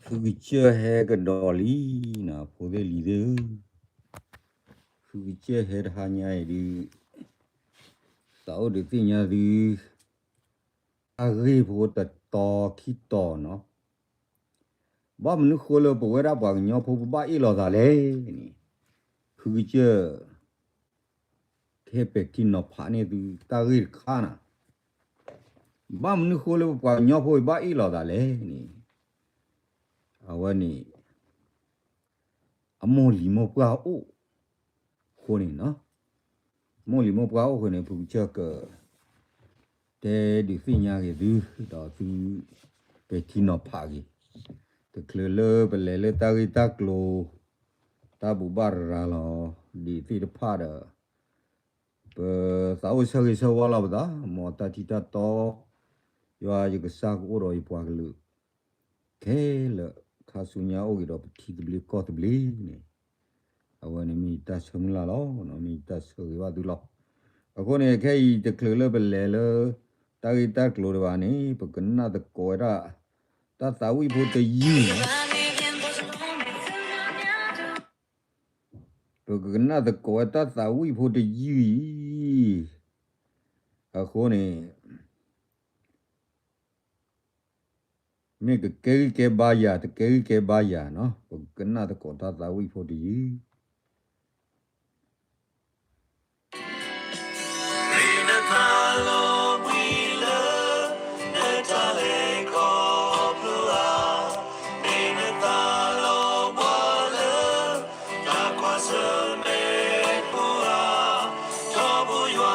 ဖုကစၢၢ်ဟဲကဒီးလံနီၤ ဖိသ့ၣ်လံၤသ့ၣ်ဧၢ, ဖုကစၢၢ်ဟဲတဟါညါအံၤဒုး သးအိၣ်ဒုးသ့ၣ်ညါသု အဂ့ၢ်ဖိတတီခံတီနီၤ, ဘၣ်မနုၤဃိလၢပဝဲဒၣ်ပှၤကညီဖိပဘၣ်အ့ၣ်လိာ်သးလဲၣ်န့ၣ်, ဖုကစၢၢ် ကဟဲပဲာ်ထံနီၤဖးန့ၢ်သုတၢ်ဂ့ၢ်တခါနီၤ, ဘၣ်မနုၤဃိလၢပပှၤကညီဖိအံၤဘၣ်အ့ၣ်လိာ်သးလဲၣ်န့ၣ်, အဝဲန့ၣ် အမိၢ်လံၤမိၢ်ပှၢ်အိၣ်အဃိန့ၣ်, မိၢ်လံၤမိၢ်ပှၢ်အိၣ်အဃိန့ၣ် ဖုကစၢၢ်က တဲဒုးသ့ၣ်ညါက့ၤသု, ဒီးသု ပဲာ်ထံနီၤဖးက့ၤ, တချုးလၢပလဲၤလၢတၢ်ဂ့ၢ်တၢ်ကျိၤ တၢ်ဘူၣ်ဘၣ်ရၤလီၤ ဒ်သ့ၣ်တဖၣ်ဒီး ပသးအိၣ်ဆၢဂ့ၤဆၢဝါလီၤပသး, မ်တၢ်ထံတၢ်တီ ယွၤယကစၢ်ကအိၣ်ဒီးယပှၤကလုာ် ခဲလၢာ် ခါဆူညါအိၣ်က့ၤဒီးပထံသဘျ့ကီၢ်သဘျ့န့ၣ်, အဝဲန့ၣ်မ့ၢ်ယတၢ်ဆၢမုၢ်လၢ်လီၤ, မ့ၢ်ယတၢ်ဆၢဂ့ၤဘၣ်သုလီၤ. အဃိန့ၣ် ခဲအံၤတချုးလၢပလဲၤလၢ တၢ်ဂ့ၢ်တၢ်ကျိၤတဘၣ်န့ၣ် ပကနၣ်သကိးဝဲဒၣ် တၢ်သးဝံၣ်ဖိတယုၢ်န့ၣ် ပကကနၣ်သကိးဝဲတၢ်သးဝံၣ်ဖိတယုၢ်အံၤ, အဃိန့ၣ် မ့ၢ်ကကဲဂံၢ်ကဲဘါယၤ တကဲဂံၢ်ကဲဘါယၤနီၤ, ပကကနၣ်သကိးတၢ်သးဝံၣ်ဖိတယုၢ်. မ့ၢ်နသးလီၤဘှံးလၢ နတၢ်လဲၤခီဖျိဧါ, မ့ၢ်နသးလီၤဘှါလၢ တၢ်ကွၢ်ဆၢၣ်မဲာ်ဖိဧါ, ထီဘိယွၤ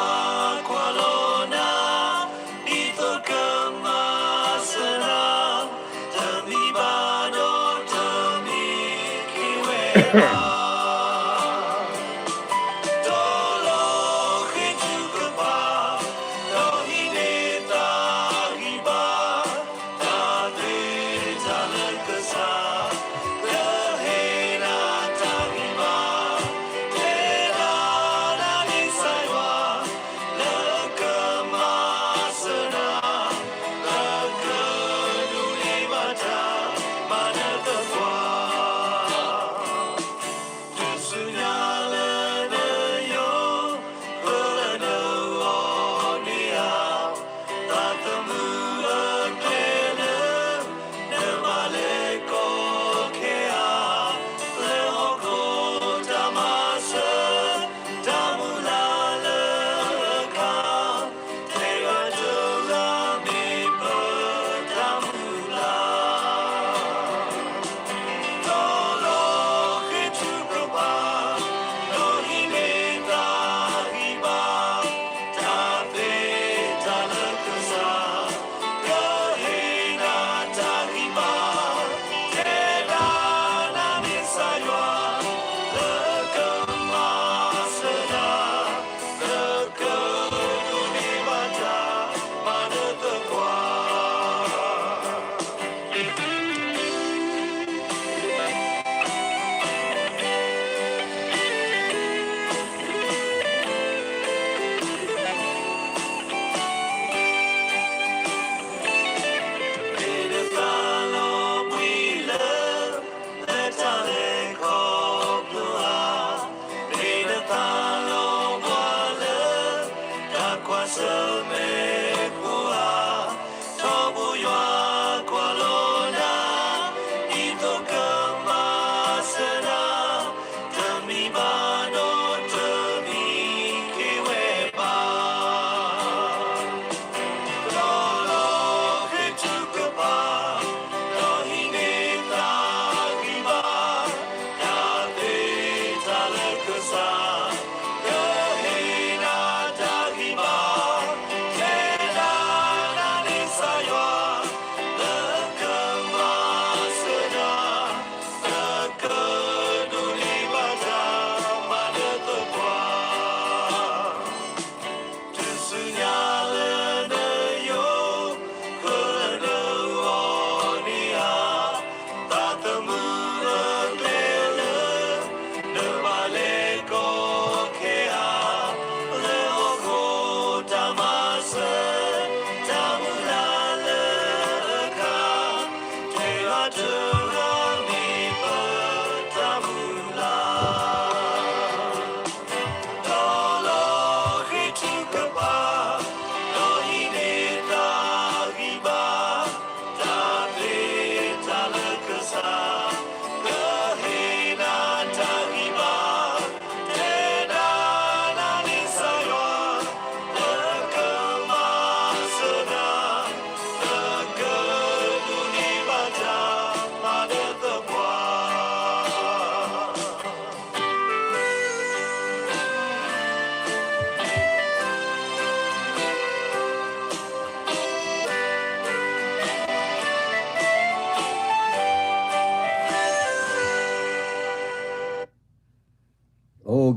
ကွၢ်လီၤနၤ, ဒ်သိးကမၤစၢၤနၤ, တမံဘၣ်ဒီးတမံခ့ဝဲဘၣ်. ဒီးလီၤဃ့ထုကဖၣ်, ဒီးဟံးန့ၢ်တၢ်ဂံၢ်ဘါ, တၢ်သ့တၢ်လၢကစၢ်, လၢဟ့ၣ်နၤတၢ်ဂံၢ်ဘါ, တဲဒၣ်နၤန့ၣ်ကစၢ်ယွၤ, လၢကမၤစၢၤနၤ, လၢကဒုးန့ၢ်ဘၣ်တၢ်မၤနၢၤသပှၢ်.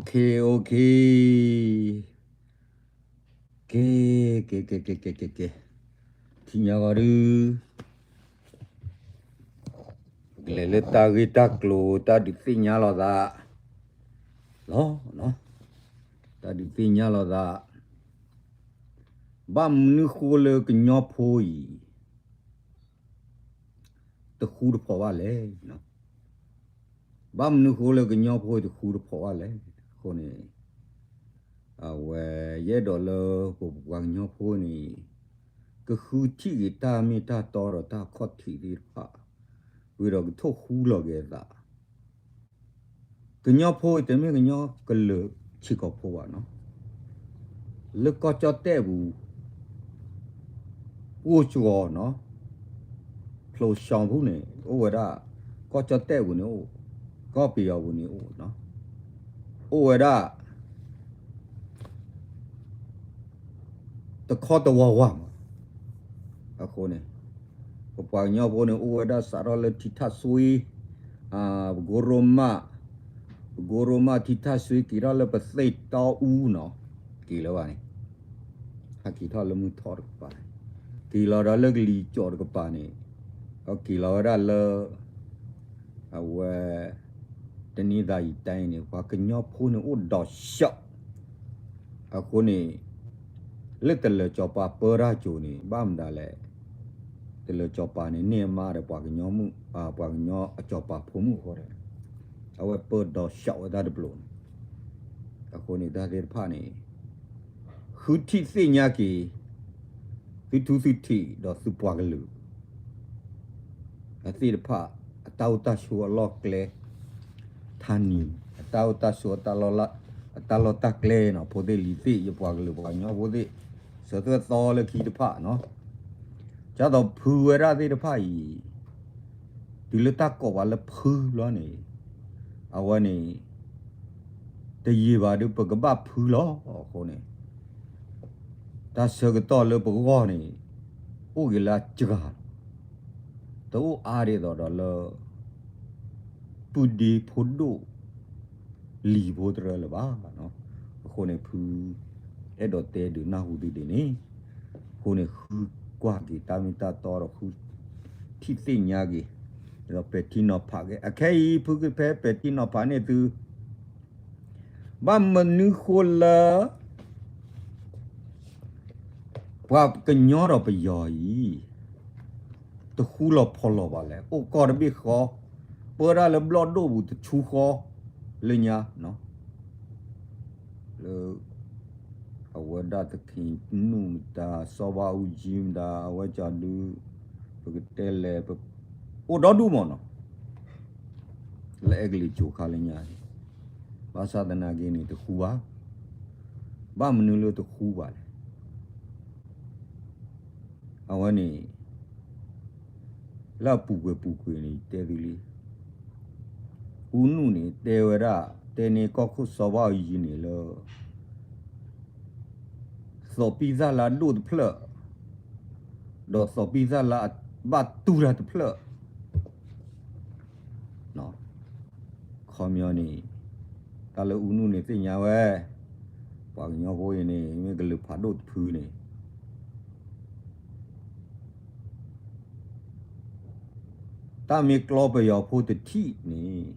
Okay, okay, က့ၤ က့ၤ က့ၤ က့ၤ က့ၤ က့ၤ က့ၤ ထံၣ်ညါဂီၤဒု ကလဲၤလၢတၢ်ဂ့ၢ်တၢ်ကျိၤ တၢ်ဒုးသ့ၣ်ညါလိာ်သး လီၤ, တၢ်ဒုးသ့ၣ်ညါလိာ်သး ဘၣ်မနုၤဃိလၢကညီဖိအံၤ တဃူတဖိးဘၣ်လဲၣ်. ဘၣ်မနုၤဃိလၢကညီဖိတဃူတဖိးဘၣ်လဲၣ်. အဃိန့ၣ် အဝဲယအဲၣ်ဒိးလၢပပှၤကညီဖိန့ၣ် ကဃုထံၣ်က့ၤတၢ်မ့ၢ်တၢ်တီဒီးတၢ်ခီၣ်ထံးသ့ၣ်တဖၣ် ဝံၤဒီးကထိၣ်ဃူလီၤက့ၤအသး ကညီဖိအံၤတမ့ၢ်ကညီကလုာ်ဆံးကိာ်ဖိဘၣ်နီၤ, လၢကီၢ်ကၠီၣ်တဲၣ်ပူၤ ပှိၢ်ကၠီနီၤ, ဖျိးစီၤဖူန့ၣ် အိၣ်ဝဲဒၣ် ကီၢ်ကၠီၣ်တဲၣ်ပူၤန့ၣ်အိၣ်, ကီၢ်ပယီၤပူၤန့ၣ်အိၣ်, အိၣ်ဝဲဒၣ် တခီတဝီဝါမး, အဃိန့ၣ် ပပှၤကညီဖိန့ၣ် အိၣ်ဝဲဒၣ်စးထီၣ်လၢထံထၣ်စွ့, ပကိရိမး, ပကိရိမးထံထၣ်စွ့က့ၤထီၣ်လၢပသ့ၣ်တီအူနီၤ, က့ၤလၢၤဘၣ်န့ၣ် ဟဲက့ၤထီၣ်လၢမုၢ်ထီၣ်တကပၤ, က့ၤလီၤဒီးလၢကလံၤကၠီၣ်တကပၤန့ၣ်, ဒီးက့ၤလီၤဝဲဒၣ်လၢ အဝဲ တနံၤသးယံၤတၢ်အံၤန့ၣ် ပှၤကညီဖိန့ၣ်အိၣ်ဒီးဆှီ, အဃိန့ၣ် လၢတလၢၤစီၤပၤပၢတၢ်ကၠိၤန့ၣ် ဘၣ်မတၤလဲၣ်, တလၢၤစီၤပၤန့ၣ် န့ၢ်အမါဒီးပှၤကညီမုၣ်, ပှၤကညီအစီၤပၤဖိမုၣ်အဃိန့ၣ် အဝဲပၢဒီးဆှီဝဲတၢ်တဘျီန့ၣ်, အဃိန့ၣ်တၢ်သ့ၣ်တဖၣ်န့ၣ် ဃုထံၣ်သ့ၣ်ညါက့ၤ သုထူသုထံးဒီးသုပှၤကလုာ် အသ့ၣ်တဖၣ် အတၢ်အိၣ်တၢ်ဆိးအလီၢ်ကျဲ ထါနံၤ အတၢ်အိၣ်တၢ်ဆိး အတၢ်လီၢ်တၢ်ကျဲနီၤ, ဖိသ့ၣ်လံၤသ့ၣ် ယပှၤကလုာ်ပှၤကညီဖိသ့ၣ် စၢၤသွဲၣ်သီလၢခံတဖၣ်နီၤ, ကၢ်သိးဖုဝဲဒၣ်သ့ၣ်တဖၣ်အံၤ တုၤလၢတၢ်ကိးပှၤလၢဖုဘျီန့ၣ် အဝဲန့ၣ် တယံာ်ဘၣ်ဒုး ပကဘၣ်ဖုလီၤအဃိန့ၣ် တၢ်ဆၢကတီၢ်လၢပဂီၢ်န့ၣ် အိၣ်က့ၤလၢအစှၤလီၤ, တအိၣ်အါဒ်သိးဒီးလၢ ပုၢ်ဒ့ဖိဒိၣ် လံၤဖိတရၢလၢၤဘၣ်. အဃိန့ၣ် ဖုအဲၣ်ဒိးတဲဒုးနၢ်ဟူသုဒ်န့ၣ်, အဃိန့ၣ် ဃုကွၢ်က့ၤတၢ်မ့ၢ်တၢ်တီဒီး ဃုထံၣ်သ့ၣ်ညါက့ၤ ဒီးပဲာ်ထံနီၤဖးက့ၤ အခဲအံၤ ဖုကဖဲပဲာ်ထံနီၤဖးန့ၢ်သု ဘၣ်မနုၤဃိလၢ ပှၤကညီဒီးပယီၤအံၤ တဃူလီၤဖိးလီၤဘၣ်လဲၣ်, အိၣ်ကီၢ်တဘ့ၣ်ဃီ, ပၢတၢ်လၢဘျီၣ်ဒိၣ်ပူၤတဆူဃီ လၢညါ, လၢ အဝဲဒၣ်သခ့နူၣ်မတၤ စီၤဘးအူကၠံမတၤ အဝဲကၠီဒု ပကတဲလဲၣ် အိၣ်ဒီဒူၣ်မးနီၤ လၢအဲကလံးကၠိၤခါလၢညါန့ၣ်, ဘၣ်ဆၣ်သနာ်က့န့ၣ် တဃူဘၣ်, ဘၣ်မနုၤလၢတဃူဘၣ်လဲၣ်. အဝဲန့ၣ် လၢအပူၤကွံာ်ပူၤကွံာ်န့ၣ် တဲသုလံ, အူနုၣ်န့ၣ် တဲဝဲဒၣ် တဲန့ၢ်ကီၢ်ခိၣ်စီၤဘးအူကၠံန့ၣ်လၢ သီးပံၢ်သၣ်လၢအဒိၣ်တဖျၢၣ် ဒီးသီးပံၢ်သၣ်လၢအဘၣ်တူၢ်တၢ်တဖျၢၣ် ခီပညီန့ၣ် တၢ်လၢအူနုၣ်န့ၣ်သ့ၣ်ညါဝဲ, ပှၤကညီဖိအံၤန့ၣ် မ့ၢ်ကလုာ်ဖးဒိၣ်တဖုန့ၣ် တၢ်မ့ၢ်ကျီပယီၤဖိတထံၣ်န့ၣ်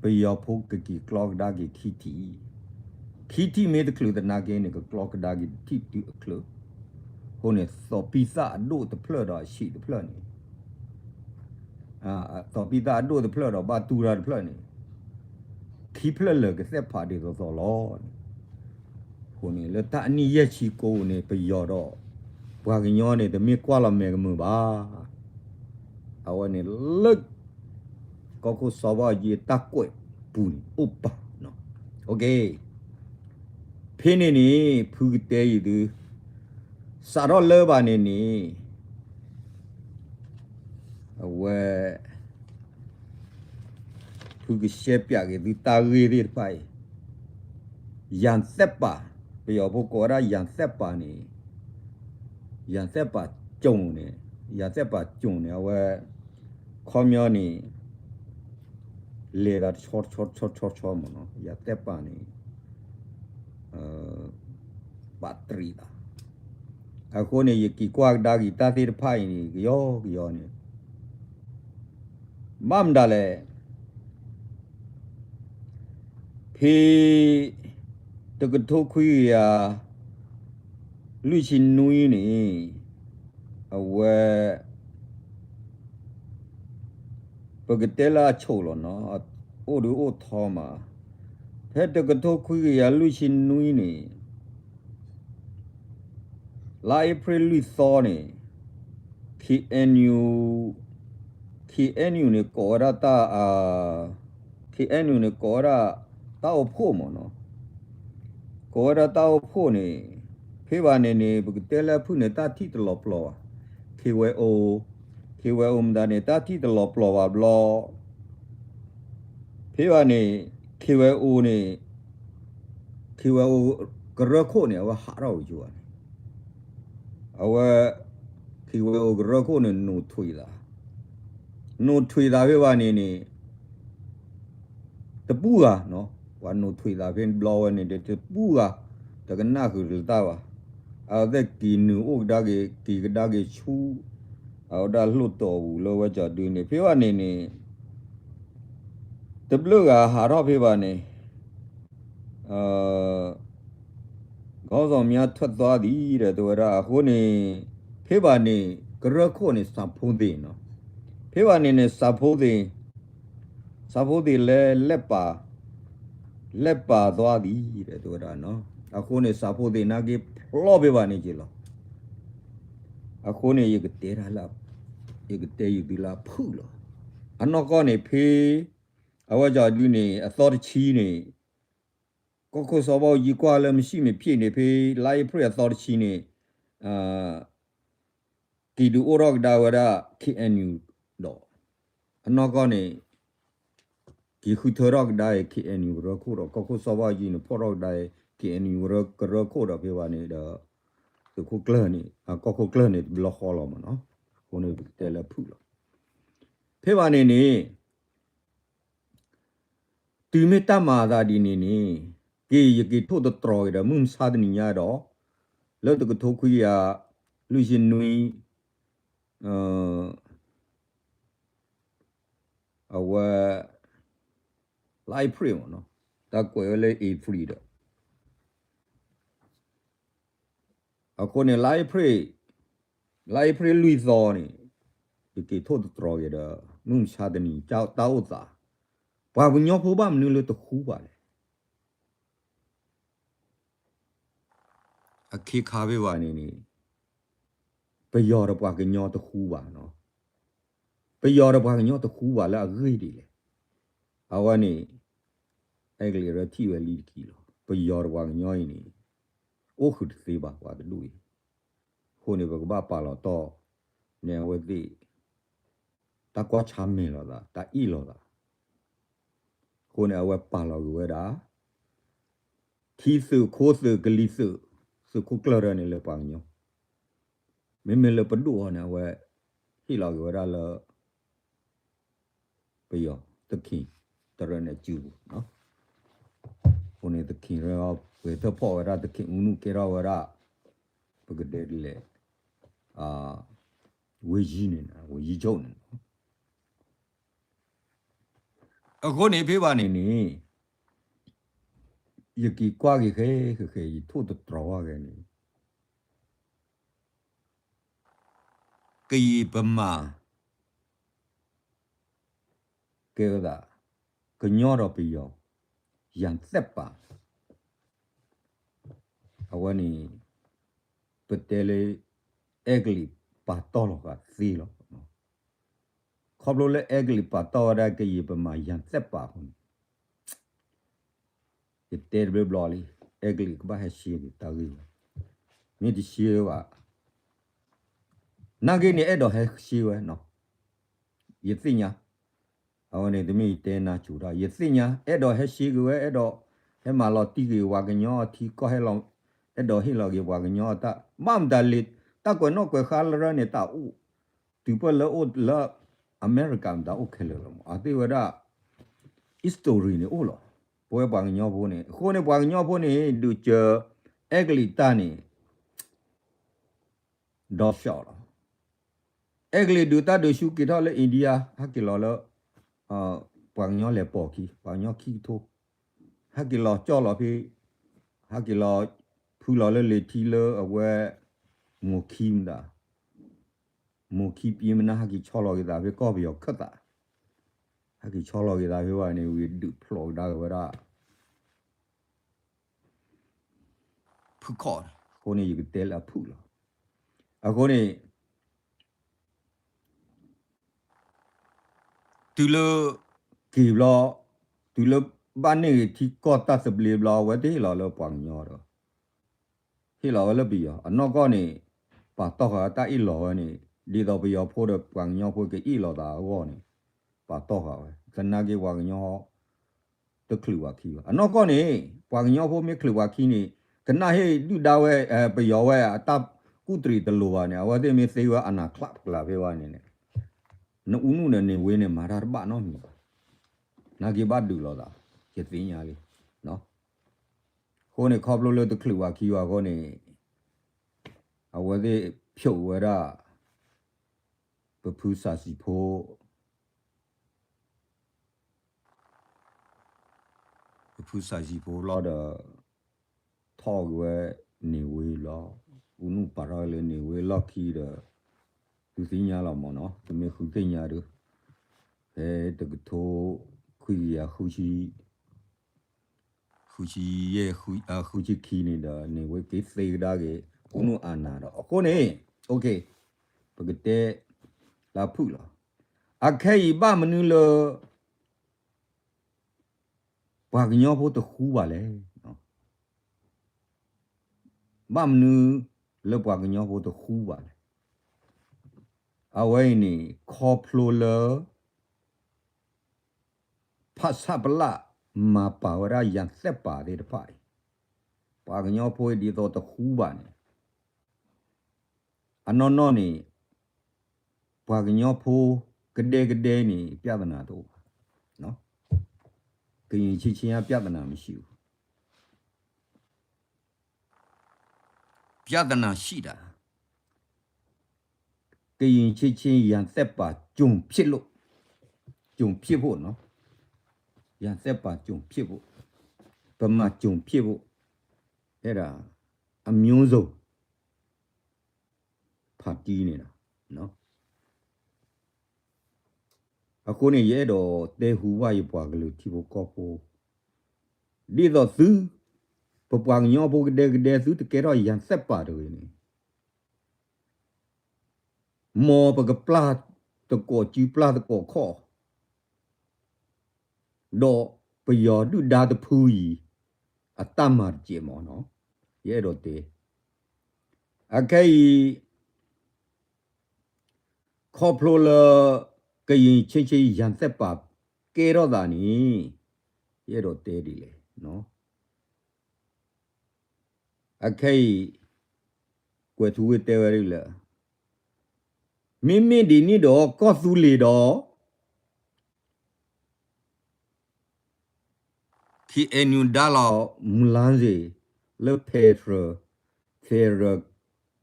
ပယီၤဖိကက့ၤကျီကဒါက့ၤခံထံၣ်, ခံထံၣ်မ့ၢ်တချုးသနာ်က့န့ၣ် ကကျီကဒါက့ၤတထံၣ်တုၤအချုး, အဃိန့ၣ် သီးပံၢ်သၣ်အဒိၣ်တဖျၢၣ်ဒီးအဆံးတဖျၢၣ်န့ၣ် သီးပံၢ်သၣ်အဒိၣ်တဖျၢၣ်ဒီးဘၣ်တူၢ်တၢ်တဖျၢၣ်န့ၣ် ခံဖျၢၣ်လၢာ်ကသ့ၣ်ဖးဒ်သိးသိးလီၤ. အဃိန့ၣ် လၢတၢ်အနံၣ်ယဲၢ်ဆံကိးန့ၣ် ပယီၤဒီး ပှၤကညီန့ၣ် တမ့ၢ်ကွၢ်လီၤမဲာ်ကမုာ်ဘၣ်. အဝဲန့ၣ်လၢ ကီၢ်ခိၣ်စီၤဘးအူကၠံအတၢ်ကွဲးပူၤန့ၣ် အိၣ်ပာ်, ဖဲန့ၣ်န့ၣ် ဖုကတဲအံၤသု စးထီၣ်လၢဘၣ်န့ၣ်န့ၣ် အဝဲ ဖုကရှဲပၠးက့ၤသုတၢ်ဂ့ၢ်သ့ၣ်တဖၣ်အံၤ, ယၤသဲးပာ်, ပယီၤဖိကိးဝဲဒၣ်ယၤသဲးပာ်န့ၣ်, ယၤသဲးပာ်ကၠိန့ၣ်, ယၤသဲးပာ်ကၠိန့ၣ် အဝဲ ခီပညီန့ၣ် လဲၤသးတဆီတဆီတဆီတဆီမ့ၢ်နီၤ, ယၤသ့ၣ်ပာ်န့ၣ် ပာ်တရံးသး. အဃိန့ၣ် ယက့ၤကွၢ်ကဒါက့ၤတၢ်သ့ၣ်တဖၣ်အံၤန့ၣ် ကယီကယီန့ၣ် ဘၣ်မတၤလဲၣ် ဖဲ တကထိခွံကယၤ လွံၢ်ဆံနွံန့ၣ် အဝဲ ပကတဲလၢအဆိးလီၤနီၤ, အိၣ်ဒုးအိၣ်ထီမး, ဖဲတကထိခွံကယၤလွံၢ်ဆံနွံန့ၣ် လါအ့ဖြ့ၣ်လွံၢ်သီန့ၣ် K N U, K N U န့ၣ် ကိးဝဲဒၣ်တၢ် K N U န့ၣ် ကိးဝဲဒၣ်တၢ်အိၣ်ဖှိၣ်မ့ၢ်နီၤ, ကိးဝဲဒၣ်တၢ်အိၣ်ဖှိၣ်န့ၣ် ဖဲဘၣ်န့ၣ်န့ၣ် ပကတဲလၢအဖုၣ်န့ၣ် တၢ်ထံၣ်တလီၤပျီၤဘၣ်, K Y O, K Y O မတၤန့ၣ် တၢ်ထံၣ်တလီၤပျီၤဘၣ်ဘျီ ဖဲဘၣ်န့ၣ် K Y O န့ၣ် K Y O ကရၢခိၣ်န့ၣ် အဝဲဟးထီၣ်ဝဲကၠိဘၣ်န့ၣ် အဝဲ K Y O ကရၢခိၣ်န့ၣ် နိးထွံးသး, နိးထွံးသးဖဲဘၣ်န့ၣ်န့ၣ် တပူၤဂၤနီၤ, ပှၤနိးထွံးသးဖဲဘျီဝဲန့ၣ် တပူၤဂၤ တကနၣ်ဃုာ်လၢတၢ်ဘၣ်, အဝဲသ့ၣ်က့ၤနုာ်အိၣ်ကဒါက့ၤ က့ၤကဒါက့ၤဆူ အဝဲဒၣ်လိၣ်တီၢ်ပူၤလၢဝဲကၠီၤဒုန့ၣ် ဖဲဘၣ်န့ၣ်န့ၣ် တဘျုးဂၤဟးထီၣ်ဖဲဘၣ်န့ၣ် ခေါင်းဆောင်များထွက်သွားသည် တဲဝဲဒၣ်အဃိန့ၣ် ဖဲဘၣ်န့ၣ် ကရၢခိၣ်န့ၣ် စၢ်ဖိသ့ၣ်နီၤ, ဖဲဘၣ်န့ၣ်န့ၣ် စၢ်ဖိသ့ၣ် စၢ်ဖိသ့ၣ်လဲၤ လဲၤပာ် လဲၤပာ်သွားသည် တဲဝဲဒၣ်နီၤ, အဃိန့ၣ် စၢ်ဖိသ့ၣ်နာ်က့ဖျီဖဲဘၣ်န့ၣ်က့ၤလီၤ. အဃိန့ၣ် ယကတဲတၢ်လၢ ယကတဲယုာ်သုလၢအဖုၣ်လီၤ. အနီၢ်ကီၢ်န့ၣ်ဖဲ အဝဲကၠီၤဒုန့ၣ် အသီတဆံန့ၣ် ကီၢ်ခိၣ်စီၤဘၣ်အူကၠံကွၢ်လၢ မစံးမ့ၢ်ဖျ့ၣ်န့ၣ် ဖဲလါအ့ဖြ့ၣ်အသီတဆံန့ၣ် က့ၤဒုးအိၣ်ထီၣ်ကဒါဝဲဒၣ် K N U ဒီး အနီၢ်ကီၢ်န့ၣ် က့ၤဃုထၢထီၣ်ကဒါအံၤ K N U ကရၢခိၣ်ဒီး ကီၢ်ခိၣ်စီၤဘၣ်အူကၠံန့ၣ် ဖီၣ်ထီၣ်ကဒါအံၤ K N U ကရၢခိၣ်ဒီးဖဲဘၣ်န့ၣ်ဒီး သုးခိၣ်ကျၢၢ်န့ၣ် ကီၢ်ခိၣ်ကျၢၢ်န့ၣ် တဘျီဃီလီၤမ့ၢ်နီၤ, အဃိန့ၣ် ပကတဲလၢဖုၣ်လီၤ. ဖဲဘၣ်န့ၣ်န့ၣ် တုၤမ့ၢ်တၢ်မၤအသးဒ်န့ၣ်န့ၣ် က့ၤယက့ၤထိၣ်သတြီၤက့ၤဒီး မုၢ်မဆါတနံၤညါဒီး လၢတကထိခွံကယၤလွံၢ်ဆံနွံ အဝဲ လါအ့ဖြ့ၣ်မ့ၢ်နီၤ, တၢ်ကွဲးဝဲလၢ အ့ဖြ့ၣ်ဒီး အဃိန့ၣ် လါအ့ဖြ့ၣ် လါအ့ဖြ့ၣ်လွံၢ်သီန့ၣ် ယက့ၤထိၣ်သတြီၤက့ၤဒီး မုၢ်မဆါတနံၤ တၢ်အိၣ်သး ပှၤကညီဖိဘၣ်မနုၤလၢတဃူဘၣ်လဲၣ်. အခ့ခါဖဲဘၣ်န့ၣ်န့ၣ် ပယီၤဒီးပှၤကညီတဃူဘၣ်နီၤ, ပယီၤဒီးပှၤကညီတဃူဘၣ်လၢအဂ့ၢ်ဒ်လဲၣ်. အဝဲန့ၣ် အဲကလံးရၢထံၣ်ဝဲလံတက့ၢ်လီၤ. ပယီၤဒီးပှၤကညီအံၤန့ၣ် အိၣ်ဃုာ်တသ့ဘၣ်ပှၤတဒူၣ်အံၤ, အဃိန့ၣ် ပကဘၣ်ပာ်လီၤတီၢ် နဲအဝဲသ့ၣ် တၢ်ကွၢ်ဆါမဲာ်လိာ်သး တၢ်အ့ၣ်လိာ်သး အဃိန့ၣ် အဝဲပာ်လီၤက့ၤဝဲဒၣ် ထံသုးခိၣ်သုးကလံၤသုး သုးခိၣ်ကျၢၢ်ရၢန့ၣ်လၢပှၤကညီ, မ့မ့ၢ်လၢပဒိၣ်အီၤန့ၣ် အဝဲဟ့ၣ်လီၤက့ၤဝဲဒၣ်လၢ ပယီၤသခ့ၣ်တရၢန့ၣ်အစုပူၤ, အဃိန့ၣ် သခ့ၣ်ရၢ ပှဲၤထၢၣ်ဖီၣ်ဝဲဒၣ်သခ့ၣ်အူနုၣ်ကဲထီၣ်ဝဲဒၣ် ပကတဲဒ်လဲၣ် ဝ့ၢ်ယံၤန့ၣ် ဝ့ၢ်ယံၤဆိၣ်န့ၣ်လီၤ. အဃိန့ၣ် ဖဲဘၣ်န့ၣ်န့ၣ် ယက့ၤကွၢ်က့ၤဃဲဃဲဃဲ ယထိၣ်သတြီၤဝဲဂ့ၤန့ၣ် ကယံာ်ပမၤ ကဲဝဲဒၣ် ကညီဒီးပယီၤ ယၤသ့ၣ်ပာ် အဝဲန့ၣ် ပတဲလၢ အဲကလံးပာ်တီၢ်လီၤဃာ်သ့လီၤ. ခီဖျိလၢအဲကလံးပာ်တီၢ်ဝဲဒၣ် ကယံာ်ပမၤယၤသ့ၣ်ပာ်အဃိန့ၣ် ယတဲတဘျီဘျီလံ, အဲကလံးကဘၣ်ဟဲရှဲက့ၤတၢ်ဂ့ၢ်ဝဲ, မ့ၢ်တရှဲဝဲဘၣ် နာ်က့န့ၣ် အဲၣ်ဒိးဟဲရှဲဝဲနီၤ, ယသ့ၣ်ညါ, အဝဲန့ၣ်တမ့ၢ်ယတဲနၤစူၤတၢ်, ယသ့ၣ်ညါ အဲၣ်ဒိးဟဲရှဲက့ၤဝဲ အဲၣ်ဒိး ဟဲမၤလီၤတံၢ်က့ၤပှၤကညီအထံ ကီၢ်ဟဲလီၤ အဲၣ်ဒိးဟ့ၣ်လီၤက့ၤပှၤကညီအတၢ် ဘၣ်မတၤလဲၣ် တၢ်ကွဲးနီၣ်ကွဲးဃါလၢရၢန့ၣ် တၢ်အိၣ် တုၤပၢၢ်လၢအိၣ်လၢ အမဲရကၤမတၤအိၣ်ခဲလၢာ်လီၤမး အသ့ၣ်ဝဲဒၣ် history န့ၣ်အိၣ်လီၤ. ပဝဲပှၤကညီဖိန့ၣ် အဃိန့ၣ် ပှၤကညီဖိန့ၣ် ဒုးစၢၤ အဲကလံးတၢ်န့ၣ် ဒီးရှီလီၤ. အဲကလံးဒုးတၢ်ဒုးဆူက့ၤထီၣ်လၢ India ဟဲက့ၤလီၤလၢ ပှၤကညီလဲၤပိာ်ခံ ပှၤကညီခံကထိ ဟဲက့ၤလီၤကၠီၣ်လီၤဖဲ ဟဲက့ၤလီၤ ဖုလီၤလၢလံာ်ထံလၢအဝဲ မိၢ်ခံမတၤ မိၢ်ခံပံမနၤ ဟဲက့ၤဆီလီၤက့ၤသးဖဲကီၢ်ပယီၤခၢၣ်သး ဟဲက့ၤဆီလီၤက့ၤသးဖဲဘၣ်န့ၣ် ဝံၤဒုးဖျိးကဒါက့ၤဝဲဒၣ် ဖုခီၣ်န့ၣ် အဃိန့ၣ် ယကတဲလၢအဖုၣ်လီၤ. အဃိန့ၣ် တုၤလၢ က့ၤဘျီ တုၤလၢဘၣ်န့ၢ်ဂ့ၤထံကီၢ်တၢ်သဘျ့ဘျီ အဝဲသ့ၣ်ဟ့ၣ်လီၤလၢပှၤကညီဒီး ဟ့ၣ်လီၤဝဲလၢပယီၤ အနီၢ်ကီၢ်န့ၣ် ပာ်တီၢ်ဃာ်ဝဲတၢ်အ့ၣ်လိာ်ဝဲန့ၣ် ဒ်သိးပယီၤဖိဒီးပှၤကညီဖိကအ့ၣ်လိာ်သးအဂီၢ်န့ၣ် ပာ်တီၢ်ဃာ်ဝဲ သနာ်က့ပှၤကညီ တချုးပှၤခံဘၣ်. အနီၢ်ကီၢ်န့ၣ် ပှၤကညီဖိမ့ၢ်ချုးပှၤခံန့ၣ် ကနၣ်ဟ့ၣ်ဒုၣ်ဒါဝဲ ပယီၤဝဲအတၢ်ကူၣ်တရံးတလိၤဘၣ်န့ၣ် အဝဲသ့ၣ်မ့ၢ်သ့ဝဲအနၢ်ချးပကျးဖဲဘၣ်န့ၣ် နအူနုၣ်ဒီးန့ၢ်ဝ့န့ၣ် မၤတၢ်တဘၣ်နီတမံၤဘၣ်. နာ်က့ဘၣ်ဒုးလိာ်သး ယသ့ၣ်ညါလံ. အဃိန့ၣ် ခီဖျိလၢတချုးပှၤခံဘၣ်အဃိန့ၣ် အဝဲသ့ၣ်ဖျိးဝဲဒၣ် ပဖုစၢ်စံၣ်ဖိ ပဖုစၢ်စံၣ်ဖိလီၤဒီး ထီၣ်က့ၤဝဲန့ၢ်ဝ့လီၤ. အူနုၣ်ပာ်ထီၣ်လၢန့ၢ်ဝ့လီၢ်ခံဒီး သုသ့ၣ်ညါလီၤမ့ၢ်နီၤ သုမ့ၢ်ဃုသ့ၣ်ညါဒီး ဖဲတကထိခွံကယၤဃုဆံ ဃုဆံယဲၢ် ဃုဆံခံန့ၣ်ဒီး န့ၢ်ဝ့က့ၤသ့ကဒါက့ၤ အူနုၣ်အနၢ်ဒီး အဃိန့ၣ် ပကတဲလၢအဖုၣ်လီၤ. အခဲအံၤဘၣ်မနုၤလၢ ပှၤကညီဖိတဃူဘၣ်လဲၣ်. ဘၣ်မနုၤလၢပှၤကညီဖိတဃူဘၣ်လဲၣ်. အဝဲအံၤန့ၣ် ခီဖျိလၢ ဖဆပလ မၤပာ်ဝဲဒၣ်ယၤသဲးပာ်သ့ၣ်တဖၣ်အံၤ ပှၤကညီဖိဒ်သိးတဃူဘၣ်န့ၣ် အနီၢ်နီၢ်န့ၣ် ပှၤကညီဖိကဒဲကဒဲန့ၣ် ပြဿနာတအိၣ်ဘၣ်. ကရင်ချင်းချင်း ပြဿနာမရှိဘူး. ပြဿနာရှိတာ ကရင်ချင်းချင်း ရန်သက်ပါ ကျွန်ဖြစ်လို့ ကျွန်ဖြစ်ဖို့နော် ရန်သက်ပါ ကျွန်ဖြစ်ဖို့ ဗမာ ကျွန်ဖြစ်ဖို့ အဲ့ဒါ အမျိုးစုံ ဖာတီးနေတာနော် အဃိန့ၣ် ယအဲၣ်ဒိးတဲဟူဘၣ်ယပှၤကလုာ်ထံဖိကီၢ်ဖိ ဒ်သိးသု ပပှၤကညီဖိကဒဲကဒဲ သုတကဲထီၣ်ယၤသဲးပာ်တဂ့ၤန့ၣ် မ်ပကပျၢ်သကိးစုပျၢ်သကိးခီၣ် ဒီးပယီၤဒုၣ်ဒါတဖုအံၤ အတၢ်မၤတစဲးမးနီၤ ယအဲၣ်ဒိးတဲ အခဲအံၤ ခီဖျိလၢ ကရင်ချင်းချင်း ရန်သက်ပါ ကဲထီၣ်သးန့ၣ် ယအဲၣ်ဒိးတဲဒ်လဲၣ် အခဲအံၤ ကွဲးထူဝ့ၢ်တဲဝဲဒ်လဲၣ် မ့မ့ၢ်ဒ်န့ၣ်ဒီး ကီၢ်သူလ့ၤဒီး KNU ဒါလီၤ မုၢ်လမ်းစေ့ လၢ federal federal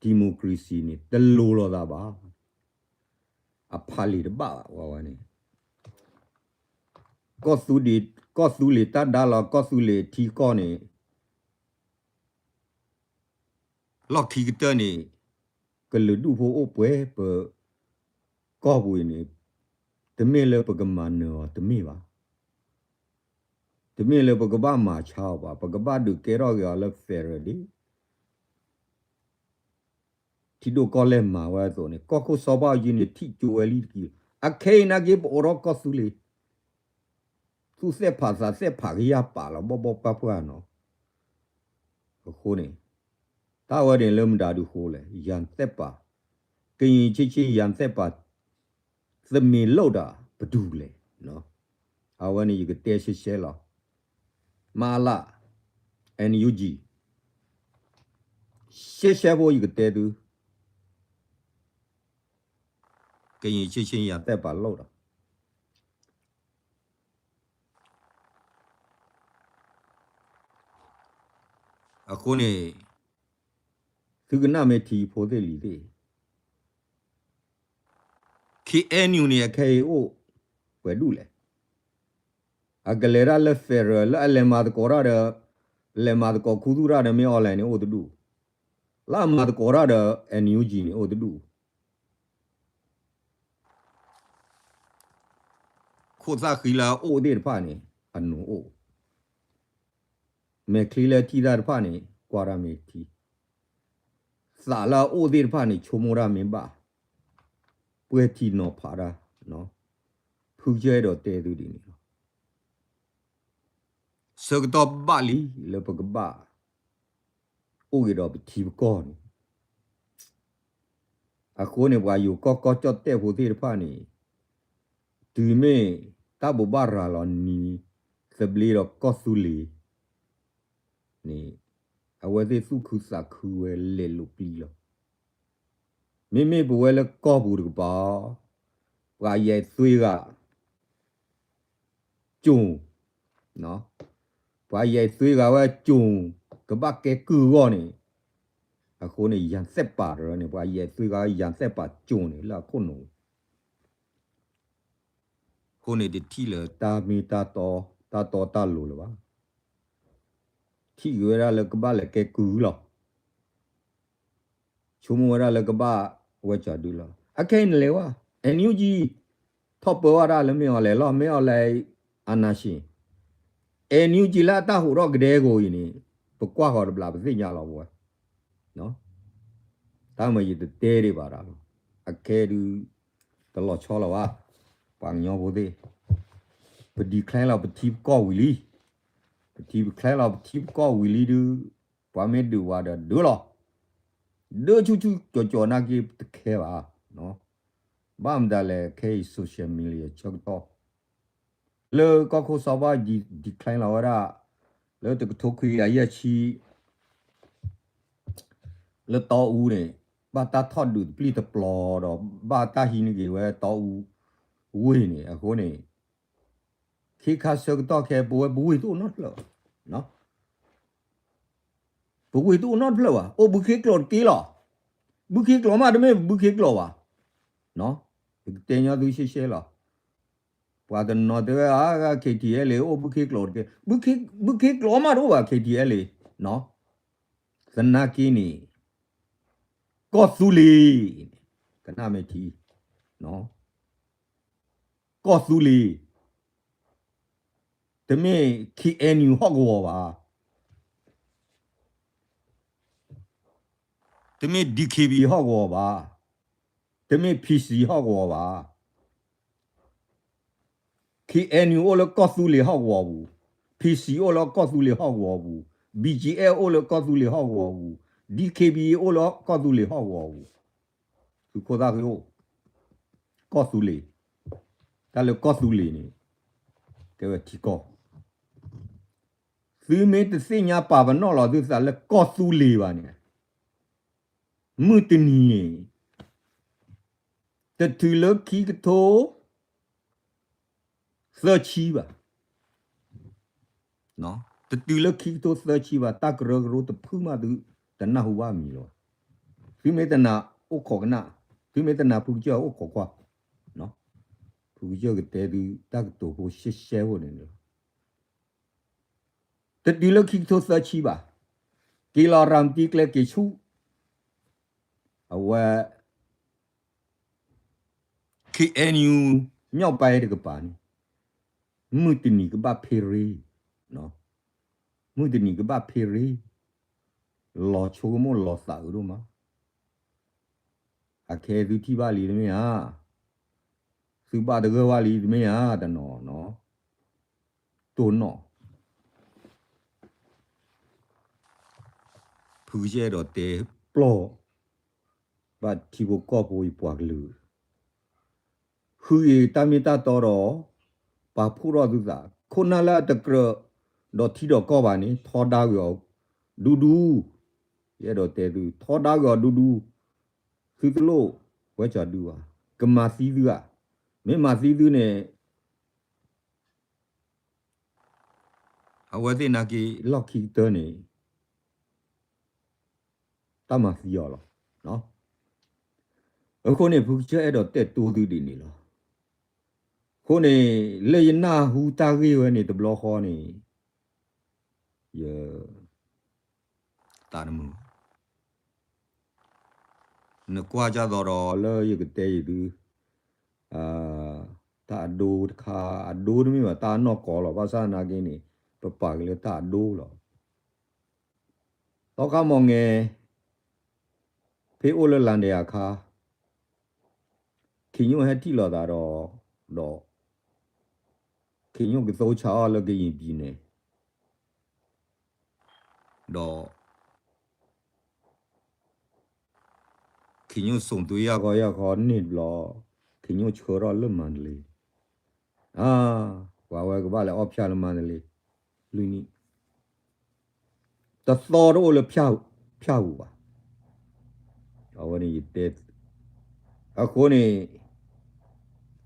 democracy န့ၣ် တလိၤလိာ်သးဘၣ် အဖးလံာ်တဘၣ်ဘၣ် ဝဲဝဲန့ၣ် ကီၢ်သူလ့ၤတၢ်ဒါလီၤ ကီၢ်သူလ့ၤထံကီၢ်န့ၣ် လီၢ်ခံကတၢၢ်န့ၣ် ကလုာ်ဒူၣ်ဖိအိၣ်ပှဲၤပ ကီၢ်ပူၤအံၤန့ၣ် တမ့ၢ်လၢပကမၤနၢၤအီၤတမ့ၢ်ဘၣ်. တမ့ၢ်လၢပကဘၣ်မၤဆါအီၤဘၣ်. ပကဘၣ်ဒုးကဲထီၣ်က့ၤအီၤလၢ federal ဒ် ထံဒိၣ်ကီၢ်လဲၢ်မၤဝဲအသိးန့ၣ် ကီၢ်ခိၣ်စီၤဘၣ်အူကၠံန့ၣ် ထံၣ်ကၠိဝဲလံတက့ၢ်လီၤ. အခဲအံၤနာ်က့ ပအိးထီၣ်ကီၢ်သူလ့ၤ သူၣ်သဲးဖးသးသဲးဖးကယၢ်ပာ်လီၤ ဘီၣ်ဘီၣ်ပှၢ်ပှၢ်နီၤ. အဃိန့ၣ် တၢ်ဝဲန့ၣ်လၢမတၤဒုးဃိလဲၣ် ရန်သက်ပါ ကရင်ချင်းချင်း ရန်သက်ပါ သမေလီၢ်ဒၣ်ပဒူၣ်လဲၣ် အဝဲန့ၣ်ယကတဲရှဲရှဲလီၤ. မအလ NUG ရှဲရှဲဖိယကတဲသု ကရင်ချင်းချင်း ရန်သက်ပါလီၢ်ဒီး က အဃိန့ၣ် သုကနၣ်မ့ၢ်ထံဖိသ့ၣ်လံၤသ့ၣ် ခ့အဲၣ်ယူၣ်န့ၣ် အခဲအံၤအိၣ်ပှဲၤဒူၣ်လဲၣ်. အကလဲၤတၢ်လၢ federal လၢအလဲၤမၤသကိးတၢ်ဒီး လဲၤမၤသကိးခူသူၣ်တၢ်ဒီး မ့ၢ် online န့ၣ်အိၣ်တဒူၣ်, လၢအမၤသကိးတၢ်ဒီး NUG န့ၣ်အိၣ်တဒူၣ်. ခိၣ်သၣ်ဃံလၢအအိၣ်သ့ၣ်တဖၣ်န့ၣ် အနိၣ်အိၣ်, မဲာ်ချံလၢထံၣ်တၢ်တဖၣ်န့ၣ် ကွၢ်တၢ်မ့ၢ်ထံ, သးလၢအအိၣ်သ့ၣ်တဖၣ်န့ၣ် ဆိကမိၣ်တၢ်မ့ၢ်ဘၣ်, ပှဲၤထံနီၤဖးတၢ်, ဖုကစၢၢ်အဲၣ်ဒိးတဲသုဒ်န့ၣ်လီၤ. ဆၢကတီၢ်ဘၣ်လံလၢပကဘၣ် အိၣ်က့ၤဒီးပထံပကီၢ်န့ၣ် အဃိန့ၣ် ပှၤယိၤကီၢ်ကီၢ်ကၠီၣ်တဲၣ်ဖိသ့ၣ်တဖၣ်န့ၣ် တုၤမ့ၢ်တၢ်ဘိးဘၣ်ရၤလီၤနံၤသဘျ့ဒီးကီၢ်သူလ့ၤန့ၣ် အဝဲသ့ၣ်သူၣ်ခုသးခုဝဲလဲၤလိာ်ပျံၤလီၤ. မ့မ့ၢ်ပဝဲလၢကီၢ်ပူၤတကပၤ ပှၤယဲၢ်သွ့ဂၤ ကၠိၣ်, ပှၤယဲၢ်သွ့ဂၤဝဲကၠိၣ် ကဘၣ်ကဲကုၢ်အဂီၢ်န့ၣ်, အဃိန့ၣ် ယၤသဲးပာ်တရၢန့ၣ် ပှၤယဲၢ်သွ့ဂၤ ယၤသဲးပာ်ကၠိၣ်န့ၣ် လၢအခိၣ်နူာ် အဃိန့ၣ် တထံၣ်လၢတၢ်မ့ၢ်တၢ်တီ တၢ်တီတၢ်လိၤလၢၤဘၣ်. ထံၣ်က့ၤဝဲဒၣ်လၢကဘၣ်လဲၤကဲကုၢ်လီၤ. ဆိကမိၣ်ဝဲဒၣ်လၢကဘၣ်ဝဲကၠီၤဒုလီၤ. အခဲအံၤနလဲၤဝဲ NUG ထီၣ်ပၢဝဲဒၣ်လၢမ့ၢ်အီၤလဲၤလီၤ မ့ၢ်အီၤလဲၤ အနၢ်ၡ့ၣ် NUG လၢအတၢ်ဟူးထီၣ်ကဒဲကအိၣ်အံၤန့ၣ် ပကွၢ်ဃီၤတဘျီပသ့ၣ်ညါလီၤပဝဲ တၢ်မၤယတတဲဒံးဘၣ်ဒၣ်လီၤ. အခဲဒုး တလီၤဆီလီၤဘၣ် ပှၤကညီဖိသ့ၣ် ပ declare လီၤပထံပကီၢ်ဝံၤလံ. ပထံ declare လီၤပထံပကီၢ်ဝံၤလံဒုး ပှၤမ့ၢ်ဒုးဝဲဒီးဒုးလီၤ. ဒုးဆူၣ်ဆူၣ်ကၠီၤကၠီၤနာ်က့တခဲဘၣ်. ဘၣ်မတၤလဲၣ်ခဲအံၤ social media ဆၢကတီၢ် လၢကီၢ်ခိၣ်စီၤဘၣ် declare လီၤဝဲဒၣ် လၢတကထိခွံကယၤယဲၢ်ဆံ လၢတီအူန့ၣ် ဘၣ်တၢ်ထီၣ်ဒုးတပျံၤတပျီၤဒီး ဘၣ်တၢ်ဟံးန့ၢ်က့ၤဝဲတီအူဝ့ၢ်န့ၣ် အဃိန့ၣ် ခ့ခါဆၢကတီၢ်ခဲ ပဝဲပဝ့ၢ်တအိၣ်နီတဖျၢၣ်ဘၣ်. ပဝ့ၢ်တအိၣ်နီတဖျၢၣ်ဘၣ်. အိၣ်ဘုခ့ကျိာ်တက့ၢ်လီၤ. ဘုခ့ကျိာ်မး တမ့ၢ်ဘုခ့ကျိာ်ဘၣ်. ပကတဲညီသုရှဲရှဲလီၤ. ပှၤတနီၤတဲဝဲ အါဂၤ KTLA အိၣ်ဘုခ့ကျိာ်တက့ၢ်. ဘုခ့ကျိာ်မးတအိၣ်ဘၣ် KTLA သနာ်က့န့ၣ် ကီၢ်သူလ့ၤ ကနၣ်မ့ၢ်ထံ ကီၢ်သူလ့ၤ တမ့ၢ် KNU ဟီၣ်ကဝီၤဘၣ်. တမ့ၢ် DKB ဟီၣ်ကဝီၤဘၣ်. တမ့ၢ် PC ဟီၣ်ကဝီၤဘၣ်. KNU အိၣ်လၢကီၢ်သူလ့ၤဟီၣ်ကဝီၤပူၤ, PC အိၣ်လၢကီၢ်သူလ့ၤဟီၣ်ကဝီၤပူၤ, BGF အိၣ်လၢကီၢ်သူလ့ၤဟီၣ်ကဝီၤပူၤ, DKBA အိၣ်လၢကီၢ်သူလ့ၤဟီၣ်ကဝီၤပူၤ, သုးခိၣ်သၣ်ဃ့အိၣ်, ကီၢ်သူလ့ၤ, တၢ်လၢကီၢ်သူလ့ၤန့ၣ် ကဲဝဲထံကီၢ်, သုမ့ၢ်တသ့ၣ်ညါပာ်ပနီၣ်လီၤသုသးလၢကီၢ်သူလ့ၤဘၣ်န့ၣ် မုၢ်တနံၤန့ၣ် တတုၤလၢခံကထိ သၢဆံဘၣ်, တတုၤလၢခံကထိသၢဆံဘၣ် တၢ်ကရၢကရိတဖုမးသုတနၢ်ဟူဘၣ်မံၤလီၤ. သုမ့ၢ်တနာ်အိၣ်ခိးကနၣ်, သုမ့ၢ်တနာ်ဖုကစၢၢ်အိၣ်ခိးကွၢ်, ဖုကစၢၢ်ကတဲသုတၢ်ကတိၤဖိရှဲရှဲဖိန့ၣ်လီၤ. တတုၤလၢခံကထိသၢဆံဘၣ်, က့ၤလီၤရၤမတံကျဲက့ၤဆူၣ်, အဝဲ KNU မြောက်ပိုင်းတကပၤန့ၣ် မုၢ်တနံၤကဘၣ်ဖ့ရ့, မုၢ်တနံၤကဘၣ်ဖ့ရ့, လီၤဆိကမိၣ်လီၤသးအုးဒိၣ်မး, အခဲသုထံၣ်ဘၣ်လံတမ့ၢ်ဧါ, သုဘၣ်တဂၢၢ်ဘၣ်လံတမ့ၢ်ဧါ, တနီၤနီၤ, တိၢ်နီၣ် ဖုကစဲၣ်ဒီးတဲပျီၢ် ဘၣ်ထံဖိကီၢ်ဖိအံၤပှၤကလုာ်, ဃုအံၤတၢ်မ့ၢ်တၢ်တီဒီး ပာ်ဖှိၣ်ထီၣ်သုသး, ခိၣ်နၢ်လၢအတကြၢးဒီးထံဒီးကီၢ်ဘၣ်န့ၣ် ထီဒါဂ့ၤအီၤဒူဒူ, ယအဲၣ်ဒိးတဲသု ထီဒါဂ့ၤအီၤဒူဒူ, သုတလိၣ်ဝဲကၠီဒုဘၣ်, ကမၤသံသုဧါ, မ့ၢ်မၤသံသုန့ၣ် အဝဲသ့ၣ်နာ်က့ လီၢ်ခံကတၢၢ်န့ၣ် တၢ်မၤသံအီၤလီၤ. အဃိန့ၣ် ဖုကစၢၢ်အဲၣ်ဒိးတဲတိၢ်သုဒ်န့ၣ်လီၤ. အဃိန့ၣ် လၢယနၢ်ဟူတၢ်ဂ့ၢ်ဝဲန့ၣ်တဘျီဃီန့ၣ် ယ သးတမုာ်ဘၣ်. နကွၢ်ကၢ်သိးဒီးလၢယကတဲယသု တၢ်အဒိတခါ အဒိတမ့ၢ်ဘၣ် တၢ်အနီၢ်ကီလီၤ. ဘၣ်ဆၣ်သနာ်က့န့ၣ် ပပာ်က့ၤလၢတၢ်အဒိလီၤ. သီခါမီၢ်ငဲ ဖဲအိၣ်လၢလါဒဲးအခါ ခ့ညိၣ်ဟဲထံၣ်လိာ်သးဒီး ဒီး ခ့ညိၣ်ကသိဆါအီၤလၢကယံာ်ပံၤန့ၣ် ဒီး ခ့ညိၣ်စိာ်သွံယၢ်ခီယၢ်ခီန့ၣ်တဘျီ ခ့ညိၣ်ဆှၢထီၣ်လၢမၤတလ့ အါ ပှၤဝဲကဘၣ်လဲၤအီၣ်ဖၠၣ်လၢမၤတလ့ လွံၢ်နံၣ် တသီတအိၣ်လၢဖၠၣ်ပူၤဘၣ်. အဝဲန့ၣ်ယတဲ အဃိန့ၣ်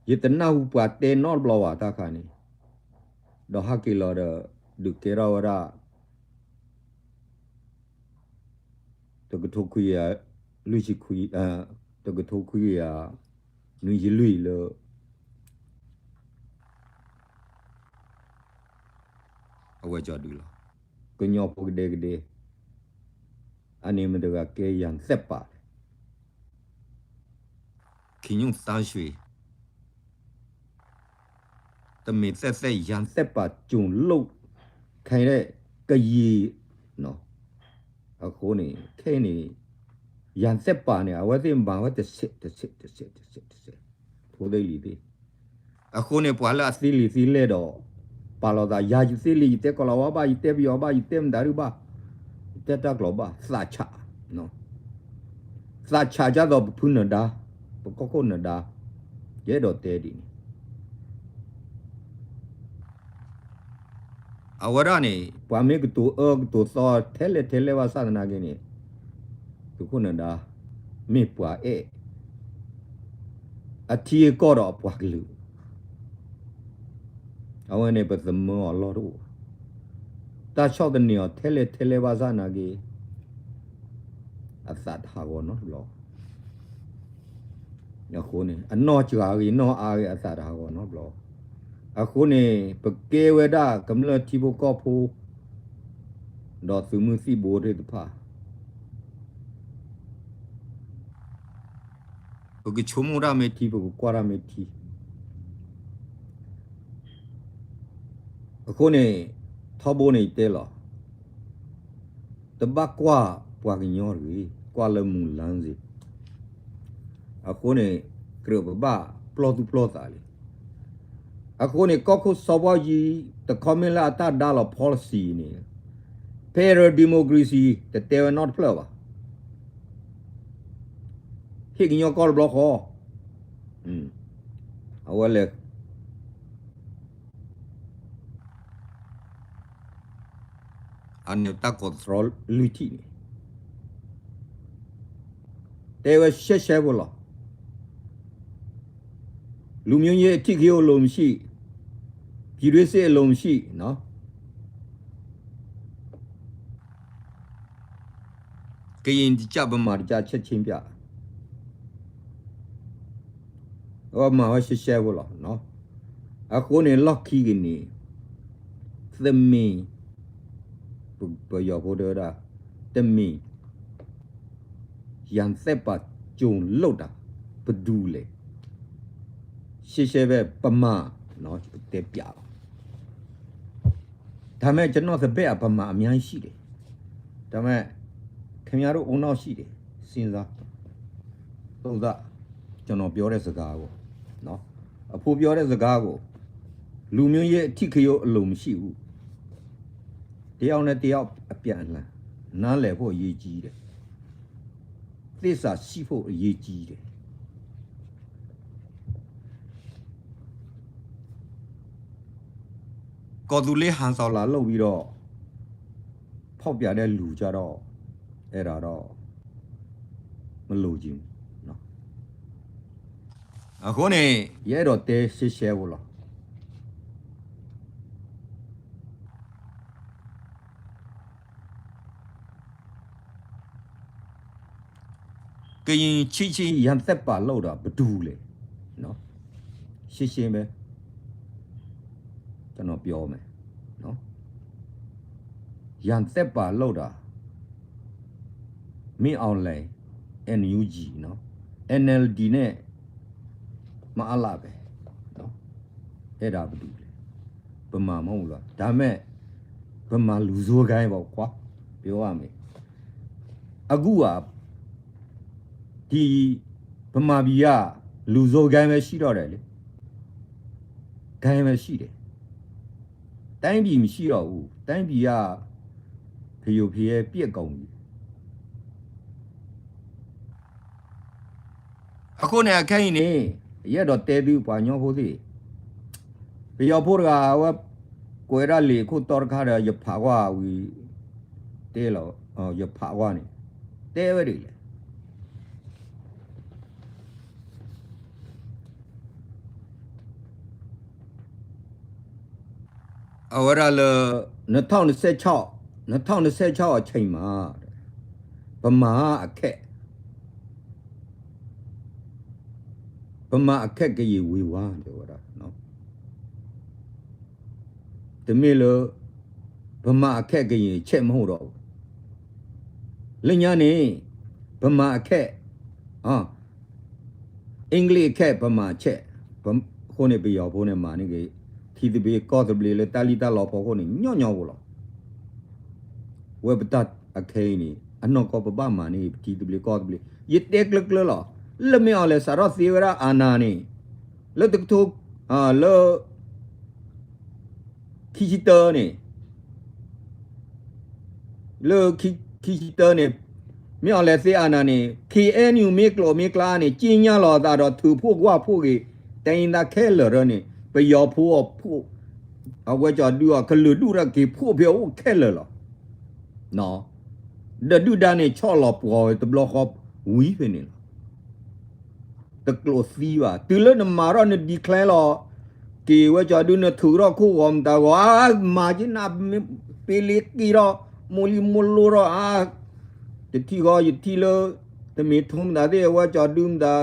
ယတနၢ်ဟူပှၤတဲနီတဘျီဘၣ်တၢ်ခါန့ၣ် ဒီးဟးက့ၤလီၤဒီး ဒုးကဲထီၣ်ဝဲဒၣ် တကထိခွံကယၤ လွံၢ်ဆံခွံ တကထိခွံကယၤ နွံဆံလွံၢ်လၢ အဝဲကၠီဒုလီၤ. ကညီဖိကဒဲကဒဲ အန့ၣ်မတၤတဂၤကဲယၤသဲးပာ်လဲၣ် ခ့ညိၣ်သါရွှ့ၤ တမ့ၢ်သဲးသဲး ယၤသဲးပာ်ကၠိၤလိၣ် ခဲအံၤ ကယံာ် အဃိန့ၣ် ခဲအံၤန့ၣ် ယၤသဲးပာ်န့ၣ် အဝဲသ့ၣ်မၤဝဲတဆဲးတဆဲးတဆဲးတဆဲးတဆဲး ဖိသ့ၣ်လံၤသ့ၣ် အဃိန့ၣ် ပှၤလၢအသ့လံာ်သ့လဲၢ်ဒီး ပာ်လီၤသး ယၤယသ့လံာ် ယတဲကီၤလၤဝါဘၣ် ယတဲပယီၤဘၣ် ယတဲမတၤဒုဘၣ် ယတဲတၢ်ကျိာ်ဘၣ် သးဆး သးဆးကၢ်သိးပဖုနဒါ ပကီၢ်ခိၣ်နဒါ ယအဲၣ်ဒိးတဲဒ်န့ၣ် အဝဲဒၣ်န့ၣ် ပှၤမ့ၢ်ကတိၤအၢကတိၤသီထဲလဲၣ်ထဲလဲၣ်ဘၣ်ဆၣ်သနာ်က့န့ၣ် သုးခိၣ်နဒါ မ့ၢ်ပှၤအဲၣ် အထံအကီၢ်ဒီးအပှၤကလုာ် အဝဲန့ၣ်ပသမၢအီၤလီၢ်တအိၣ်ဘၣ်. တၢ်ဆီၣ်သနံးအီၤထဲလဲၣ်ထဲလဲၣ်ဘၣ်ဆၣ်သနာ်က့ အသးတဟးဂီၤနီတဘျီ အဃိန့ၣ် အနီၢ်စှၤဂ့ၤနီၢ်အါဂ့ၤအသးတဟးဂီၤနီတဘျီ. အဃိန့ၣ် ပကဲဝဲဒၣ်ကမျၢၢ်ထံဖိကီၢ်ဖိ ဒီးသုးမုၢ်သံၣ်ဘိသ့ၣ်တဖၣ် ပကဆိကမိၣ်တၢ်မ့ၢ်ထံ ပကကွၢ်တၢ်မ့ၢ်ထံ အဃိန့ၣ် ထီဘိန့ၣ်ယတဲလီၤ တဘၣ်ကွၢ်ပှၤကညီတဂ့ၤ ကွၢ်လၢမုၢ်လၢ်စ့ၢ် အဃိန့ၣ် ကြၢးပဘၣ်ပလီၢ်သူၣ်ပလီၢ်သးလံ. အဃိန့ၣ် ကီၢ်ခိၣ်စီၤဘီယံၤ တခီမ့ၢ်လၢအတၢ်ဒါလီၤ policy န့ၣ် federal democracy တတဲဝဲနီတဖျၢၣ်ဘၣ်. ဟ့ၣ်ကညီကီၢ်တဘျီဃီ အဝဲလဲၣ် အန့ၣ်တၢ်ကီၤသရီလွံၢ်ထံၣ်န့ၣ် တဲဝဲရှဲရှဲဖိလီၤ. လူမျိုးရေးအဓိကရုဏ်းအလိုမရှိ, ပြည်တွင်းစစ်အလိုမရှိနော်. ကရင်တစ်ကျပ် ဗမာတစ်ကျပ် ချက်ချင်းပြ. အဝဲမၤဝဲရှဲရှဲဖိလီၤ. အဃိန့ၣ် လီၢ်ခံက့ၤန့ၣ် တမ့ၢ် ပယီၤဖိတဲဝဲဒၣ် တမ့ၢ် ရန်သက်ပါ ကြုံလို့တာ ဘယ်သူလဲ ရှဲရှဲပဲ ဗမာနော် ပတဲပြလီၤ. ဒါပေမဲ့ ကျွန်တော်သဘက်အဗမာအများကြီးရှိတယ်. ဒါပေမဲ့ ခင်ဗျားတို့ဦးနှောက်ရှိတယ်. စဉ်းစား သုံးသပ် ကျွန်တော်ပြောတဲ့စကားကို နော် အဖိုးပြောတဲ့စကားကို လူမျိုးရေးအထိကရုဏ်းအလိုမရှိဘူး. တယောက်နဲ့တယောက်အပြန်အလှန်နားလည်ဖို့အရေးကြီးတယ်. သစ္စာရှိဖို့အရေးကြီးတယ်. ကော်သူလေးဟန်ဆောင်လာလုပ်ပြီးတော့ ဖောက်ပြန်တဲ့လူကြတော့ အဲ့ဒါတော့ မလိုချင်ဘူးနော်. အဃိန့ၣ် ယအဲၣ်ဒိးတဲရှဲရှဲဖိလီၤ. ကရင်ချစ်ခြင်း ရန်သက်ပါလို့တာ ဘယ်သူလဲနော် ရှင်းရှင်းပဲ ကျွန်တော်ပြောမယ်နော် ရန်သက်ပါလို့တာ မင်းအောင်လှိုင် NUG နော် NLD နဲ့ မအလပဲနော် အဲ့ဒါဘယ်သူလဲ ဗမာမဟုတ်ဘူးလား ဒါပေမဲ့ ဗမာလူဆိုးဂိုဏ်းပေါ့ကွာ ပြောရမယ် အခုဟာ ဒီဗမာပြည်က လူဆိုးဂိုဏ်းပဲရှိတော့တယ်လေ ဂိုဏ်းပဲရှိတယ် တိုင်းပြည်မရှိတော့ဘူး တိုင်းပြည်က ဖယိုဖယဲပျက်ကုန်ပြီ အဃိန့ၣ် အခဲအံၤန့ၣ် ယအဲၣ်ဒိးတဲသုပှၤကညီဖိသ့ၣ် ပယီၤဖိတဂၤ အဝဲ ကွဲးဒၣ်လံာ်ခိၣ်တီတခါဒီး ယဖးကွၢ်ဝံၤ တဲလီၤ ယဖးကွၢ်န့ၣ် တဲဝဲဒ်လဲၣ် အဝဲဒၣ်လၢ နှစ်ထောင့်နှစ်ဆယ့်ခြောက် နှစ်ထောင့်နှစ်ဆယ့်ခြောက် အချိန်မှာ ဗမာအခက် ဗမာအခက် ကရင်ဝေဝါ တဲဝဲဒၣ် တမ့ၢ်လၢ ဗမာအခက် ကရင်အချက် မဟုတ်တော့ဘူး လၢညါန့ၣ် ဗမာအခက် အင်္ဂလိပ်အခက် ဗမာချက် အဃိန့ၣ် ပယီၤဖိန့ၣ် မၤန့ၢ်က့ၤ ထံသဘျ့ကီၢ်သဘျ့လၢတၢ်လံၣ်တၢ်လီဖိအဃိန့ၣ် ညီညီဖိလီၤ ဝဲပတၢ်အခဲအံၤန့ၣ် အနီၢ်ကီၢ်ပဘၣ်မၤန့ၢ်က့ၤ ပထံသဘျ့ကီၢ်သဘျ့ ယတဲကျၢၤကျၢၤလီၤ လၢမ့ၢ်အီၤလဲၤစးထီၣ်သ့ဝဲဒၣ်အာဏာန့ၣ် လၢတကထိ လၢ ခံဆံတၢန့ၣ် လၢ ခံဆံတၢန့ၣ် မ့ၢ်အီၤလဲၤသ့အာဏာန့ၣ် KNU မ့ၢ်ကျိာ်မ့ၢ်ကျါန့ၣ် က့ညါလီၤအသးဒီးထုးဖှိၣ်ကွၢ်ဖှိၣ်က့ၤ တိုင်းရင်းသားခဲလၢာ်ရၢန့ၣ် ပယီၤဖိအဖှိၣ် အဝဲကၠီၤဒုအီၤ ကလုာ်ဒူၣ်ဒီးက့ၤဖှိၣ်ဖဲအိၣ်ခဲလၢာ်လီၤ ဒီးဒုၣ်ဒါန့ၣ် ဆီၣ်လီၤပှီၤဝဲတဘျီဃီဝံၤဖဲန့ၣ်လီၤ တကျိာ်သံဘၣ် တုၤလၢနမၤထီၣ်န declare လီၤ က့ၤဝဲကၠီၤဒု နထုးထီၣ်ခိၣ်ဂီၤမတၤဂီၤ အါ မၤက့န ပ့လ့က့ၤထီၣ် မိၢ်လံမိၢ်လိထီၣ် အါ ယထံၣ်ဃီယထံၣ်လၢ တမ့ၢ်ထိမတၤသ့ၣ် အဝဲကၠီၤဒုမတၤ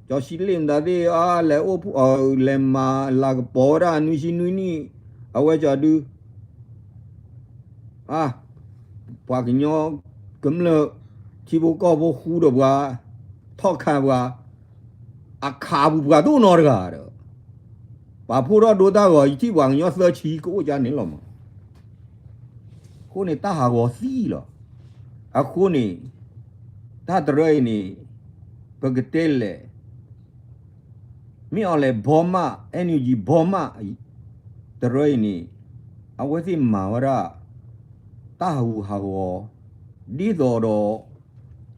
ကၠီၤစံလ့ၣ်မတၤသ့ၣ် အါ လဲၤအိၣ်ဖှိၣ် လဲၤမၤလၤကပီၤဝဲဒၣ်နွံဆံနွံနံၣ် အဝဲကၠီၤဒု အါ ပှၤကညီကမျၢၢ် ထံဖိကီၢ်ဖိဃူဒီးပှၤ ထီၣ်ခးပှၤ အခးပူၤပှၤတအိၣ်နီတဂၤဒီး ပာ်ဖှိၣ်ထီၣ်ဒိတၢ်ဂီၤ ယထံၣ်ပှၤကညီသၢဆံကအိၣ်ကၠါန့ၣ်လီၤမး အဃိန့ၣ် တၢ်ဟးဂီၤသံလီၤ အဃိန့ၣ် တၢ်တရၢအံၤန့ၣ် ပကတဲလဲၣ် မ့ၢ်အီၤလဲၣ် ဘီမး NUG ဘီမး တရၢအံၤန့ၣ် အဝဲသ့ၣ်မၤဝဲဒၣ် တၢ်ဟးဂူာ်ဟးဂီၤ ဒ်သိးဒီး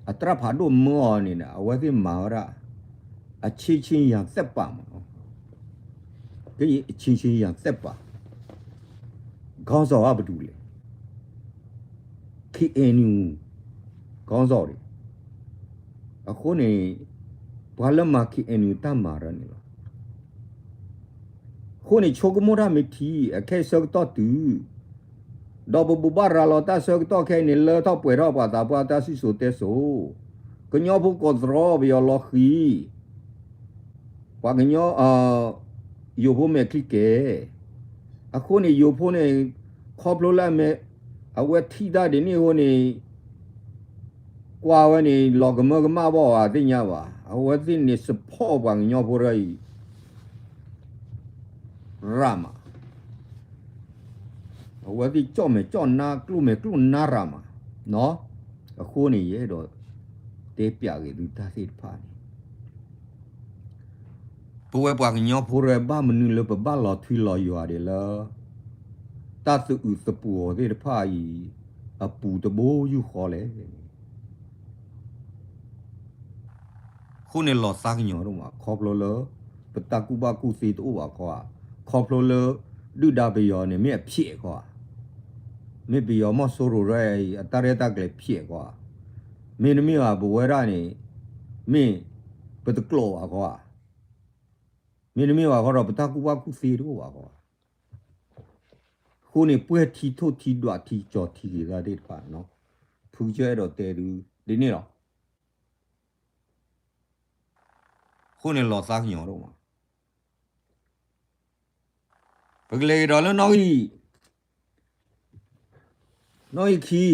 အတြၢ်ဖးဒိၣ်မၢအီၤန့ၣ် အဝဲသ့ၣ်မၤဝဲဒၣ် အချင်းချင်းရန်သက်ပါမး ကရင်အချင်းချင်းရန်သက်ပါ ခေါင်းဆောင်ကဘယ်သူလဲ KNU ခေါင်းဆောင်တွေ အဃိန့ၣ် ပှၤလၢမၤ KNU တၢ်မၤရၢန့ၣ်လီၤ. အဃိန့ၣ် ဆိကမိၣ်တၢ်မ့ၢ်ထံ အခဲအံၤဆၢကတီၢ်တုၤ ဒီးပဘူၣ်ဘၣ်ရၤလီၤတၢ်ဆၢကတီၢ်ခဲအံၤန့ၣ် လၢထီၣ်ပှဲၤထီၣ်ပှၤသးပှၢ်တၢ်စံၣ်စိၤတဲစိၤ ကညီဖိကိးသရီပယီၤလီၤဃံၤ ပှၤကညီ ယိၤဖိမဲာ်ချံကဲၤ အဃိန့ၣ် ယိၤဖိန့ၣ် ခီဖျိလၢအမဲာ် အဝဲထံၣ်တၢ်ဒ်န့ၣ်အဃိန့ၣ် ကွၢ်ဝဲန့ၣ် လီၤကမၢကမၣ်ဘၣ်ဝဲသ့ၣ်ညါဘၣ်. အဝဲသ့ၣ်န့ၣ် support ပှၤကညီဖိရၢအံၤ ရၢမး အဝဲသ့ၣ်ကၠီၣ်မဲာ်ကၠီၣ်နါ ကျိၣ်မဲာ်ကျိၣ်နါရၢမး အဃိန့ၣ် ယအဲၣ်ဒိးတဲပျးက့ၤသုတၢ်သ့ၣ်တဖၣ်န့ၣ် ပဝဲပှၤကညီဖိရၢ ဘၣ်မနုၤလၢပဘၣ်လီၤထွံလီၤယွၤဒံးလၢ တၢ်သအုးသပှီၤသ့ၣ်တဖၣ်အံၤ အပူၤတဘိယူၢ်ဃီလဲၣ်န့ၣ် အဃိန့ၣ်လီၤသးကညီၤဒိၣ်မး ခီဖျိလၢ ပတၢ်ကူၣ်ဘၣ်ကူၣ်သ့တအိၣ်ဘၣ်ခီဧါ, ခီဖျိလၢ ဒုၣ်ဒါပယီၤန့ၣ် မ့ၢ်အဖျဲးခီဧါ, မ့ၢ်ပယီၤမီၢ်စိရိၤရဲအံၤ အတၢ်ရဲၣ်တၢ်ကျဲၤဖျဲးခီဧါ, မ့တမ့ၢ်ဘၣ်ပဝဲဒၣ်န့ၣ် မ့ၢ်ပတကျိာ်ဘၣ်ခီဧါ, မ့တမ့ၢ်ဘၣ်ခီဒီး ပတၢ်ကူၣ်ဘၣ်ကူၣ်သ့တအိၣ်ဘၣ်ခီဧါ. အဃိန့ၣ် ပှဲၤထံထိၣ်ထံဒွးထံကၠီၤထံက့ၤသးသ့ၣ်တဖၣ်န့ၣ် ဖုကစၢၢ်အဲၣ်ဒိးတဲသု ဒ်န့ၣ်လီၤ. အဃိန့ၣ်လီၤသးကညီၤဒိၣ်မး. ပကလဲၤကဒီးလၢနီၣ်ဂံၢ်, နီၣ်ဂံၢ်ခံ,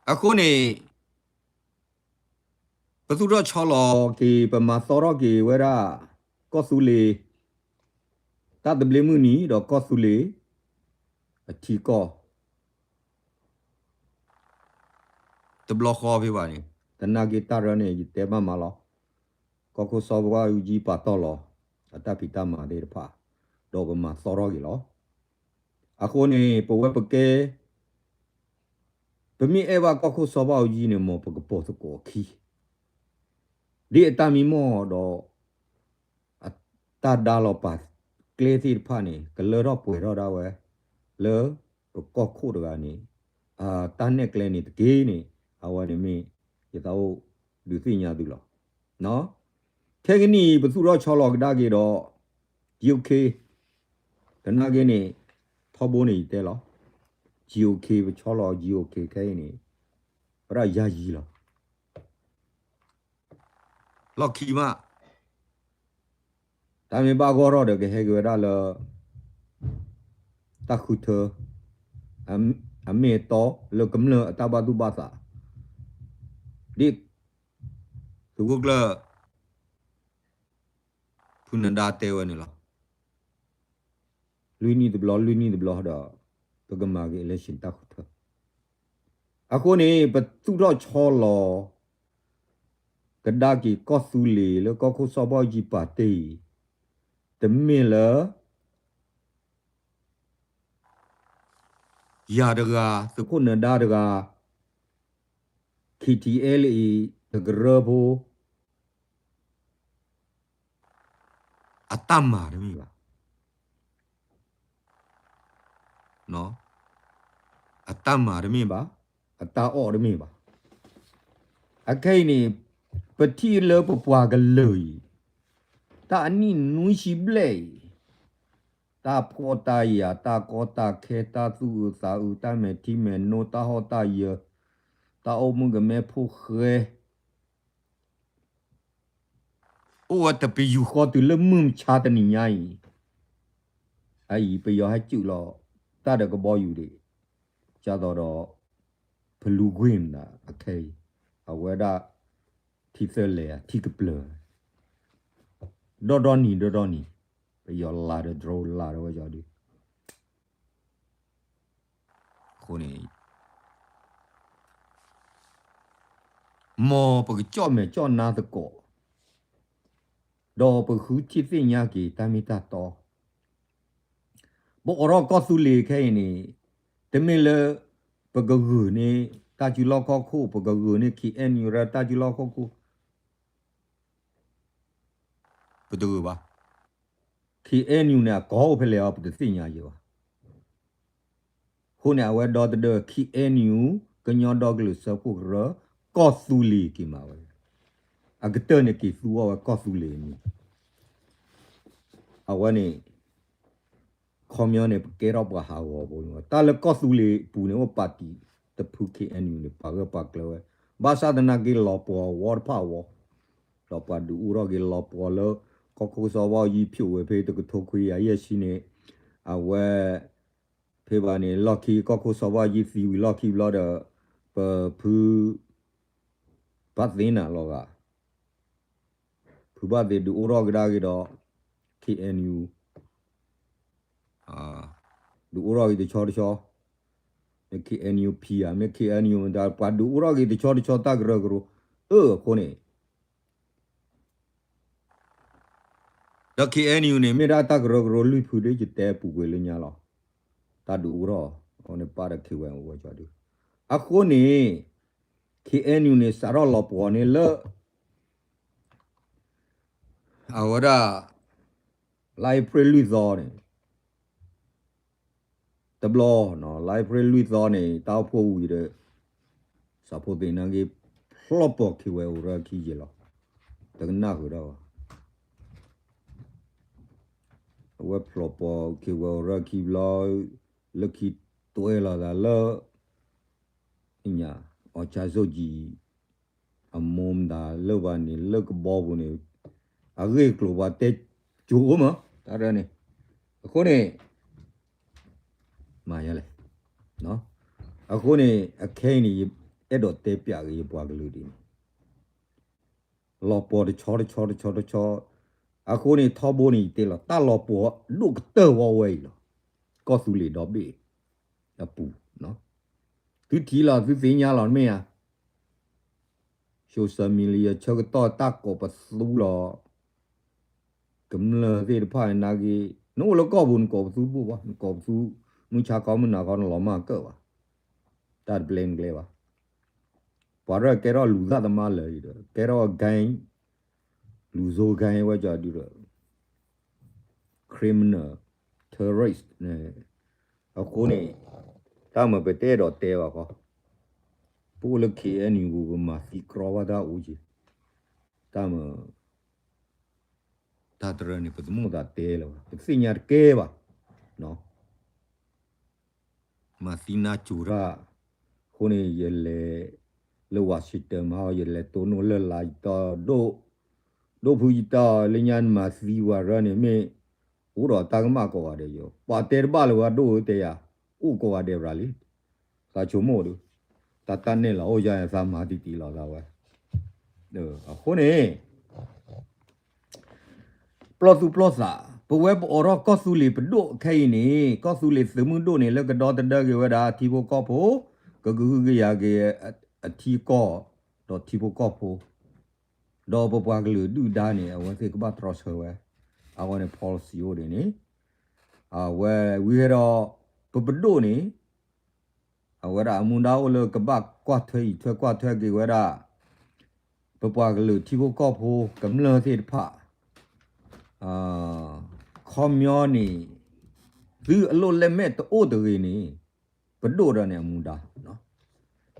အဃိန့ၣ် ပသူၣ်ထီၣ်ဆီလီၤက့ၤ ပမၤသီထီၣ်က့ၤဝဲဒၣ် ကီၢ်သူလ့ၤ တၢ်သဘျ့မုၢ်နံၤ ဒီးကီၢ်သူလ့ၤ အထံကီၢ် တဘျီဃီဖဲဘၣ်န့ၣ် သနာ်က့တၢ်ရၢန့ၣ် ယတဲဘၣ်မးလီၤ. ကီၢ်ခိၣ်စီၤဘၣ်အူကၠံပာ်တီၢ်လီၤ အတၢ်ဖံးတၢ်မၤသ့ၣ်တဖၣ် ဒီးပမၤသီထီၣ်က့ၤလီၤ. အဃိန့ၣ် ပဝဲပကဲ ပမ့ၢ်အဲၣ်ဘၣ်ကီၢ်ခိၣ်စီၤဘၣ်အူကၠံန့ၣ် မ်ပကပိာ်သကိးအခံ ဒ်အတၢ်မံမီၢ်ဒီး အတၢ်ဒါလီၤပာ်ကျဲသ့ၣ်တဖၣ်န့ၣ် ကလၢထီၣ်ပှဲၤထီၣ်ဒၣ်ဝဲ လၢပကီၢ်ခိၣ်တဂၤန့ၣ် အတၢ်နဲၣ်ကျဲန့ၣ်တက့ၢ်န့ၣ် အဝဲန့ၣ်မ့ၢ် ယသးအိၣ်ဒုးသ့ၣ်ညါသုလီၤ. ခဲကနံၣ်အံၤ ပသူၣ်ထီၣ်ဆီလီၤကဒါက့ၤဒီး GOK သနာ်က့န့ၣ် ထီဘိန့ၣ်ယတဲလီၤ GOK ပဆီလီၤ GOK ခဲအံၤန့ၣ် ဝဲဒၣ်ယၤယံၤလီၤ. လီၢ်ခံမး တၢ်မ့ၢ်ဘၣ်ဂီၢ်ထီၣ်ဒီးကဟဲက့ၤဝဲဒၣ်လၢ တၢ်ဃုထၢ အမ့ၢ်အတီလၢကမျၢၢ်အတၢ်ဘၣ်သူၣ်ဘၣ်သး ဒ်သုးခိၣ်ကျၢၢ် ဖုနဒါတဲဝဲန့ၣ်လီၤ. လွံၢ်နံၣ်တဘျီ လွံၢ်နံၣ်တဘျီဒီး ပကမၤက့ၤ election တၢ်ဃုထၢ အဃိန့ၣ် ပသူၣ်ထီၣ်ဆီလီၤ ကဒါက့ၤကီၢ်သူလ့ၤလၢကီၢ်ခိၣ်စီၤဘၣ်အူကၠံ party အံၤ တမ့ၢ်လၢ ယၤတဂၤ သုးခိၣ်နဒါတဂၤ KTLA အံၤ တကရၢဖိ အတၢ်မၤတမ့ၢ်ဘၣ်. အတၢ်မၤတမ့ၢ်ဘၣ်, အတၢ်အီၣ်တမ့ၢ်ဘၣ်. အခဲအံၤန့ၣ် ပထံၣ်လၢပပှၤကလုာ်အံၤ တၢ်အနံၣ်နွံဆံဘျဲၣ်အံၤ တၢ်ဖှီၣ်တၢ်ယာ် တၢ်ကီတၢ်ခဲ တၢ်သူၣ်အုးသးအုး တၢ်မဲာ်ထံမဲာ်နိ တၢ်ဟီၣ်တၢ်ယၢၤ တၢ်အိၣ်မုၣ်ကမဲဖိဃဲ အိၣ်ဝဲတပယူာ်ဃီတုၤလၢမုၢ်မဆါတနံၤညါအံၤ, အအံၤပယီၤဟဲစုးလီၤ တၢ်ဒီးကဘီယူၤဒံး, ကၢ်သိးဒီး ဖလူကွ့ၢ်မနုၤအခဲအံၤ, အဝဲဒၣ် ထံသၢလဲၣ် ထံကပျၢၤ, ဒီဒီနံၤ ဒီဒီနံၤ, ပယီၤလၤဒီး drone လၤဒီးဝဲကီဒု အဃိန့ၣ် မ်ပကကၠီၣ်မဲာ်ကၠီၣ်နါသကိး, ဒီးပဃုထံၣ်သ့ၣ်ညါက့ၤတၢ်မ့ၢ်တၢ်တီ, ပအိးထီၣ်ကီၢ်သူလ့ၤခဲအံၤန့ၣ်, တမ့ၢ်လၢ ပကဂုာ်န့ၢ်တၢ်စုလီၢ်ခီၣ်ခိၣ်, ပကဂုာ်န့ၢ် KNU တၢ်စုလီၢ်ခီၣ်ခိၣ်, ပတဂုာ်ဘၣ်. KNU န့ၣ် အကီၢ်အိၣ်ဖဲလဲၣ်အီၤ ပတသ့ၣ်ညါယဲဘၣ်. အဃိန့ၣ် အဝဲဒီသဒၢ KNU ကညီဒီကလုာ်စၢဖှိၣ်ကရၢ ကီၢ်သူလ့ၤက့ၤမးဝဲ, အကတၢၢ်န့ၣ်က့ၤသူအီၤဝဲကီၢ်သူလ့ၤန့ၣ်, အဝဲန့ၣ် ခီပညီန့ၣ် ပကဲထီၣ်ပှၤဟးဂီၤဖိန့ၣ်, တၢ်လၢကီၢ်သူလ့ၤအပူၤန့ၣ် အိၣ်ပၣ်တံၣ်တဖု KNU န့ၣ် ပာ်ဂၢၢ်ပာ်ကျၢၤဝဲ, ဘၣ်ဆၣ်သနာ်က့လီၤပှီၤဝီတဖၣ်အဂီၢ်, ဒီးပှၤဒုးအိၣ်ထီၣ်က့ၤလီၤပှီၤလၢ ကီၢ်ခိၣ်စီၤဘၣ်အူကၠံဖျိးဝဲဖဲတကထိခွံကယၤယဲၢ်ဆံန့ၣ်, အဝဲ ဖဲဘၣ်န့ၣ် လီၢ်ခံကီၢ်ခိၣ်စီၤဘၣ်အူကၠံသံဝံၤလီၢ်ခံဘျီဒီး ပဖု ဘၣ်သ့ၣ်နၤလီၤဂာ်, ဖုဘၣ်သ့ၣ်ဒုးအိၣ်ထီၣ်ကဒါက့ၤဒီး KNU, ဒုးအိၣ်ထီၣ်က့ၤတဆီတဆီ, မ့ၢ် KNUP ဧါ, မ့ၢ် KNU မတၤ ပှၤဒုးအိၣ်ထီၣ်က့ၤတဆီတဆီတၢ်ကရၢကရိ, အၢ အဃိန့ၣ် ဒီး KNU န့ၣ် မ့ၢ်ဒၣ်တၢ်ကရၢကရိလွံၢ်ဖုဒ်ယတဲပူၤကွံာ်လၢညါလီၤ. တၢ်ဒုးအိၣ်ထီၣ်အဃိန့ၣ် ပၣ်ဒီး K Y O ဝဲကီဒု, အဃိန့ၣ် KNU န့ၣ် စးထီၣ်လီၤပှီၤန့ၣ်လၢ အဝဲဒၣ် လါအ့ဖြ့ၣ်လွံၢ်သီန့ၣ် တဘျီ, လါအ့ဖြ့ၣ်လွံၢ်သီန့ၣ် တၢ်အိၣ်ဖှိၣ်ဝံၤဒီး ဆၣ်ဖိသ့ၣ်နာ်က့ ဖျီၣ်ပီၤ K Y O ရၢခံယဲၢ်လီၤ. တကနၣ်ဃုာ်ဒီး အဝဲဖျီၣ်ပီၤ K Y O ရၢခံဘျီ, လၢခံတွဲလီၤသးလၢ ညါ အီၣ်ဆၣ်စိၣ်ကံ မိၢ်မတၤလၢပှၤန့ၣ် လၢကဘီပူၤန့ၣ် အဂ့ၢ်အကျိၤပှၤတဲကၠိၤအိၣ်မး တၢ်ဒၢန့ၣ် အဃိန့ၣ် မၤယလဲၣ် အဃိန့ၣ် အခဲအံၤန့ၣ် အဲၣ်ဒိးတဲပျးက့ၤယပှၤကလုာ်ဒ်န့ၣ် လီၤပှီၤတဆီတဆီတဆီတဆီ အဃိန့ၣ် ထီဘိန့ၣ် ယတဲလီၤ တၢ်လီၤပှီၤဒိၣ်ကတၢၢ်ဝဲဝဲအံၤလီၤ. ကီၢ်သူလ့ၤဒီဘ့ၣ်အပူၤ သုထံၣ်လီၤ သုသ့ၣ်ညါလီၤ မ့ၢ်ဧါ social media ဆၢကတီၢ်တၢ်ကိးပသူလီၤ ကမျၢၢ်သ့ၣ်တဖၣ်န့ၣ်နာ်က့ နအိၣ်လၢကီၢ်ပူၤ နကိးပသူတဘိၣ်ဘၣ် နကိးပသူ မုၢ်ဆါခီမုၢ်နၤခီ နလီၤမၢ်ကၢၣ်ဘၣ် တၢ်တပျဲနကျဲဘၣ် ပှၤရဲၣ်ကဲထီၣ်လူၤသၣ်သမါလၢာ်ဒီး ကဲထီၣ် gang လူၤစိ gang ဝဲကီဒုဒီး criminal terrorist န့ၣ် အဃိန့ၣ် တၢ်မၤပတဲဒီးတဲဘၣ်ဃီ ပအိၣ်လၢ KNU ပူၤ ပမၤသံကြီဘၣ်တၢ်အိၣ်က့ၤ တၢ်မၤ တၢ်တရၢန့ၣ် ပတမိၣ်သးတဲလၢၤဘၣ် ပသ့ၣ်ညါတကဲဘၣ် မၤသံနါစိၤတၢ် အဃိန့ၣ် ယလဲၤ လၢ Washington မး ယလဲၤတိၢ်နီၣ်လၢ်လၢ်ယတီၢ်ဒိၣ် ဒိၣ်ဖုယတီၢ် လၢညါနမၤသံပှၤရၢန့ၣ် မ့ၢ်အိၣ်ဒီးတၢ်ကမၣ်ကိးဂၤဒဲးယိၤ ပှၤတဲတဘၣ်လၢၤဝဲဒိၣ်ဧၢတဲယၤ အိၣ်ကိးဂၤဒဲးရၤလံ သးဆိကမိၣ်ဒီး တၢ်တၢ်နဲၣ်လီၤအိၣ်ယါ သးမၤတံၢ်တံၢ်လီၤသးဝဲ အဃိန့ၣ် ပျီၢ်သူၣ်ပျီၢ်သး ပဝဲပအိးထီၣ်ကီၢ်သူလ့ၤပဒိၣ်ခဲအံၤန့ၣ် ကီၢ်သူလ့ၤသုးမုၢ်ဒိၣ်န့ၣ် လၢကဒီတဒၢက့ၤဝဲဒၣ်ထံဖိကီၢ်ဖိ ကကဟုကယာ်က့ၤအထံအကီၢ် ဒီးထံဖိကီၢ်ဖိ ဒီးပပှၤကလုာ်ဒုၣ်ဒါန့ၣ် အဝဲသ့ၣ်ကဘၣ်တြီဆၢဝဲ အဝဲန့ၣ် policy အိၣ်ဒ်န့ၣ် အဝဲဝံၤဟဲဒီး ပပဒိၣ်န့ၣ် အဝဲဒၣ်အမူဒါအိၣ်လၢကဘၣ်ကွၢ်ထွဲအံးထွဲကွၢ်ထွဲက့ၤဝဲဒၣ် ပပှၤကလုာ်ထံဖိကီၢ်ဖိကမျၢၢ်သ့ၣ်တဖၣ် ခီပညီန့ၣ် သုအလိၣ်လဲၢ်မဲာ်တအိၣ်တဂ့ၤန့ၣ် ပဒိၣ်ဒီးန့ၣ်အမူဒါ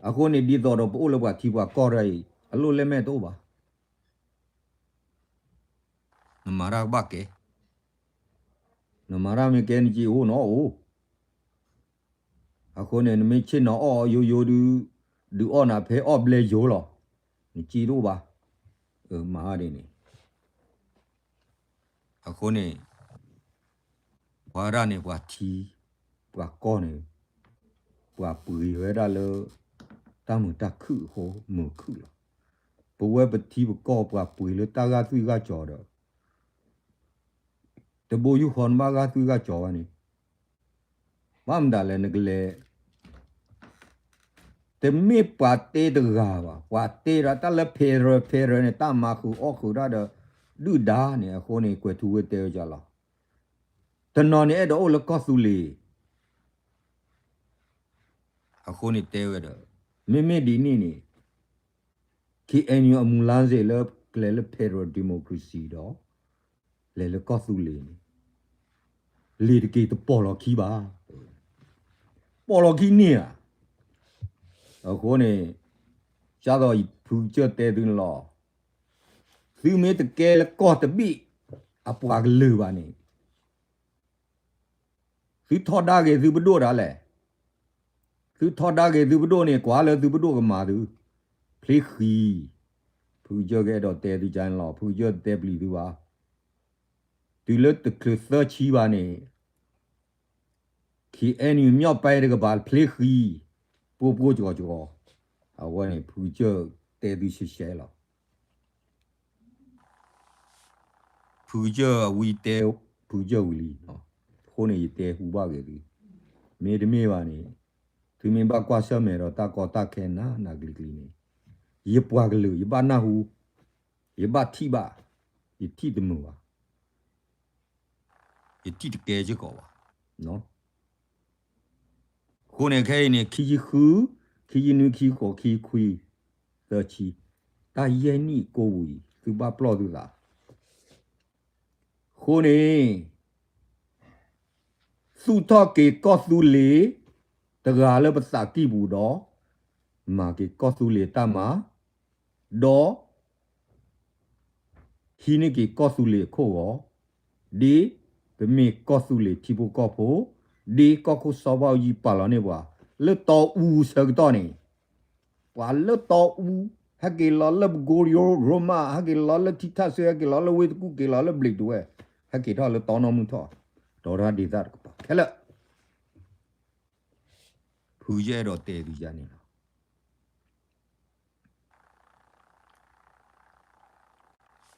အဃိန့ၣ် ဒ်သိးဒီးပအိၣ်လၢပှၤထံပှၤကီၢ်တၢ်အံၤ အလိၣ်လဲၢ်မဲာ်တအိၣ်ဘၣ် နမၤတၢ်ကဘၣ်ကဲ နမၤတၢ်မ့ၢ်ကဲနက့ၤအိၣ်နီၤအိၣ် အဃိန့ၣ် နမ့ၢ်ဆ့ၣ်နီၤအီၣ်ယိယိဒုး ဒုးအီၣ်နၤဖဲအီၣ်ဘျဲယိလီၤ နက့ၤတအိၣ်ဘၣ် မၤဒ်န့ၣ် အဃိန့ၣ် ပှၤဒၣ်န့ၣ် ပှၤထံ ပှၤကီၢ်န့ၣ် ပှၤပှ့ၤဝဲဒၣ်လၢ တၢ်မုာ်တၢ်ခုၣ်အဃိ မုာ်ခုၣ်လီၤ. ပဝဲပထံပကီၢ်ပှၤပှ့ၤလၢတၢ်ဂာ်သွံၣ်ဂာ်စီၤဒီး တဘိယူၢ်ဃီနဘၣ်ဂာ်သွံၣ်ဂာ်စီၤဝဲန့ၣ် ဘၣ်မတၤလဲၣ်နကလဲၤ တမ့ၢ်ပှၤတဲတဂၤဘၣ် ပှၤတဲဒီးတၢ်လၢ federal federal န့ၣ် တၢ်မၤဃုာ်အီၣ်ဃုာ်တၢ်ဒီး ဒုၣ်ဒါန့ၣ် အဃိန့ၣ် ကွဲၤထူဝ့တဲဝဲဒ်လီၤ. တနီၤန့ၣ်အဲၣ်ဒိးအိၣ်လၢကီၢ်သူလ့ၤ အဃိန့ၣ်တဲဝဲဒီး မ့မ့ၢ်ဒ်န့ၣ်န့ၣ် KNU အမူလါစ့ၢ်လၢ ကလဲၤလၢ federal democracy ဒီး လဲၤလၢကီၢ်သူလ့ၤန့ၣ် လ့ၤတက့ၤတပိာ်လီၤခံဘၣ်. ပိာ်လီၤခံန့ၢ်ဧါ. အဃိန့ၣ် ကၢ်သိးယဖုကစၢၢ်တဲသုန့ၣ်လီၤ. သုမ့ၢ်တကဲလၢကီၢ်တဘ့ၣ်အပှၤကလုာ်ဘၣ်န့ၣ် သုထီဒါက့ၤသုပဒိၣ်ဒၣ်လဲာ်. သုထီဒါက့ၤသုပဒိၣ်န့ၣ် ကွၢ်လၢသုပဒိၣ်ကမၤသု, ဖျ့ဃံ. ဖုကစၢၢ်ကအဲၣ်ဒိးတဲသုကန့ၣ်လီၤ. ဖုကစၢၢ်တတဲပျံၤသုဘၣ်. တုၤလၢတချုးသၢဆံဘၣ်န့ၣ် KNU မၠီၣ်ပဲတကပၤ ဖျ့ဃံ, ပှိၢ်ပှိၢ်ကီၤကီၤ. အဝဲန့ၣ် ဖုကစၢၢ်တဲသုရှဲရှဲလီၤ. ဖုကစၢၢ်အဝံတဲ ဖုကစၢၢ်ဝံၤလံ. အဃိန့ၣ် ယတဲဟူဘၣ်က့ၤသု, မ့တမ့ၢ်ဘၣ်န့ၣ် သုမ့ၢ်ဘၣ်ကွၢ်ဆၢၣ်မဲာ်ဒီးတၢ်ကီတၢ်ခဲနးနးကျံၤကျံၤန့ၣ် ယပှၤကလုာ် ယဘၣ်နၢ်ဟူ, ယဘၣ်ထံၣ်ဘၣ်, ယထံၣ်တမုာ်ဘၣ်. ယထံၣ်တကဲစ့ၢ်ကီးဘၣ်. အဃိန့ၣ်ခဲအံၤန့ၣ် ခံဆံဃု, ခံဆံနွံ, ခံဆံဃိး, ခံဆံခွံ, သၢဆံ, တၢ်ယဲၢ်နံၣ်ကိးဝံၤ သုဘၣ်ပျီၢ်သုသး. အဃိန့ၣ် သူၣ်ထီၣ်က့ၤကီၢ်သူလ့ၤ တဂၤလၢပသးကံၢ်ပူၤဒီး မၤက့ၤကီၢ်သူလ့ၤတၢ်မၤ, ဒီး ဟံးန့ၢ်က့ၤကီၢ်သူလ့ၤအခိၣ်ဂီၤ, ဒ်ပမ့ၢ်ကီၢ်သူလ့ၤထံဖိကီၢ်ဖိ, ဒ်ကီၢ်ခိၣ်စီၤဘၣ်အူကၠံပာ်လီၤန့ၢ်ပှၤ လၢတီအူဆၢကတီၢ်န့ၣ်, ပှၤလၢတီအူ ဟဲက့ၤလီၤလၢပကိရိ ရိမး, ဟဲက့ၤလီၤလၢထံထၣ်စ့, ဟဲက့ၤလီၤလၢဝ့ၢ်တကူၣ်, က့ၤလီၤလၢဘျံးဒဝဲၢ်, ဟဲက့ၤထီၣ်လၢတီနီၢ်မုၢ်ထီၣ်, ဒီတၢ်ဒ့သၣ်တကပၤခဲလၢာ်, ဖုယအဲၣ်ဒိးတဲသုယၤန့ၣ်လီၤ.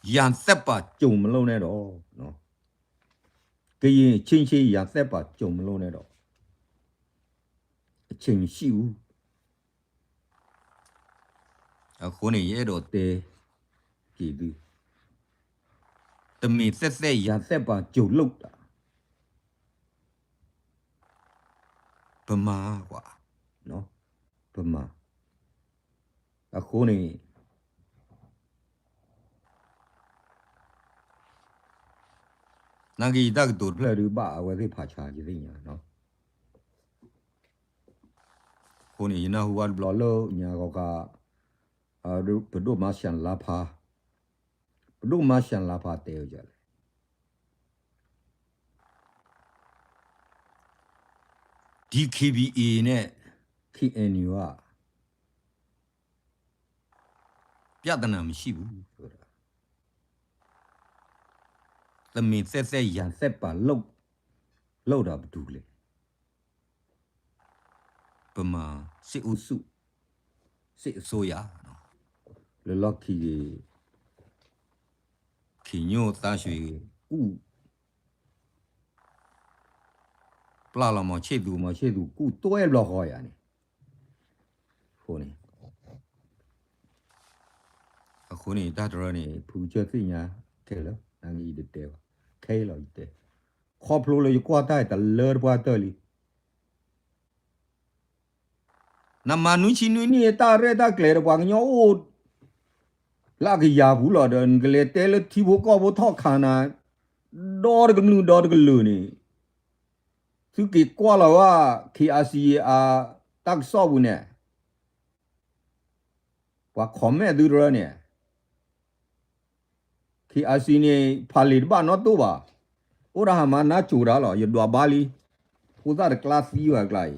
ယၤသဲးပာ်ကၠိၤမလိၣ်န့ၣ်ဒီး, ကရင်ချင်းချင်း ယၤသဲးပာ်ကၠိၤမလိၣ်န့ၣ်ဒီး, အချိန်မရှိဘူး. အဃိန့ၣ် ယအဲၣ်ဒိးတဲက့ၤသု, တမ့ၢ်သဲးသဲး ယၤသဲးပာ်ကၠိၤလိာ်တၢ် ပမၤကွၢ်, ပမၤ, အဃိန့ၣ် နာ်က့ယတၢ်ကတိၤတဖျၢၣ်ဒုးဘၣ်အဝဲသ့ၣ်ဖးဆါယသ့ၣ်ညါ, အဃိန့ၣ် ယနၢ်ဟူဘၣ်တဘျီလၢညါဂီၤခါ, ပဒိၣ်မါရှၤလါဖါ, ပဒိၣ်မါရှၤလါဖါတဲဝဲဒ်လဲၣ်, DKBA န့ၣ် KNU က ပြဿနာမရှိဘူး, တမ့ၢ်သဲးသဲး ယၤသဲးပာ်လိာ်, လိာ်ဒီးပတူၢ်လဲၣ်, ပမၤ စစ်အုပ်စု, စစ်အစိုးရ, လၢလီၢ်ခံက့ၤ ခင်ညွန့်သန်းရွှေ ကူၣ် ပျၢ်လီၤ မောင်ချစ်သူ, မောင်ချစ်သူ ကူၣ်တွဲဘျီဃီယၤန့ၣ်, အဃိန့ၣ်, အဃိန့ၣ် တၢ်တရၢန့ၣ် ဖုကစၢၢ်သ့ၣ်ညါခဲလၢာ်, နာ်က့ယတတဲဘၣ်, ခဲအံၤလီၤယတဲ, ခီဖျိလၢယကွၢ်တၢ်အံၤတလၢတပှၢ်တၢၢ်လံ နမၤနွံဆံနွံနံၣ် တၢ်ရဲၣ်တၢ်ကျဲၤဒီးပှၤကညီအိၣ် လၢအကယၤပူၤလီၤဒီး နကလဲၤတဲလၢထံဖိကီၢ်ဖိထီၣ်ခါနၤ, ဒီတကနုာ်ဒီတကလုာ်န့ၣ်, သုက့ၤကွၢ်လီၤဝဲ KIC အတၢ်ကစီၣ်ပူၤန့ၣ်, ပှၤ comment သုတရၢန့ၣ် KIC န့ၣ် ဖးလံာ်တဘၣ်နီတတိၢ်ဘၣ်, အိၣ်ဒၣ်ဟးမၤနါစိၤတၢ်လီၤ, ယဒွးဘါလံ, ဖိသၣ်တကျါသံဘၣ်ကျါအံၤ,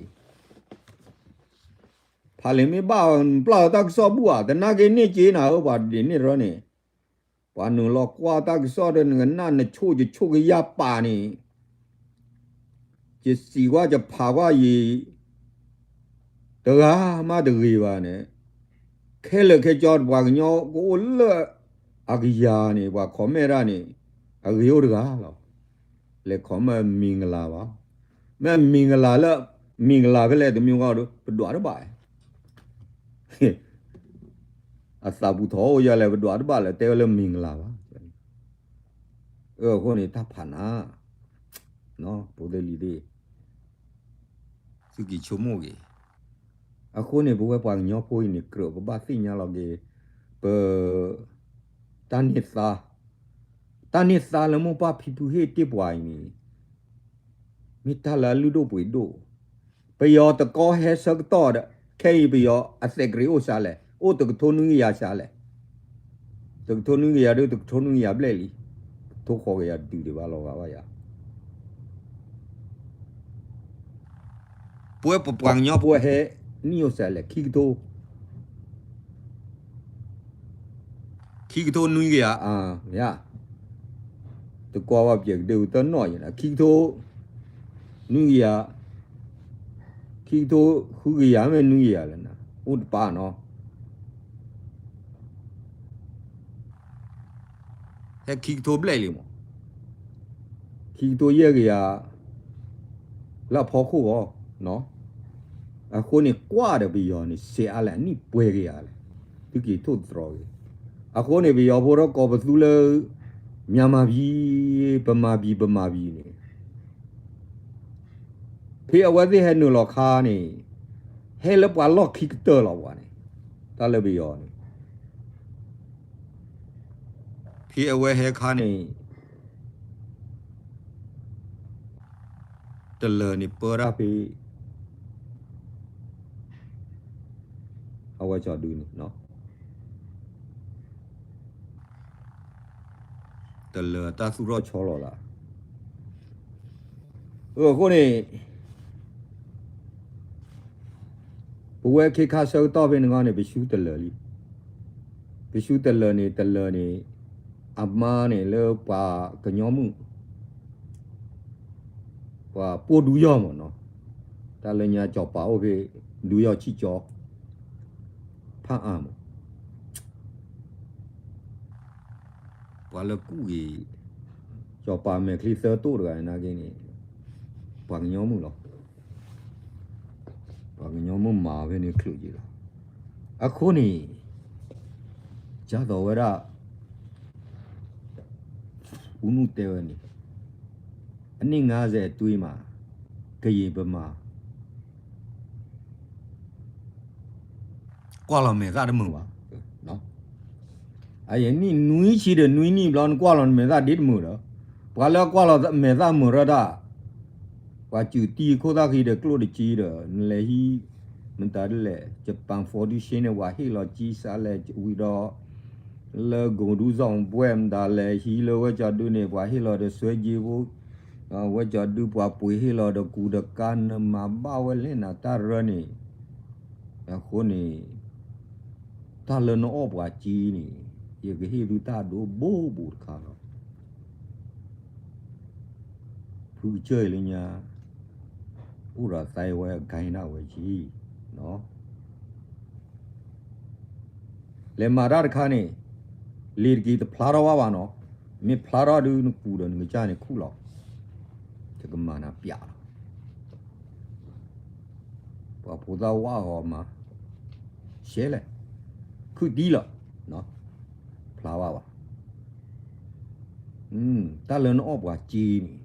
ဖးလံာ်မ့ၢ်ဘၣ် နပျၢ်လီၤတၢ်ကစီၣ်ဘူၣ်ဧါ, တနာ်က့န့ၢ်က့နၤဧၢ ပှၤဒ်န့ၣ်တရၢန့ၣ်, ပှၤနုာ်လီၤကွၢ်တၢ်ကစီၣ်ဒီး နကနၣ်နဆိၣ်ယဆိၣ်ကယၢ်ပာ်န့ၣ် ယစံးကွၢ်ယဖးကွၢ်ယံၤ, တဂၤမးတဂ့ၤဘၣ်န့ၣ်, ခဲလၢာ်ခဲဆ့ပှၤကညီကအိၣ်လၢအကယၤန့ၣ် ပှၤ comment တၢ်န့ၣ် အဂ့ၤအိၣ်တဂၤလီၤ. လဲၤ comment မင်္ဂလာပါ, မ့ၢ်မင်္ဂလာလၢ မင်္ဂလာဖဲလဲၣ်တမံၤဂီၢ်ဒီး ပဒွးတဘၣ် အသးပူၤထီၣ်အိၣ်ယၤလဲၣ် ပဒွးတဘၣ်လၢတဲဝဲလၢမင်္ဂလာပါ, အဃိန့ၣ် တၢ်ဖးနၤ ဖိသ့ၣ်လံၤသ့ၣ်, သုက့ၤဆိကမိၣ်ဂ့ၤ, အဃိန့ၣ် ပဝဲပှၤကညီဖိအံၤန့ၣ် ကြၢးပဘၣ်သ့ၣ်ညါလီၤက့ၤ ပ တၢ်န့ၢ်သါ, တၢ်န့ၢ်သါလၢမိၢ်ပၢ်ဖံဖုဟ့ၣ်တ့ၢ်ပှၤအံၤန့ၣ် မ့ၢ်တၢ်လၢအလုၢ်ဒိၣ်ပှ့ၤဒိၣ်, ပယီၤတကီဟဲဆၢကတီၢ်ဒီး ခဲအံၤပယီၤအသဲးကရံးအိၣ်စှၤလဲၣ်, အိၣ်တကထိနွံကယၤစှၤလဲၣ်, တကထိနွံကယၤဒီး တကထိနွံကယၤဘျဲၣ်လံ, ကထိဃိးကယၤဒုးဒံးဘၣ်လီၤဂာ်ဘၣ်ယၤ ပဝဲပပှၤကညီဖိဟဲနံၣ်အိၣ်စှၤလဲၣ် ခံကထိ, ခံကထိနွံကယၤ, မ့ၢ်ဧါ, တကွၢ်ဘၣ်ပျဲၢ်ကဒုတၢ်နီၣ်ယဲၢ်န့ၣ် ခံကထိနွံကယၤ, ခံကထိဃုကယၤမ့ၢ်နွံကယၤလဲၣ်န့ၣ် အိၣ်တပၤနီၤ ဟဲခံကထိဘျဲၣ်လံမး, ခံကထိယဲၢ်ကယၤ လၢအဖီခိၣ်ဂီၢ်, အဃိန့ၣ် ကွၢ်ဒီးပယီၤန့ၣ် စဲးအါလဲၣ် အနံၣ်ပှဲၤကယၤလဲၣ်, သုက့ၤထိၣ်သတြီၤက့ၤ, အဃိန့ၣ် ပယီၤဖိထီၣ်ကိးပသူလၢ မြန်မာပြည်, ဗမာပြည်, ဗမာပြည်န့ၣ် ဖဲအဝဲသ့ၣ်ဟဲနုာ်လီၤခါန့ၣ် ဟဲလၢပှၤလီၢ်ခံကတၢၢ်လီၤပှၤန့ၣ်, တၢ်လၢပယီၤန့ၣ် ဖဲအဝဲဟဲခါန့ၣ် တလၢာ်န့ၣ်ပၢတၢ်ဖဲ အဝဲကၠီဒုန့ၣ် တလၢာ်တၢ်သူၣ်ထီၣ်ဆီလီၤသး, အဃိန့ၣ် ပဝဲခ့ခါဆၢကတီၢ်ဖဲန့ၣ်ဂီၢ်န့ၣ် ပဆူတလၢာ်လံ, ကဆူတလၢာ်န့ၣ် တလၢာ်န့ၣ် အမါန့ၣ်လၢပှၤကညီမုၣ် ပှၤပိာ်ဒူယီၢ်မ့ၢ်နီၤ, တၢ်လၢညါစီၤပၤအိၣ်ဖဲ ဒူယီၢ်ဆံၣ်ကၠီ ဖးအါမး, ပှၤလၢကူၣ်ဂ့ၤ စီၤပၤမဲာ်ချံသၢတိၣ်တဂၤနာ်က့န့ၣ် ပှၤကညီမုၣ်လီၤ. ပှၤကညီမုၣ်မၤဖဲန့ၣ်ချုးက့ၤလီၤ. အဃိန့ၣ် ကၢ်သိးဝဲဒၣ် ဦးနုတဲဝဲန့ၣ် အနှစ်ငါးဆယ်အတွင်းမှာ ကရင်ဗမာ ကွၢ်လီၤမဲာ်သၣ်တမုာ်ဘၣ်. အယနံၣ်နွံဆံဒီးနွံနံၣ်ဘျီ နကွၢ်လီၤနမဲာ်သၣ်ဒ့တမုာ်ဒီး, ပှၤလၢကွၢ်လီၤမဲာ်သၣ်မုာ်ရၢတၢ်, ပှၤစူးတံၢ်ခိၣ်သၣ်ဃံဒီးကျိၣ်တက့ဒီး နလဲၤဟံး မတၤဒ်လဲၣ် Japan Foundation န့ၣ် ပှၤဟ့ၣ်လီၤကံစးလဲၤဝံၤဒီး လၢကိၣ်ဒူစီၤဘှဲၣ်မတၤလဲၤဟံးလၢဝဲကၠီဒုန့ၣ် ပှၤဟ့ၣ်လီၤဒီးစွဲက့ဖိ ဝဲကၠီဒုပှၤပှ့ၤဟ့ၣ်လီၤဒီးကူဒီးကါ နမၤဘၣ်ဝဲလဲၣ်နၤတၢ်ရၢန့ၣ်, အဃိန့ၣ် တၢ်လၢနအီၣ်ပှၤက့န့ၣ် ယကဟ့ၣ်သုတၢ်ဒိဘိဘူးတခါလီၤ. ဖုကစၢၢ်အံၤလၢညါ အိၣ်ဒီးသးဝဲအဂၤနၢ်ဝဲက့ လဲၤမၤတၢ်တခါန့ၣ် လ့ၤတက့ၤတဖျါထီၣ်ဘၣ်ဘၣ်နီၤ, မ့ၢ်ဖျါထီၣ်ဒုးနကူဒီးနကစၢ်န့ၣ်ခူၣ်လီၤ, တကမၤနၤပျးလီၤ. ပှၤဖိသၣ်ဝါဂီၤမး ရှဲလဲၣ်, ခုၣ်တံၢ်လီၤ, ဖျါဘၣ်ဘၣ်. တၢ်လၢနအီၣ်ပှၤက့န့ၣ်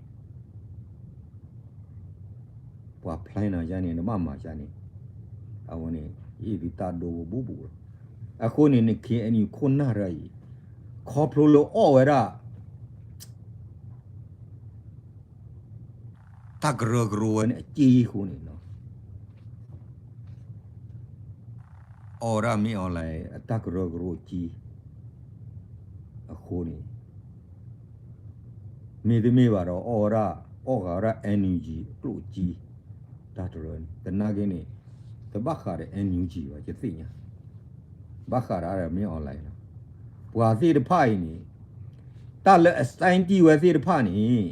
ပှၤဖျါနၤယါန့ၣ် နဘၣ်မၤယါန့ၣ်, အဝဲန့ၣ် ယဟ့ၣ်သုတၢ်ဒိဘူးဘူးလီၤ. အဃိန့ၣ် နခ့အနံၤခိၣ်နၢ်ရၢအံၤ ခီဖျိလၢအီၣ်ဝဲဒၣ် တၢ်ကရၢကရိဝဲန့ၣ်အက့အဃိန့ၣ်နီၤ, အီၣ်ဝဲဒၣ်မ့ၢ်အီၤလဲၣ် အတၢ်ကရၢကရိအက့ အဃိန့ၣ် မ့တမ့ၢ်ဘၣ်ဒီး အီၣ်ဝဲဒၣ် အီၣ်ဃာ်ဝဲဒၣ် NUG အကျိၣ်အက့ တၢ်တရၢန့ၣ် သနာ်က့န့ၣ် တဘၣ်ဃးဒီး NUG ဘၣ် ယသ့ၣ်ညါ ဘၣ်ဃးဒီးမ့ၢ်အီၤလဲၣ်လီၤ. ပှၤသ့ၣ်တဖၣ်အံၤန့ၣ် တၢ်လၢအsignတံၢ်ဝဲသ့ၣ်တဖၣ်န့ၣ်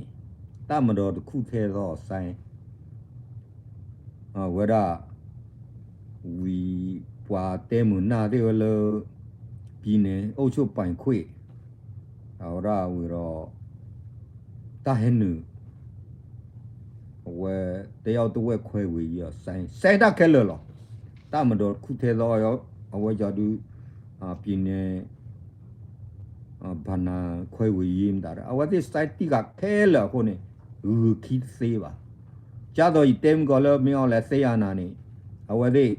တၢ်မၤဒီးတခူၣ်ထဲသီအsign ဝဲဒၣ် ဝံၤ ပှၤတဲမုာ်နၢ်သ့ၣ်ဝဲလၢ ပြည်နယ်အုပ်ချုပ်ပိုင်ခွင့် အဝဲဒၣ်ဝံၤဒီး တၢ်ဟဲနုာ် အဝဲ တယောက်တဝက်ခွဲဝံၤအံၤ sign တၢ်ခဲလၢာ်လီၤ. တၢ်မၤဒီးတခူၣ်ထဲသီ အဝဲကၠီဒု ပြည်နယ် ဘဏ္ဍာခွဲဝေရေး မတၤဒီး အဝဲသ့ၣ်signတံၢ်ဃာ်ခဲလၢာ်အဃိန့ၣ် ဂုာ်ခံတသ့ဘၣ်. ကၢ်သိးယတဲမုၢ်ကီးလၢမ့ၢ်အီၤလဲၣ်သ့ၣ်ယၤနၤန့ၣ် အဝဲသ့ၣ်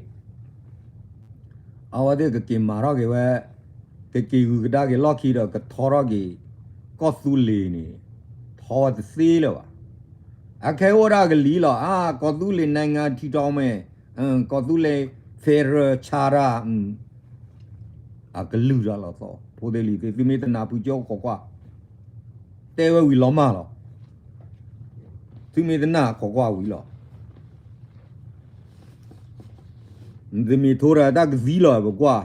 အဝဲသ့ၣ်ကက့ၤမၤထီၣ်က့ၤဝဲ ကက့ၤဂုၤကဒါက့ၤလီၢ်ခံဒီးကထီထီၣ်က့ၤ ကီၢ်သူလ့ၤန့ၣ် ထီဝဲတသ့လၢၤဘၣ်. အခဲအိၣ်ဒၣ်ကလံၤလီၤ အါ ကီၢ်သူလ့ၤ နိုင်ငံထူထောင်မယ် ကီၢ်သူလ့ၤ federal charter အကလုၢ်တၢ်လီၤသီ ဖိသ့ၣ်လံၤသ့ၣ် သုမ့ၢ်တနၢ်ဖုကၠိခိးကွၢ် တဲဝဲဝံၤလီၤမၢ်လီၤ. သုမ့ၢ်တနၢ်ခိးကွၢ်ဝံၤလီၤ. သုမ့ၢ်ထိရၤတၢ်ကသံလီၤ ပကွၢ်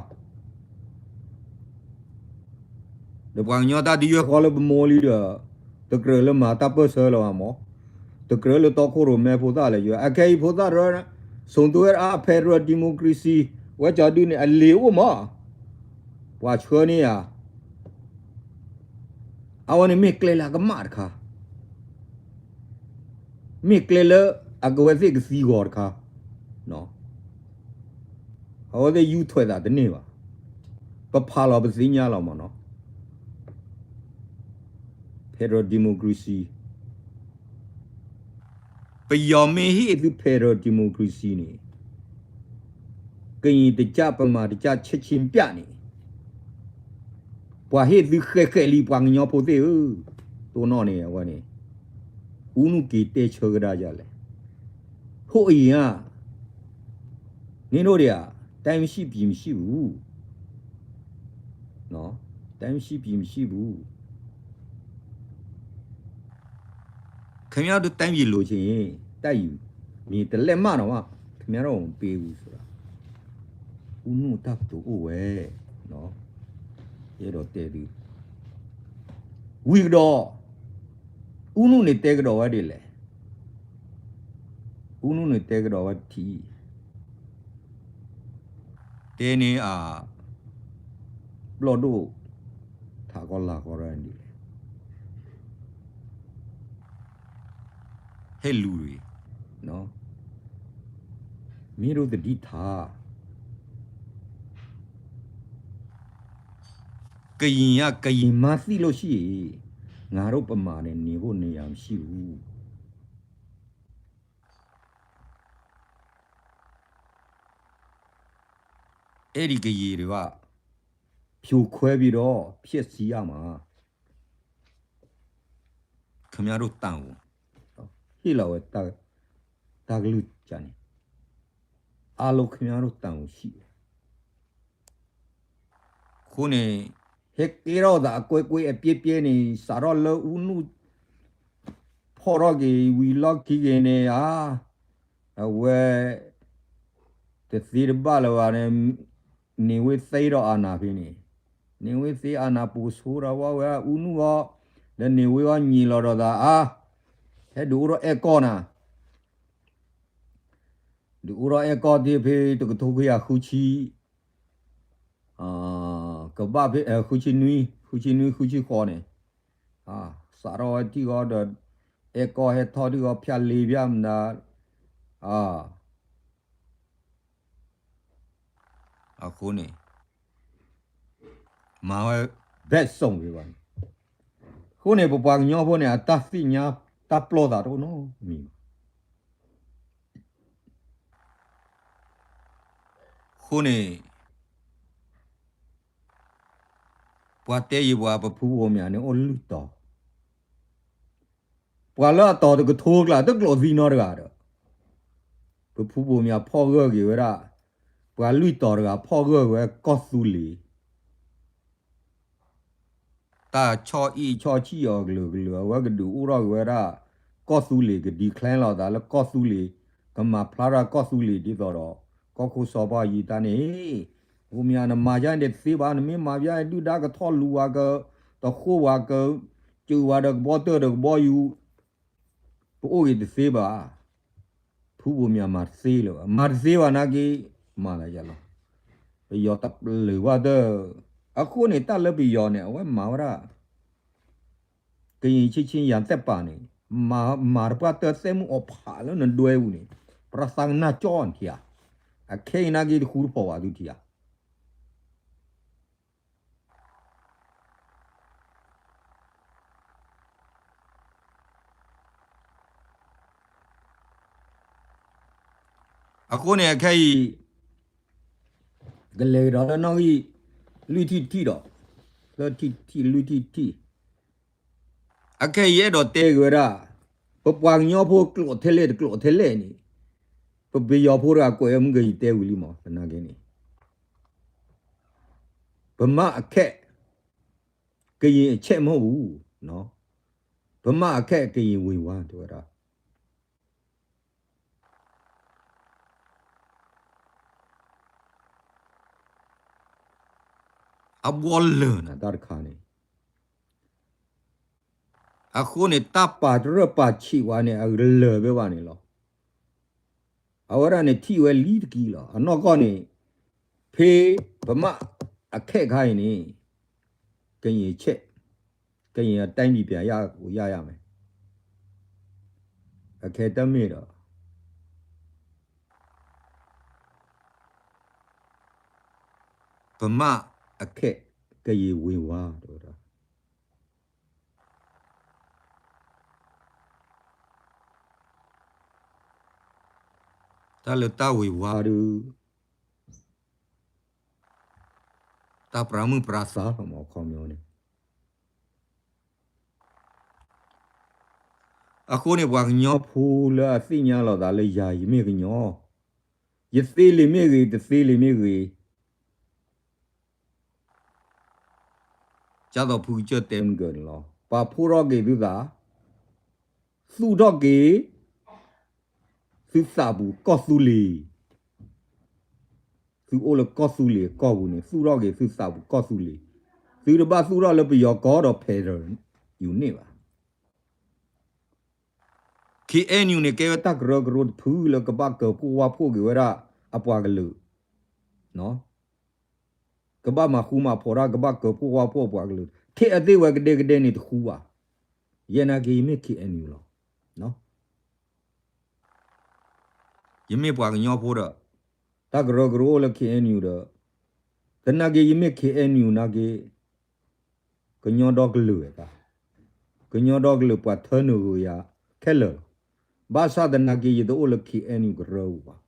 ဒီးပှၤကညီတၢ်ဒုးယွဲၢ်ဃီလၢပမိၢ်လံဒီး တကြၢးလၢမၤတၢ်ပၢၢ်ဆၢလၢၤဘၣ်မး, တကြၢးလၢတီခိၣ်ရိၣ်မဲဖိသၣ်လဲၣ်ယွဲၢ် အခဲအံၤဖိသၣ်ရၢ ဆိၣ်သုဝဲဒၣ် federal democracy ဝဲကၠီဒုန့ၣ် အလံာ်အိၣ်မး, ပှၤဆှၢန့ၢ်ယၤ, အဝဲန့ၣ်မ့ၢ်ကျဲလၢအကမၣ်တခါ မ့ၢ်ကျဲလၢအကဝဲသ့ၣ်ကသံဂီၤတခါ, အဝဲသ့ၣ်ယူထွဲးသးတန့ၢ်ဘၣ်, ပဖးလီၤပသ့ၣ်ညါလီၤမးနီၤ, federal democracy ပယီၤမ့ၢ်ဟ့ၣ်သု federal democracy န့ၣ် ကရင်တစ်ကျပ် ဗမာတစ်ကျပ် ချက်ချင်းပြ န့ၣ် ပှၤဟ့ၣ်သုဃဲးဃဲးလံ ပှၤကညီဖိသ့ၣ်ဧၢ, တိၢ်နီၣ်န့ၣ် အဝဲန့ၣ် ဦးနု က့ၤတဲဆၢကဒါယၤလဲၣ်, ဟိအံၤဧါ, နင်တို့တွေက တိုင်းမရှိပြည်မရှိဘူး, တိုင်းမရှိပြည်မရှိဘူး. ခင်ဗျားတို့တိုင်းပြည်လိုချင်ရင် တိုက်ယူ, မြေတစ်လက်မတောင်မှ ခင်ဗျားတို့ကိုမပေးဘူးဆိုတာ ဦးနု တၢ်ကတိၤအိၣ်ဝဲ, နော်. ယအဲၣ်ဒိးတဲသု, ဝံၤကဒီး, အူနုၣ်န့ၣ်တဲကဒီးဝဲဒ်လဲၣ်, အူနုၣ်န့ၣ်တဲကဒီးဝဲထံ, တဲန့ၢ်အ ဘျီၣ်ဒိၣ် ထးကီလၤကီရၢဒ်လဲၣ် ဟဲလူၤရံ, မ့ၢ်ဒိးသဒံးထါ, ကယံၤဧါ, ကယံၤမၤသံလိၣ်ဆံၣ်အံၤ, ငါဒိၣ်ပမၤန့ၣ် န့ၢ်ဟိၣ်န့ၢ်ယၤမဆံၣ်ဘူး. အဲၣ်ဒံးကယံၤဒံးဘၣ်, ဖြိုခွဲပြီးတော့ ဖျက်ဆီးရမှာ, ခင်ဗျားတို့တာဝန်, ဟ့ၣ်လီၤဝဲ တၢ်ကလုၢ်ကန့ၣ်, အားလုံးခင်ဗျားတို့တာဝန်ရှိတယ်. အဃိန့ၣ် ဟဲကဲထီၣ်သးအကွဲကွဲအပြဲပြဲန့ၣ် စးထီၣ်လၢအူနုၣ် ဖီၣ်ထီၣ်က့ၤဝံၤလီၢ်ခံက့ၤန့ၣ်ဧါ, အဝဲ တသ့တဘၣ်လၢၤဘၣ်န့ၣ်, န့ၢ်ဝ့သ့ဒီးအနၢ်ဖဲန့ၣ်, န့ၢ်ဝ့သ့အနၢ်ပိာ်ဆိဒီးဝဲဝဲအူနုၣ်အီၤ, ဒီးန့ၢ်ဝ့အီၤညံးလီၤဒီးသးအါ, ဟဲဒုးအိၣ်ထီၣ်အဲၣ်ကီၢ်နၤ, ဒုးအိၣ်ထီၣ်အဲၣ်ကီၢ်သ့ၣ်ဖဲတကထိခွံကယၤဃုဆံ ကဘၣ်ဖဲ ဃုဆံနွံ, ဃုဆံနွံ ဃုဆံဃိးန့ၣ်, စးထီၣ်ဝဲထံၣ်ဃီဒီး အဲၣ်ကီၢ်ဟဲထီၣ်ထံၣ်ဃီဖၠၣ်လ့ဖၠၣ်မနၤ, အဃိန့ၣ် မၤဝဲ ဘက်စုံက့ၤဘၣ်န့ၣ်, အဃိန့ၣ် ပပှၤကညီဖိန့ၣ် အတၢ်သ့ၣ်ညါတၢ်ပျီၢ်သးတအိၣ်နီတမံၤဘၣ်. အဃိန့ၣ် ပှၤတဲယံၤပှၤပဖုဘိမၠးန့ၣ်အိၣ်လွံၢ်တီၤ, ပှၤလၢအတီၤတကထိကျါ တကျိာ်သံနီတဂၤဒီး, ပဖုဘိမၠးဖီၣ်ဂၢၢ်က့ၤဝဲဒၣ်, ပှၤလွံၢ်တီၤတဂၤဖီၣ်ဂၢၢ်က့ၤဝဲကီၢ်သူလ့ၤ တၢ်ဆီၣ်အံၣ်ဆီၣ်ဆံၣ်အီၤကလုာ်ကလုာ် အဝဲကဒုးအိၣ်ထီၣ်က့ၤဝဲဒၣ် ကီၢ်သူလ့ၤ က declare လီၤသးလၢကီၢ်သူလ့ၤ, ကမၤဖျါထီၣ်ကီၢ်သူလ့ၤဒ်သိးဒီး ကီၢ်ခိၣ်စီၤပၤယံၤတၢ်န့ၣ်, ဘိမၠးနမၤယါန့ၣ်တသ့ဘၣ်, နမ့ၢ်မၤယါန့ၣ် ဒုၣ်ဒါကထီၣ်လူၤဝဲက, တဃိၣ်ဝဲက, စၢၤဝဲဒီးကဘီတၢၢ်ဒီးကဘီယူၤ ပအိၣ်ဂ့ၤတသ့ဘၣ်. ဖုဘိမၠးမၤတသ့လၢၤဘၣ်, မၤတသ့ဘၣ်နာ်က့, မၤလၢယလီၤ, ပယီၤတပျုာ်ဘၣ်တၢ်, အဃိန့ၣ် တၢ်လၢပယီၤန့ၣ် အဝဲမၤဝဲဒၣ် ကရင်ချင်းချင်း ရန်တပ်ပါန့ၣ်, မၤတပှၢ်တၢ်သဲမုၣ်အီၤဖးလၢနဒွဲပူၤန့ၣ်, ပြသကနၢ်ကၠီနထံဧါ, အခဲအံၤနာ်က့တဃူတဖိးဘၣ်သုထံဧါ. အဃိန့ၣ် အခဲအံၤ ကလဲၤကဒီးလၢနီၣ်ဂံၢ် လွံၢ်ထံၣ်တထံၣ်ဒီး, လၢထံၣ်တထံၣ်လွံၢ်ထံၣ်တထံၣ်, အခဲအံၤအဲၣ်ဒိးတဲက့ၤဝဲဒၣ်, ပပှၤကညီဖိကျိာ်ထဲလဲၣ်တကျိာ်ထဲလဲၣ်န့ၣ်, ပပယီၤဖိတဂၤကွဲးဝဲမုၢ်ကယံၤတဲဝံၤလံမး သနာ်က့န့ၣ် ဗမာအခက် ကရင်အချက်မဟုတ်ဘူးနော်, ဗမာအခက် ကရင်ဝေဝါ တဲဝဲဒၣ်. အဘှီလၢာ်နၤတၢ်တခါန့ၣ်, အဃိန့ၣ် တၢ်ပာ်တရၢၢ်ပာ်ဆံးဝဲန့ၣ် အလၢာ်ဖဲဘၣ်န့ၣ်လီၤ. အဝဲဒၣ်န့ၣ်ထံၣ်ဝဲလံတကံလီၤ. အနီၢ်ကီၢ်န့ၣ် ဖဲ ဗမာအခက် ခါအံၤန့ၣ် ကရင်ချက် ကရင်အတိုင်းပြည်ပြန်ရကိုရရမယ်. အခဲတမ့ၢ်ဒီး ဗမာအခက် ကရင်ဝေဝါ တဲဝဲဒၣ်. တၢ်လၢတၢ်ဝေဝါဒုး တၢ်ပြးမုၢ်ပြးသးလီၤမး အခီပညီန့ၣ်. အဃိန့ၣ် ပှၤကညီဖိလၢအသ့ၣ်ညါလီၤသးလၢယၤ ယမ့ၢ်ကညီ, ယသ့လံာ်မ့ၢ်ဂ့ၤ တသ့လံာ်မ့ၢ်ဂ့ၤ, ကၢ်သိးဖုကစၢၢ်တဲမုၢ်ကၢၤန့ၣ်လီၤ. ပာ်ဖှိၣ်ထီၣ်က့ၤသုသး, သူၣ်ထီၣ်က့ၤ သုသးပူၤကီၢ်သူလ့ၤ, သုအိၣ်လၢကီၢ်သူလ့ၤအကီၢ်ပူၤန့ၣ် သူၣ်ထီၣ်က့ၤသုသးပူၤကီၢ်သူလ့ၤ, သုတဘၣ်သူၣ်ထီၣ်လၢပယီၤကီၢ်ဒီး federal unit ဘၣ်. K N U န့ၣ် ကဲဝဲတၢ်ကရၢကရိတဖုလၢကဘၣ်ကၢၤဖှိၣ်ဝါဖှိၣ်က့ၤဝဲဒၣ်အပှၤကလုာ်, ကဘၣ်မၤဃူမၤဖိးတၢ် ကဘၣ်ကၢၤဖှိၣ်ဝါဖှိၣ်အပှၤကလုာ်, ထဲအသ့ၣ်ဝဲကဒဲကဒဲန့ၣ်တဃူဘၣ်. ယဲနာ်က့ ယမ့ၢ် K N U လီၤ. ယမ့ၢ်ပှၤကညီဖိဒီး တၢ်ကရၢကရိအိၣ်လၢ K N U ဒီး သနာ်က့ ယမ့ၢ် K N U နာ်က့ ကညီဒီကလုာ်ဝဲဒၣ်, ကညီဒီကလုာ်ပှၤထၢနုာ်ဂုာ်ယၤခဲလၢာ်လီၤ. ဘၣ်ဆၣ်သနာ်က့ ယတအိၣ်လၢ K N U ကရၢပူၤဘၣ်.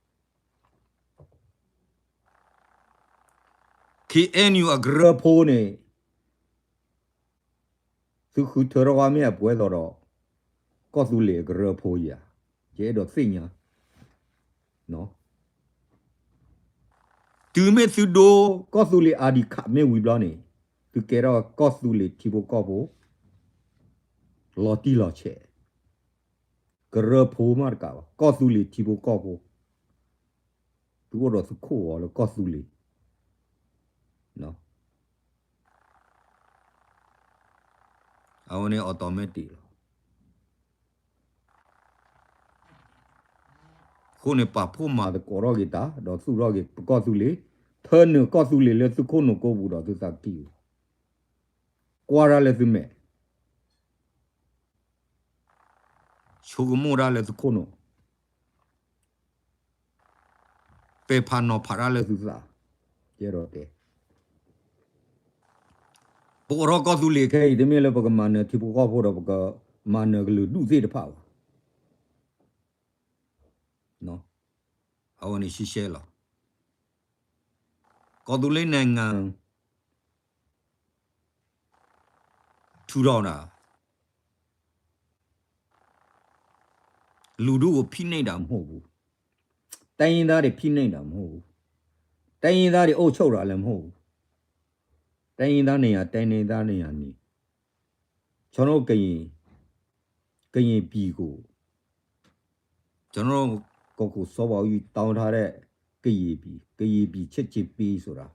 K N U အကရၢဖိန့ၣ် သုဃုထၢထီၣ်ဝဲမ့ၢ်အပှဲၤသိးဒီး ကီၢ်သူလ့ၤအကရၢဖိယၤ, ယအဲၣ်ဒိးသ့ၣ်ညါ. တုၤမ့ၢ်သုဒိကီၢ်သူလ့ၤ ID card မ့ၢ်ဝံၤဘျီန့ၣ် သုကဲထီၣ်ကီၢ်သူလ့ၤထံဖိကီၢ်ဖိ လီၤတံၢ်လီၤဆဲး, ကရၢဖိမးတကးဘၣ် ကီၢ်သူလ့ၤထံဖိကီၢ်ဖိ, သုအိၣ်ဒီးသုခိၣ်အီၤလၢကီၢ်သူလ့ၤ အဝဲန့ၣ် automatic လီၤ. အဃိန့ၣ် ပာ်ဖှိၣ်မၤသကိးထီၣ်က့ၤတၢ် ဒီးသူၣ်ထီၣ်က့ၤပကီၢ်သူလ့ၤ, ထၢနုာ်ကီၢ်သူလ့ၤလၢသုခိၣ်နူာ်ကိးပူၤဒီးသုသးကံၢ်ပူၤ, ကွၢ်တၢ်လၢသုမဲာ်, ဆိကမိၣ်တၢ်လၢသုခိၣ်နူာ် ပဲာ်ဖးနီၤဖးတၢ်လၢသုသး, ယအဲၣ်ဒိးတဲ, ပအိးထီၣ်ကီၢ်သူလ့ၤခဲအံၤ တမ့ၢ်လၢပကမၤနၢၤထံဖိကီၢ်ဖိဒီး ပကမၤနၢၤကလုာ်ဒူၣ်သ့ၣ်တဖၣ်ဘၣ်. အဝဲန့ၣ်ရှဲရှဲလီၤ. ကီၢ်သူလ့ၤ နိုင်ငံ ထူထောင်တာ လူထုကို ဖိနှိပ်တာ မဟုတ်ဘူး. တိုင်းရင်းသားတွေ ဖိနှိပ်တာ မဟုတ်ဘူး. တိုင်းရင်းသားတွေ အုပ်ချုပ်တာလည်း မဟုတ်ဘူး. တိုင်းရင်းသားနေရာ တိုင်းရင်းသားနေရာနေ ကျွန်တော်တို့ ကရင် ကရင်ပြည်ကို ကျွန်တော်တို့ ကိုယ့်ကိုယ် စောဝါဦးကြီး တောင်းထားတဲ့ ကရင်ပြည် ကရင်ပြည် ချစ်ချစ်ပေးဆိုတာ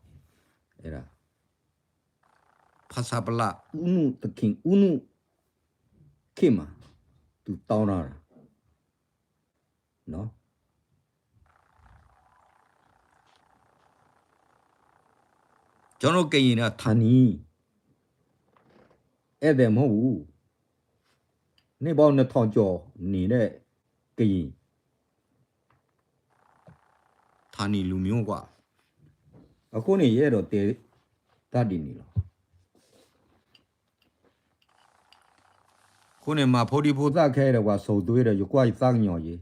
အဲ့ဒါ ဖဆပလ ဦးနု သခင်ဦးနု ခေတ်မှာ သူတောင်းထားတာ နော် ကျွန်တော်ကရင်က ဌာန ဧည့်သည်မဟုတ်ဘူး. နှစ်ပေါင်းနှစ်ထောင်ကျော်နေတဲ့ ကရင် ဌာနလူမျိုးကွာ. အဃိန့ၣ် ယအဲၣ်ဒိးတဲတၢ်ဒ်န့ၣ်လီၤ. အဃိန့ၣ် မၤဖိဒံဖိသၣ်ခဲဒီး ပှၤစိာ်သွ့ဒီး ယကွၢ်ယသးကညီၤယ့ၣ်.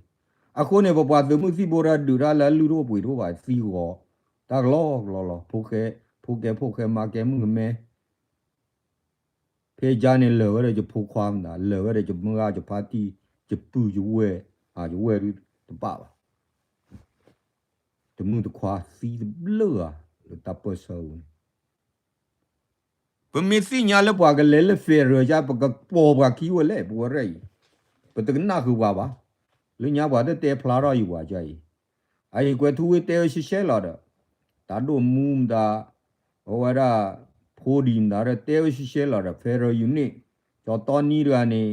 အဃိန့ၣ် ပပှၤသုးမုၢ်သံၣ်ဘိတၢ်ဒုးတၢ်လၢ လုၢ်ဒိၣ်ပှ့ၤဒိၣ်ဘၣ်သံဂီၤ တၢ်ကလီကလီလီၤ. ဖိကဲ ဖိကဲဖိဃဲ မါကဲမုၣ်ကမဲ ဖဲယါန့ၣ် လၢာ်ဝဲဒီးယဖိခွါမတၤ, လၢာ်ဝဲဒီးယမုၢ်ဂၢ် ယဖါတံၢ် ယပုၢ်ယဝဲၢ်, ယဝဲၢ်ဒုးတဘၣ်ဘၣ်. တမုၢ်တခွါသံတဘျုးဂၤ လၢတၢ်ပၢၢ်ဆၢပူၤန့ၣ် ပမ့ၢ်သ့ၣ်ညါလၢပှၤကလဲၤလၢ federal ယါ ပကပိာ်ပှၤခံဝဲလဲၣ် ပဝဲရဲၣ်အံၤ, ပတကနၣ်ဃုာ်ပှၤဘၣ်. လၢညါပှၤတတဲဖျါထီၣ်ယံၤပှၤယါအံၤ, အအံၤကွဲၤထူဝ့တဲဝဲရှဲရှဲလီၤဒီး, တၢ်ဒိၣ်မူမတၤ, အဝဲဒၣ် ဖိဒံမတၤဒီး တဲဝဲရှဲရှဲလီၤဒီး federal unit, ကၠီၤတီနံတဂၤန့ၣ်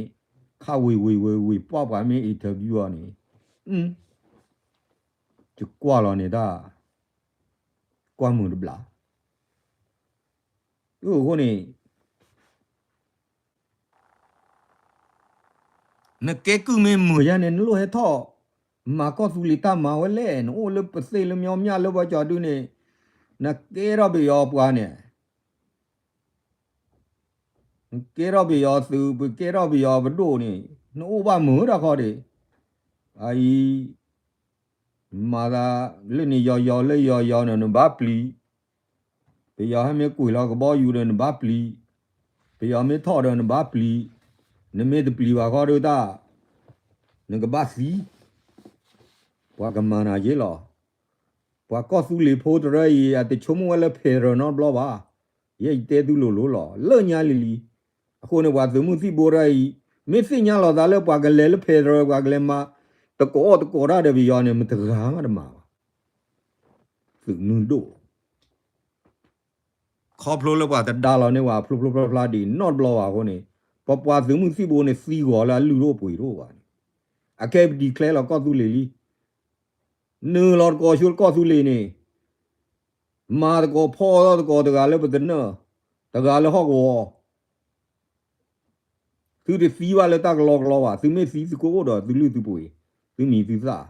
ခးဝ့ၤဝ့ၤဝ့ၤဝ့ၤ ပှၢ်ပှၤမ့ၢ် interview အီၤန့ၣ်, ယကွၢ်လီၤန့ၣ်တၢ်, ကွၢ်မုာ်တဘျီ အဃိန့ၣ် နကဲကုၢ်မ့ၢ်မုာ်ယါန့ၣ် နလိၣ်ဟဲထီၣ်မၤကီၢ်သူလ့ၤတၢ်မၤဝဲလဲၣ်. နအိၣ်လၢပသ့ၣ်လၢမျီမျၢ်လၢပှၤကၠီၤဒုန့ၣ်, နကဲထီၣ်ပယီၤပှၤန့ၣ်, နကဲထီၣ်ပယီၤသုး ပကဲထီၣ်ပယီၤပဒိၣ်န့ၣ် နအိၣ်ဘၣ်မုာ်တၢ်ခီဒံး. အအံၤ မၤသးလၢန့ၣ်ယီၤယီၤလၢယီၤယီၤန့ၣ် နဘၣ်ပျံၤ, ပယီၤဟဲမ့ၢ်ကွံာ်လီၤကဘီယူၤဒီး နဘၣ်ပျံၤ, ပယီၤမ့ၢ်ထီၣ်ဒီး နဘၣ်ပျံၤ, နမ့ၢ်တပျံၤဘၣ်ခီဒုးတၢ် နကဘၣ်သံ, ပှၤကမၤနၤယ့ၣ်လီၤ. ပှၤကီၢ်သူလ့ၤဖိတရၢအံၤ အတဆိကမိၣ်ဝဲလၢ federal နီတဘျီဘၣ်. ယဲယတဲသုလိၤလိၤလီၤ လၢညါလံၤလံၤ. အဃိန့ၣ် ပှၤသုးမုၢ်သံၣ်ဘိတရၢအံၤ မ့ၢ်သ့ၣ်ညါလီၤသးလၢပှၤကလဲၤလၢ federal ပှၤကလဲၤမၤ တကိးအီၣ်တကိးတၢ်ဒီးပယီၤန့ၣ် မတဂၤမးတမၤဘၣ်. သုးမုၢ်ဒိၣ် ခီဖျိလၢပှၤတဒါလီၤန့ၢ်ဝဲဖျိဖျိဖျါဖျါဒ်နီတဘျီဘၣ်အဃိန့ၣ်, ပပှၤသုးမုၢ်သံၣ်ဘိန့ၣ်သံဂီၤလၢအလုၢ်တအိၣ်ပှ့ၤတအိၣ်ဘၣ်န့ၣ်, အခဲအံၤပ declare လီၤကီၢ်သူလ့ၤလံ. နုာ်လီၤသကိးဆူကီၢ်သူလ့ၤန့ၣ်, မၤသကိးဖီၣ်ထီၣ်သကိးတဂၤလၢပသနၢၣ်, တဂၤလၢဟီၣ်ကဝီၤ သုတသံဘၣ်လၢတၢ်ကလီကလီဘၣ်, သုမ့ၢ်သံသုကအိၣ်ဒီးသုလုၢ်သုပှ့ၤ, သုမံၤသုသၣ်.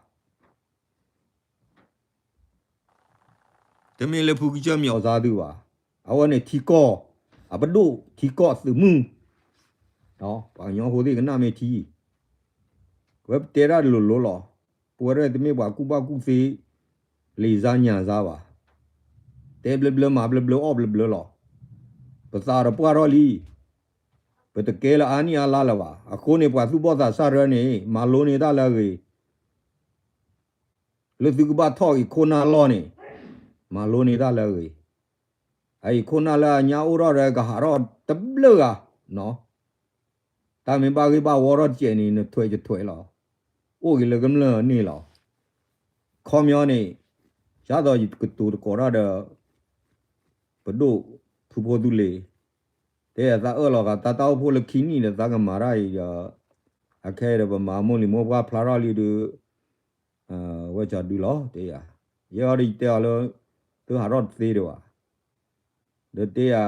တမ့ၢ်လၢဖုကစၢၢ်မံၤအီၣ်စါသုဘၣ်. အဝဲန့ၣ်ထံကီၢ်, အပဒိၣ်ထံကီၢ်သုးမုၢ်, ပှၤကညီဖိသ့ၣ်ကနၣ်မ့ၢ်ထံ, ဝဲပတဲတၢ်လိၤလိၤလီၤ. ပဝဲဒၣ်တမ့ၢ်ပှၤကူၣ်ဘၣ်ကူၣ်သ့ လံာ်စါညါစါဘၣ်. တဲဘျၢဘျၢမၤဘျၢဘျၢအီၣ်ဘျၢဘျၢလီၤ. ပသးဒီးပှၢ်ထီၣ်လံ. ပတကဲလၢအါနံၣ်အါလါလၢၤဘၣ်. အဃိန့ၣ် ပှၤသူၣ်ဘီၣ်သးစၢ်ရၢန့ၣ် မၤလိန့ၢ်တၢ်လၢအဂ့ၤ, လၢသုကဘၣ်ထီၣ်အံၤခိၣ်နၢ်လီၢ်န့ၣ်, မၤလိန့ၢ်တၢ်လၢအဂ့ၤ. အအံၤခိၣ်နၢ်လၢအညါအိၣ်ထီၣ်ဒီးကဟးထီၣ်တဘျုးဂၤ, တၢ်မ့ၢ်ဘၣ်ဂ့ၢ်ဘၣ်ဝီထီၣ်တစဲးန့ၣ် နထွဲးယထွဲးလီၤ. အိၣ်က့ၤလၢကမျၢၢ်န့ၣ်လီၤ. ခီပညီန့ၣ်, ဒ်သိးယကတိၤသကိးတၢ်ဒီး ပဒိၣ်ဖုဖိသူလ့ၤ, တဲသးအၢၣ်လီၤဂာ်သးတၢ်အိၣ်ဖှိၣ်လၢခံနံၣ်ဒီး သးကမၤတၢ်အံၤဒီး, အခဲအံၤဒီးပမၤမိၢ်လံၤမိၢ်ပှၢ်ဖျါထီၣ်လံဒီး, ဝဲကၠီဒုလီၤ တဲယၤ, ယဲအီၤဒီးယတဲအီၤလၢ, သုဟးထီၣ်တသ့ဒံးဘၣ်. ဒီးတဲယၤ,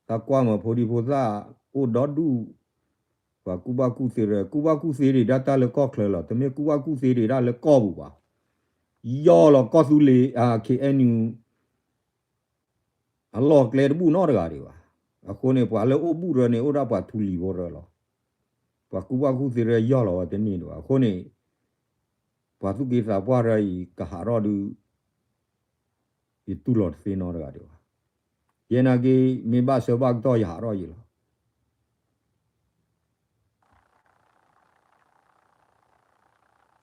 သးကွၢ်မၤဖိဒံဖိသၣ်, အိၣ်ဒီဒူၣ်, ပှၤကူၣ်ဘၣ်ကူၣ်သ့ဒီး ကူၣ်ဘၣ်ကူၣ်သ့ဒံးဒၣ်တၢ်လၢကီၢ်ချၢလီၤ. တမ့ၢ်ကူၣ်ဘၣ်ကူၣ်သ့ဒံးဒၣ်လၢကီၢ်ပူၤဘၣ်. ယီၢ်လီၤကီၢ်သူလ့ၤ, အ ခ့ၣ်အဲၣ်ယူၣ် အလီၢ်ကျဲတဘူၣ်နီတဂၤဒံးဘၣ်. အဃိန့ၣ် ပှၤလၢအိၣ်ဘူၣ်ရၢန့ၣ် အိၣ်ဒၣ်ပှၤထူလံၤဖိရၢလီၤ. ပှၤကူၣ်ဘၣ်ကူၣ်သ့ရၢယီၢ်လီၤဝဲတန့ၢ်ဒံးဘၣ်. အဃိန့ၣ်, ပှၤသူၣ်က့သးပှၢ်ရၢအံၤကဟးထီၣ်ဒုး, ယတူၢ်လိာ်တသ့နီတဂၤဒံးဘၣ်. ယဲနာ်က့ မ့ၢ်ဘၣ်ဆၢဘၣ်ကတီၢ်ယဟးထီၣ်ယံၤလီၤ.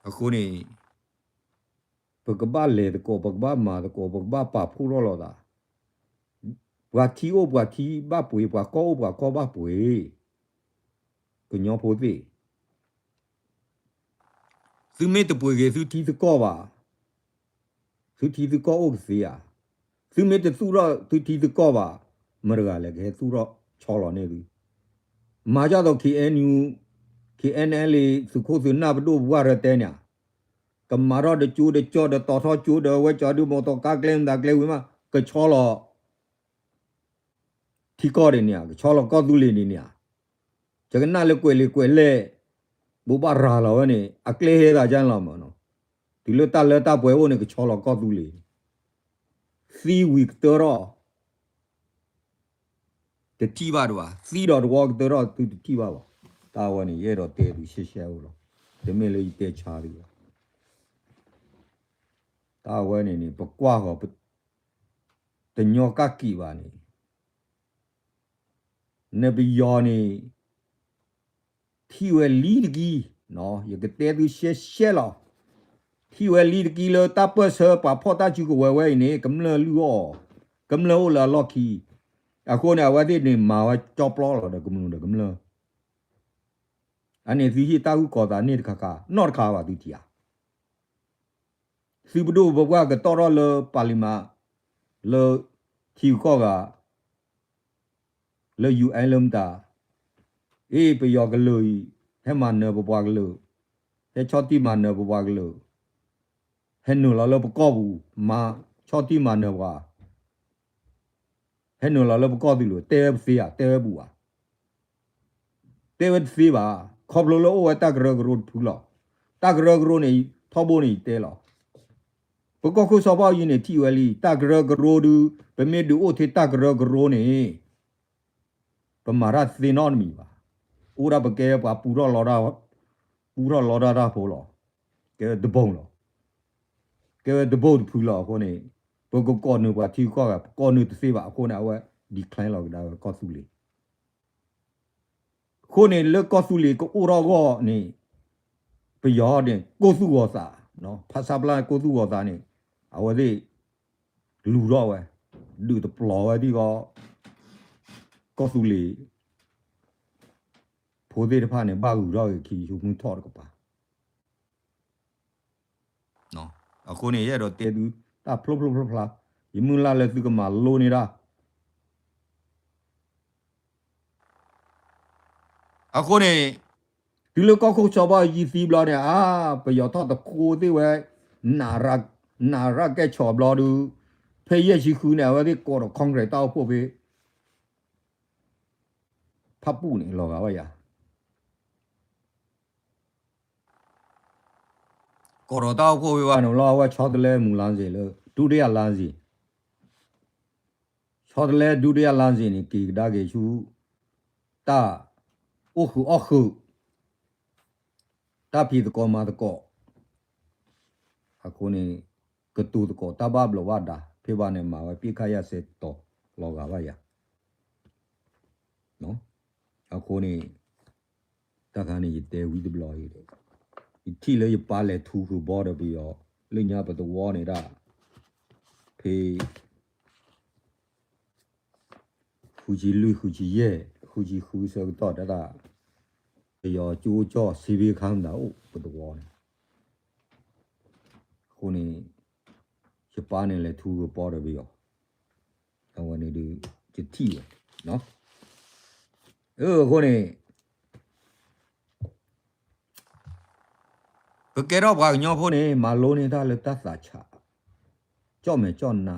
အဃိန့ၣ်, ပကဘၣ်လဲၤသကိး, ပကဘၣ်မၤသကိး, ပကဘၣ်ပာ်ဖှိၣ်ထီၣ်လိာ်သး, ပှၤထံအိၣ်ပှၤထံဘၣ်ပှ့ၤ, ပှၤကီၢ်အိၣ်ပှၤကီၢ်ဘၣ်ပှ့ၤ, ကညီဖိသ့ၣ်, သုမ့ၢ်တပှ့ၤက့ၤသုထံသုကီၢ်ဘၣ်, သုထံသုကီၢ်အိၣ်ကသ့ဧါ. သုမ့ၢ်တသူၣ်ထီၣ်သုထံသုကီၢ်ဘၣ်, မတၤတဂၤလဲၣ်ကဟဲသူၣ်ထီၣ်ဆီလီၤန့ၢ်သု. မၤဒ်သိး ခ့ၣ်အဲၣ်ယူၣ်, ခ့ၣ်အဲၣ်ယူၣ် သုးခိၣ်သုးနၢ်ပဒိၣ်ပပှၢ်ရၢတဲန့ၣ်ဧါ, ကမၤထီၣ်တကၠိတကၠိဒီးတီၤထီၣ်ကၠိဒီးဝဲကၠီဒုး မိၢ်တီၤကါကျဲမတၤကျဲဝံၤမး ကဆီလီၤ ထံကီၢ်ဒ်န့ၣ်ဧါ, ကဆီလီၤကီၢ်သူလ့ၤဒ်န့ၣ်ဧါ. ယကနၣ်လၢကွဲးလံာ်ကွဲးလဲၢ်, ဘိးဘၣ်ရၤလီၤဝဲန့ၣ် အကျဲဟဲသးကၢ်လီၤမးနီၤ. တုၤလၢတၢ်လၢတၢ်ပှဲၤအိၣ်န့ၣ် ကဆီလီၤကီၢ်သူလ့ၤ, သံဝံၤကတၢၢ်ထီၣ် တထံၣ်ဘၣ်ဒံးဘၣ်, သံဒီးတဝီကတၢၢ်ထီၣ်သုတထံၣ်ဘၣ်ဘၣ်. တၢ်ဝဲန့ၣ် ယအဲၣ်ဒိးတဲသုရှဲရှဲအိၣ်လီၤ. တမ့ၢ်လၢယတဲဆါသုဘၣ်. တၢ်ဝဲန့ၣ်န့ၣ် ပကွၢ်ဃီၤ တညီကၣ်က့ၤဘၣ်န့ၣ် နပယီၤန့ၣ် ထံၣ်ဝဲလံတကံၢ်, ယကတဲသုရှဲရှဲလီၤ. ထံၣ်ဝဲလံတကံၢ်လၢတၢ်ပၢၢ်ဆၢပှၤဖီၣ်တၢ်စုကဝဲၤဝဲအံၤန့ၣ် ကမျၢၢ်လုၢ်အီၣ်, ကမျၢၢ်အိၣ်လၢအလီၢ်ခံ, အဃိန့ၣ် အဝဲသ့ၣ်န့ၣ်မၤဝဲကၠီပျီလီၤဒီးကမျၢၢ်ဒီးကမျၢၢ်. အန့ၣ်သုဟ့ၣ်တၢ်အုၣ်ကီၤသးန့ၢ်တခါခါ, နီတခါဘၣ်သုထံၣ်ဧါ. သုပဒိၣ်ပပှၢ်ကတီၢ်ထီၣ်လၢပၢ်လံၤမး, လၢထံဂုၤကီၢ်ဂၤ, လၢ ယူၣ်အဲၣ် လၢမတၤ, အ့ ပယီၤကလုာ်အံၤ ဟဲမၤနၢၤပပှၤကလုာ်, ဟဲဆီၣ်တံၢ်မၤနၢၤပပှၤကလုာ်, ဟဲနုာ်လီၤလၢပကီၢ်ပူၤ မၤဆီၣ်တံၢ်မၤနၢၤပှၤ ဟဲနုာ်လီၤလၢပကီၢ်သူလ့ၤ, တဲဝဲပသ့ဧါ, တဲဝဲဘူးဧါ. တဲဝဲတသ့ဘၣ်. ခီဖျိလၢအိၣ်ဝဲတၢ်ကရၢကရိတဖုလီၤ. တၢ်ကရၢကရိန့ၣ် ထီဘိန့ၣ်ယတဲလီၤ. ပကီၢ်ခိၣ်စီၤဘၣ်အူကၠံန့ၣ် ထံၣ်ဝဲလံ, တၢ်ကရၢကရိဒုး, ပမ့ၢ်ဒုးအိၣ်ထဲတၢ်ကရၢကရိန့ၣ် ပမၤတၢ်သ့နီတမံၤဘၣ်. အိၣ်ဒၣ်ပကဲပှၤပူထီၣ်လီတၢ်, ပူထီၣ်လီတၢ်တၢ်ဖိလီၤ. ကဲဝဲတဘိလီၤ. ကဲဝဲတဘိတဖုလီၤ. အဃိန့ၣ် ပကကိးနုာ်ပှၤထံဂုၤကီၢ်ဂၤ, ပကိးနုာ်တသ့ဘၣ်. အဃိန့ၣ် အဝဲ decline လီၤကဒါဝဲကီၢ်သူလ့ၤ. အဃိန့ၣ် လၢကီၢ်သူလ့ၤကအိၣ်ထီၣ်အဂီၢ်န့ၣ် ပယီၤန့ၣ် ကိၢ်သူၣ်ဂီၤသး, ဖဆပလ ကိၢ်သူၣ်ဂီၤသးန့ၣ် အဝဲသ့ၣ်လူၤထီၣ်ဝဲ, ဒုးတပျီၤဝဲဒ်သိး ကီၢ်သူလ့ၤ ဖိသ့ၣ်တဖၣ်န့ၣ် ဘၣ်ဂုၤထီၣ်က့ၤခံဆူမုၢ်ထီၣ်တကပၤ. အဃိန့ၣ် ယအဲၣ်ဒိးတဲသု တၢ်ဖျိဖျိဖျါဖျါ, ယမုၢ်လၢ်လၢသုကမၤလိန့ၢ်တၢ်, အဃိန့ၣ် တုၤလၢကီၢ်ခိၣ်စီၤဘၣ်အူကၠံသံဘျီန့ၣ် အါ ပယီၤထီၣ်တခိၣ်သ့ၣ်ဝဲ နးရၣ်ကဲၣ်ဆိးဘျီဒုး ဖဲယဲၢ်ဆံဃုန့ၣ် အဝဲသ့ၣ်ကိးဒီး Congress တၢ်အိၣ်ဖှိၣ်ဖဲ ဖၣ်ပူၣ်န့ၣ် လီၤဂာ်ဘၣ်ယၤ ကိးဒီးတၢ်အိၣ်ဖှိၣ်ဖဲဘၣ်န့ၣ်လီၤ အဝဲဆီတလဲမူၤလါစ့ၣ်လၢ ဒုတိယလမ်းစဉ် ဆီတလဲဒုတိယလမ်းစဉ်န့ၣ် က့ၤကဒါက့ၤဆူ တၢ်အိၣ်ဃုာ်အီၣ်ဃုာ် တၢ်ဖံးသကိးမၤသကိး အဃိန့ၣ် ကတိၤသကိးတၢ်ဘၣ်ဘျီးဘၣ်ဒါ ဖဲဘၣ်န့ၣ် မၤဝဲပစ်ခတ်ရပ်စဲတီၤလီၤဂာ်ဘၣ်ယၤ အဃိန့ၣ် တၢ်ခါန့ၣ် ယတဲဝံၤတဘျီအံၤဒီး ယထံၣ်လၢယပၢ်လဲၤထူဃုာ်ဘီဒီးပယီၤ လၢညါပသဝီန့ၣ်ဒၣ် ဖဲ ဃုဆံလွံၢ် ဃုဆံယဲၢ် ဃုဆံဃုဆၢကတီၢ်တၢ် ပယီၤကၠိကၠီၣ် စ့ဘ့ခါမတၤအိၣ်ပသဝီန့ၣ် အဃိန့ၣ် ယပၢ်န့ၣ်လဲၤထူဃုာ်ဘီဒီးပယီၤ အဝဲန့ၣ်ဒုး ယထံၣ်ဝဲ အဃိန့ၣ် ပကဲထီၣ်ပှၤကညီဖိန့ၣ် မၤလိန့ၢ်တၢ်လၢတၢ်သးဆး ကၠီၣ်မဲာ်ကၠီၣ်နါ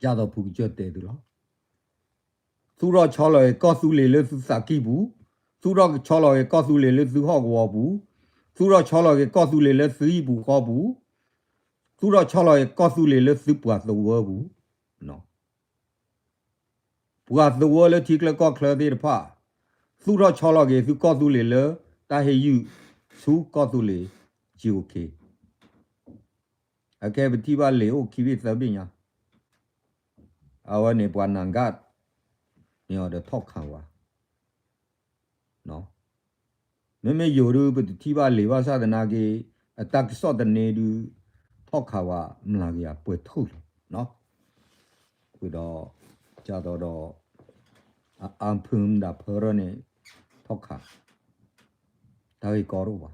ဒ်သိးဖုကစၢၢ်တဲသုလီၤ. သူၣ်ထီၣ်ဆီလီၤက့ၤကီၢ်သူလ့ၤလၢသုသးကံၢ်ပူၤ, သူၣ်ထီၣ်ဆီလီၤက့ၤကီၢ်သူလ့ၤလၢသုဟီၣ်ကဝီၤပူၤ, သူၣ်ထီၣ်ဆီလီၤက့ၤကီၢ်သူလ့ၤလၢသုဟံၣ်ပူၤဃီပူၤ, သူၣ်ထီၣ်ဆီလီၤက့ၤကီၢ်သူလ့ၤလၢသုပှၤသဝၢပူၤ ပှၤသဝၢလၢထံချၢကီၢ်ချၢသ့ၣ်တဖၣ် သူၣ်ထီၣ်ဆီလီၤက့ၤသုကီၢ်သူလ့ၤလၢ တၢ်ဟ့ၣ်ယုၢ်ဆူကီၢ်သူလ့ၤ ကၠိက့ အခဲပထံၣ်ဘၣ်လံာ်အိၣ်ခံဘ့ၣ်သၢဘ့ၣ်ညါ, အဝဲန့ၣ်ပှၤနၤဂၤန့ၣ်အီၤဒီးထီၣ်ခးဝဲ မ့မ့ၢ်ယိၤဒုး ပတထံၣ်ဘၣ်လံာ်ဘၣ်ဆၣ်သနာ်က့ အတၢ်ကစီၣ်သန့ဒုး ထီၣ်ခးဝဲမျးကယၤပှဲၤထူၣ်လီၤ. ဃုာ်ဒီး ကၢ်သိးဒီး အအါဖုမတၤဖၢထီၣ်န့ၣ် ထီၣ်ခး တၢ်ဂ့ၢ်ကီတအိၣ်ဘၣ်.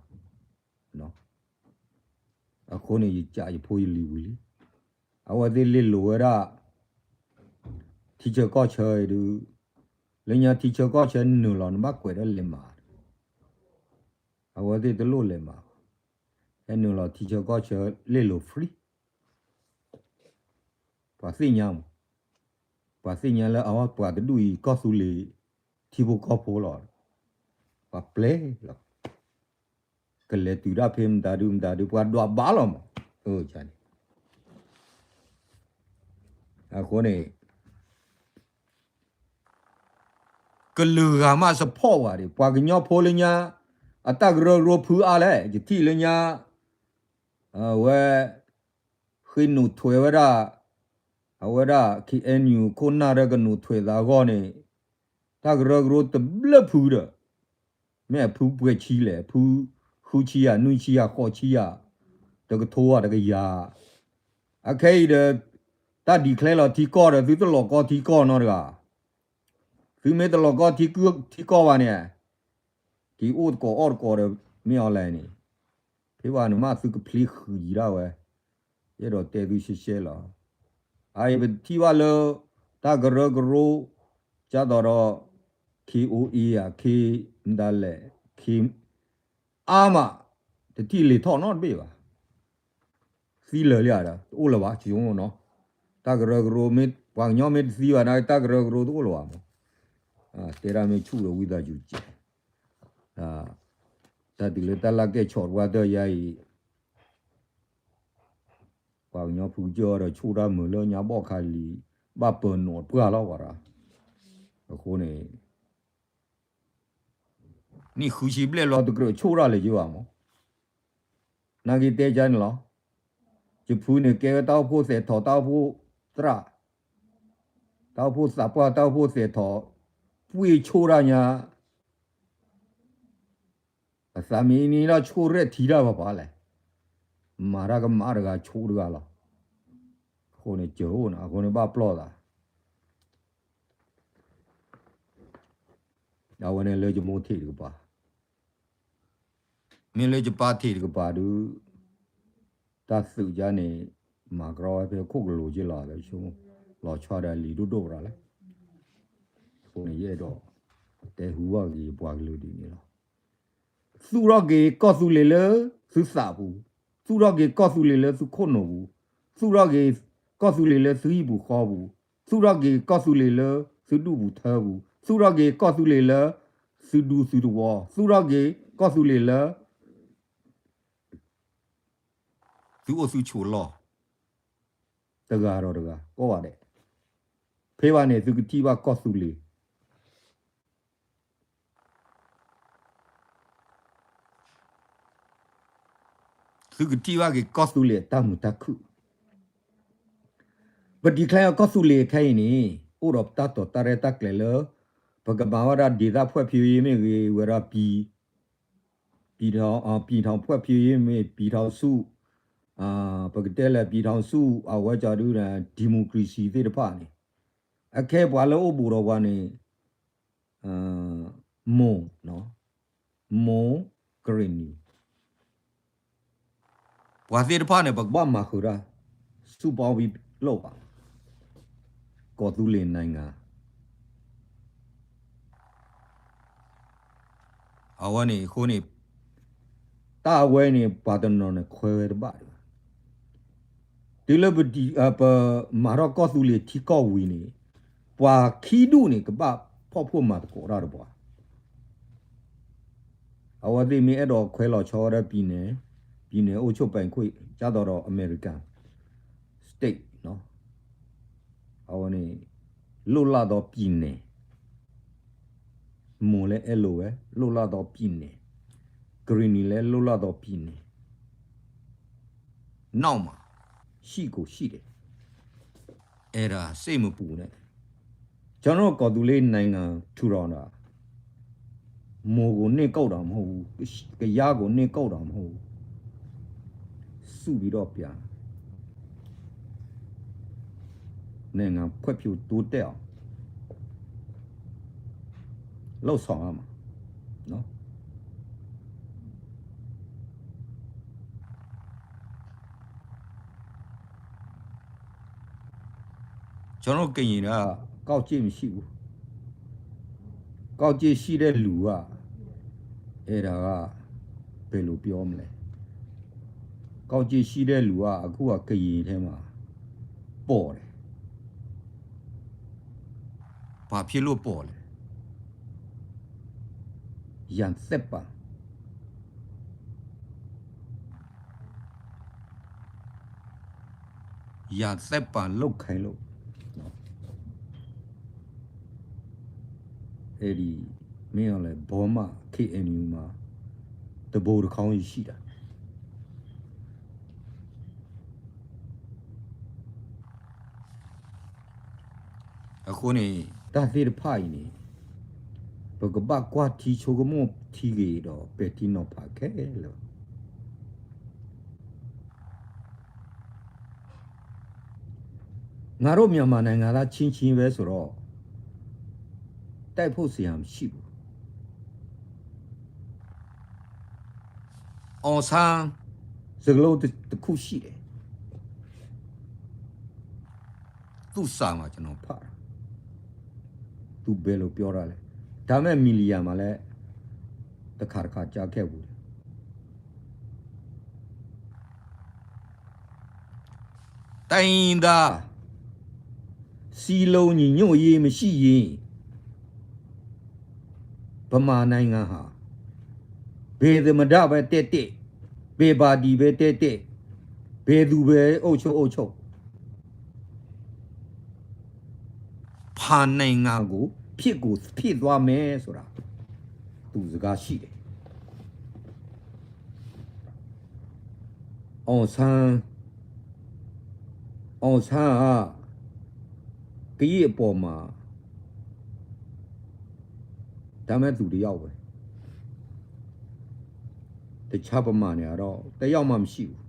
အဃိန့ၣ် ယကးယဖိယလံၤဝံၤလံ. အဝဲသ့ၣ်လ့ၣ်လိၤဝဲဒၣ် ထံဆၢကီၢ်ဆၢအံၤဒုး လၢညါထံဆၢကီၢ်ဆၢနုာ်လီၤ နဘၣ်ကွဲးဒီးလဲၤမၤ, အဝဲသ့ၣ်တလိၣ်လဲၤမၤ, ဟဲနုာ်လီၤထံဆၢကီၢ်ဆၢလ့ၣ်လိၤ free ပှၤသ့ၣ်ညါမး, ပှၤသ့ၣ်ညါလၢအဝဲပှၤတဒူၣ်အံၤ ကီၢ်သူလ့ၤ ထံဖိကီၢ်ဖိလီၤ. ပှၤပျဲလီၤ. ကလဲၤတုၤဒၣ်ဖဲမတၤဒုမတၤဒု ပှၤဒွးဘၣ်လီၤမး. အဃိန့ၣ် ကလုာ်ဂၤမး support ဝဲဒၣ် ပှၤကညီဖိလၢညါ အတၢ်ကရၢကရိဖုအါလဲၣ် ယထံၣ်လၢညါ အဝဲ ဃ့နုာ်ထွဲဝဲဒၣ် အဝဲဒၣ် ခ့ၣ်အဲၣ်ယူၣ် ခိၣ်နၢ်ဒီးကနုာ်ထွဲသးအဂီၢ်န့ၣ် တၢ်ကရၢကရိတဘျၢဖုဒီး မ့ၢ်အဖုပှဲၤဆံလဲၣ် ဖုဃုဆံယၤ နွံဆံယၤ ဃိးဆံယၤ တကထိဧါ တကယၤ အခဲအံၤဒီး တၢ် declare လီၤထံကီၢ်ဒီး သုတလီၤကီထံကီၢ်နီတဂၤ သုမ့ၢ်တလီၤကီထံကီၢ်ဘၣ်န့ၣ် က့ၤအိၣ်သကိးအီၣ်သကိးဒီး မ့ၢ်အီၤလဲၣ်န့ၣ် ဖဲဘၣ်န့ၣ်မးသုကဖျ့ဃုာ်ယံၤဒၣ်ဝဲ ယအဲၣ်ဒိးတဲသုရှဲရှဲလီၤ. အအံၤပထံၣ်ဘၣ်လၢ တၢ်ကရၢကရိ ကၢ်သိးဒီး ခ့ၣ်အိၣ်အ့ၣ်ဧါ ခ့ၣ်မတၤလဲၣ် ခ့ၣ် အါမး တထံၣ်လံာ်ထီၣ်နီတဘ့ၣ်ဘၣ်. သံလၢာ်လံဧါဒီး တအိၣ်လၢၤဘၣ် ကၠိနီၤ တၢ်ကရၢကရိမ့ၢ် ပှၤကညီမ့ၢ်တသံဘၣ်န့ၣ် တၢ်ကရၢကရိတအိၣ်လၢၤဘၣ်မး တဲဒၣ်မ့ၢ်ဆူၣ်လၢဝံသးစူၤကဲး တၢ်တုၤလၢတၢ်လၢကဲၣ်ဆိးတပှၢ်တၢၢ်ယါအံၤ ပှၤကညီဖုကစၢၢ်ဒီးဆိၣ်တၢ်မုာ်လၢညါဘီၣ်ခါလံၤ ဘၣ်ပၢၤနီၣ်တပှၢ်လီၤပှၤဒီး အဃိန့ၣ် နံၣ်ဃုဆံဘျဲၣ်လီၤတကြၢးဆိၣ်တၢ်လၢၤက့ၤဘၣ်မး နာ်က့တဲကါန့ၣ်လီၤ. ယဖုန့ၣ်ကဲဝဲတၢ်အိၣ်ဖှိၣ်သဲးထီၣ် တၢ်အိၣ်ဖှိၣ်သရၣ် တၢ်အိၣ်ဖှိၣ်သးပှၢ် တၢ်အိၣ်ဖှိၣ်သဲးထီၣ် ပှ့ၢ်ဆိၣ်တၢ်ညါ အသးမံနံၤလီၤဆိၣ်ရဲၣ်ထံတၢ်ပၤပၤလဲၣ် မၤတၢ်ကမၣ်တဂၤဆိၣ်တဂၤလီၤ. အဃိန့ၣ်ကၢၤအိၣ်န့ၣ် အဃိန့ၣ်ဘၣ်ပျီၢ်သး အဝဲန့ၣ်လၢယမိၢ်ထံးတကပၤ မ့ၢ်လၢယပၢ်ထံးတကပၤဒုး တၢ်သုးကါန့ၣ် မၤကရီဝဲဖဲခိၣ်ကလိၤက့လီၤ လီၤဆီဒၣ်လံာ်ဒိၣ်ဒိၣ်ပရၤလဲၣ်. အဃိန့ၣ်ယအဲၣ်ဒိး တဲဟူဘၣ်က့ၤပှၤကလုာ်ဒ်န့ၣ်လီၤ. သူၣ်ထီၣ်က့ၤကီၢ်သူလ့ၤလၢသုသးပူၤ, သူၣ်ထီၣ်က့ၤကီၢ်သူလ့ၤလၢသုခိၣ်နူာ်ပူၤ, သူၣ်ထီၣ်က့ၤကီၢ်သူလ့ၤလၢသုဟံၣ်ပူၤဃီပူၤ, သူၣ်ထီၣ်က့ၤကီၢ်သူလ့ၤလၢသုဒူၣ်ပူၤထၢပူၤ, သူၣ်ထီၣ်က့ၤကီၢ်သူလ့ၤလၢသုဒူသုသဝီ, သူၣ်ထီၣ်က့ၤကီၢ်သူလ့ၤလၢ သုအိၣ်သုဆိးလီၢ်, တဂၤဒီးတဂၤ ကိးဂၤဒဲး, ဖဲဘၣ်န့ၣ် သုကထံၣ်ဘၣ်ကီၢ်သူလ့ၤ, သုကထံၣ်ဘၣ်က့ၤကီၢ်သူလ့ၤအတၢ်မုာ်တၢ်ခုၣ်, ပ declare ကီၢ်သူလ့ၤခဲအံၤန့ၣ် အိၣ်ဒီးတၢ်တိာ်တၢ်ရဲၣ်တၢ်ကျဲၤလၢ ပကမၤဝဲဒၣ် ဒေသဖွံ့ဖြိုးရေး မ့ၢ်ဂ့ၤ ဝဲဒၣ် ပြည်ထောင် ပြည်ထောင်ဖွံ့ဖြိုးရေး မ့ၢ် ပြည်ထောင်စု ပကတဲလဲၣ် ပြည်ထောင်စု အဝဲကၠီဒု democracy သ့ၣ်တဖၣ်န့ၣ်, အခဲပှၤလၢအိၣ်ဘူးဒီးပှၤန့ၣ် မိၢ်, မိၢ်ကရ့ၣ်နံၤ, ပှၤသ့ၣ်တဖၣ်န့ၣ် ပကဘၣ်မၤဃုာ်တၢ် စုပေါင်းပြီးလုပ်ပါ, ကီၢ်သူလ့ၤ နိုင်ငံ အဝဲန့ၣ်အဃိန့ၣ် တၢ်အဝဲန့ၣ် ပှၤတနီၤန့ၣ်ခွဲဝဲတဘၣ်ဒံးဘၣ်, တုၤလၢပမၤထီၣ်ကီၢ်သူလ့ၤထံကီၢ်ဝံၤန့ၣ် ပှၤခံဒူၣ်န့ၣ် ကဘၣ်ဖီၣ်ဖှိၣ်မၤသကိးတၢ်ဒီးပှၤ အဝဲသ့ၣ်မ့ၢ်အဲၣ်ဒိးခွဲလီၤဆီဝဲဒၣ် ပြည်နယ်, ပြည်နယ်အုပ်ချုပ်ပိုင်ခွင့် ကၢ်သိးဒီး American state အဝဲန့ၣ် လွတ်လပ်သောပြည်နယ်, မိၢ်လၢအဲၣ်လိာ်ဝဲ လွတ်လပ်သောပြည်နယ်, ကရ့ၣ်နံၤလၢ လွတ်လပ်သောပြည်နယ်, နောက်မှာ ရှိကိုရှိတယ်, အဲဒါ စိတ်မပူနဲ့, ကျွန်တော်တို့ ကီၢ်သူလ့ၤ နိုင်ငံ ထူထောင်တာ မိၢ်ကို နှိပ်ကွပ်တာ မဟုတ်ဘူး, ကယန်းကို နှိပ်ကွပ်တာ မဟုတ်ဘူး, စုပြီးတော့ ပြန် နိုင်ငံ ဖွံ့ဖြိုးတိုးတက်အောင် လုပ်ဆောင်ရမှာနော်. ကျွန်တော်တို့ ကရင်က ကောက်ကျစ်မရှိဘူး. ကောက်ကျစ်ရှိတဲ့လူက အဲဒါက ဘယ်လိုပြောမလဲ. ကောက်ကျစ်ရှိတဲ့လူက အခုက ကရင်ထဲမှာ ပေါ်တယ်. ဘာဖြစ်လို့ပေါ်လဲ. ရန်သက်ပန် ရန်သက်ပန်လုပ်ခိုင်းလို့ အဲ့ဒီ မင်းအောင်လှိုင် ဘောမ KNU မှာ တံပိုးတစ်ခေါင်းကြီးရှိတာ. အဃိန့ၣ် တၢ်သ့ၣ်တဖၣ်အံၤန့ၣ် ပကဘၣ်ကွၢ်ထံဆိကမိၣ်ထံဂ့ၤဒီး ပဲာ်ထံနီၤဖးခဲလၢာ် ငါတို့ မြန်မာနိုင်ငံသား ချင်းချင်းပဲဆိုတော့ တိုက်ဖို့ စရာ မရှိဘူး. အောင်ဆန်း စကားလုံးတစ်ခုရှိတယ်. သူ့စာမှာ ကျွန်တော်ဖတ်တာ. သူဘယ်လိုပြောတာလဲ. ဒါပေမဲ့ မီလီယန်မှာလည်း တစ်ခါတစ်ခါကြားခဲ့ဘူးတယ်. တိုင်းရင်းသား စည်းလုံးညီညွတ်ရေးမရှိရင် ဗမာနိုင်ငံဟာ ဘယ်သမ္မတပဲတက်တက်, ဘယ်ပါတီပဲတက်တက်, ဘယ်သူပဲအုပ်ချုပ်အုပ်ချုပ်, ဖာနိုင်ငံကို ဖြစ်ကိုဖြစ်သွားမယ်ဆိုတာ သူစကားရှိတယ်. အောင်ဆန်း, အောင်ဆန်းက ကရင့်အပေါ်မှာ ဒါမဲ့သူတစ်ယောက်ပဲ. တခြားဗမာတွေကတော့ တစ်ယောက်မှမရှိဘူး.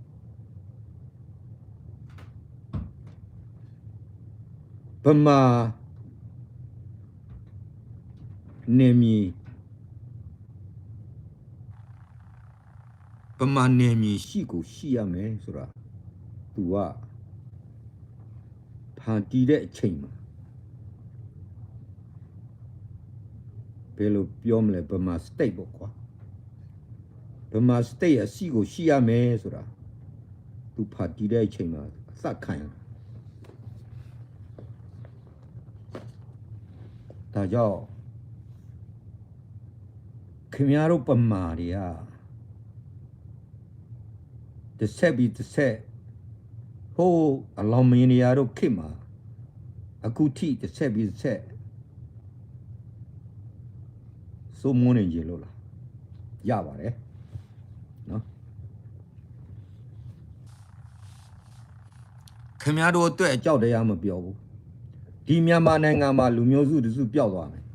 ဗမာနယ်မြေ ဗမာနယ်မြေရှိကိုရှိရမယ်ဆိုတာ သူက ဖန်တီးတဲ့အချိန်မှာ ဗ ဘယ်လိုပြောမလဲ ဗမာ state ပေါ့ကွာ ဗမာ state အရှိကိုရှိရမယ်ဆိုတာ သူဖန်တီးတဲ့အချိန်မှာ အသတ်ခံရတယ် ဒါကြောင့် ခင်ဗျားတို့ဗမာတွေက တစ်ဆက်ပြီးတစ်ဆက် ဟိုးအလောင်းမင်းတရားတို့ခေတ်မှာ အခုထိတစ်ဆက်ပြီးတစ်ဆက် စိုးမိုးနေခြင်းလို့လား ရပါတယ်နော် ခင်ဗျားတို့အတွက်အကြောက်တရားမပြောဘူးဒီမြန်မာနိုင်ငံမှာလူမျိုးစုတစ်စုပျောက်သွားမယ်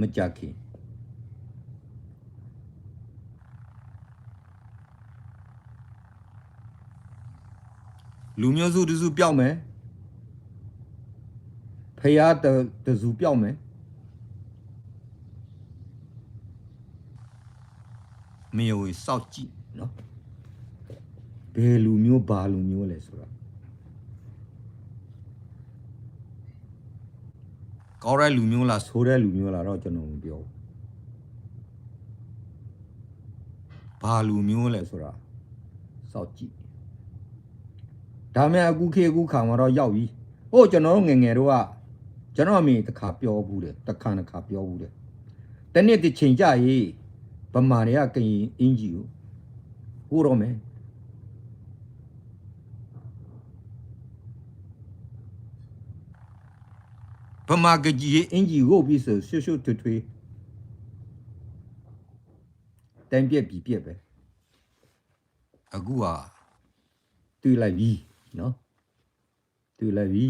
မကြာခင် လူမျိုးစုတစ်စုပျောက်မယ် ဘုရားတစ်စုပျောက်မယ် မယဝေစောက်ကြည့်နော် ဘယ်လူမျိုးဘာလူမျိုးလဲဆိုတာကောင်းတဲ့လူမျိုးလားဆိုးတဲ့လူမျိုးလားတော့ကျွန်တော်မပြောဘူးဘာလူမျိုးလဲဆိုတာစောက်ကြည့်ဒါမဲ့အခုခေတ်အခုခါမှာတော့ရောက်ပြီအိုးကျွန်တော်တို့ငယ်ငယ်တော့ကကျွန်တော်အမေတစ်ခါပြောဘူးတယ်တစ်ခါနှစ်ခါပြောဘူးတယ်တနေ့တစ်ချိန်ကြရင်ဗမာတွေကကရင်အင်္ကျီကိုကိုတော့မယ်ဗမာကကြီးအင်ကြီးကိုပြီးဆိုရှုပ်ရှုပ်ထွေးထွေးတိုင်းပြက်ပြည်ပြက်ပဲအခုဟာတွေ့လိုက်ပြီနော်တွေ့လိုက်ပြီ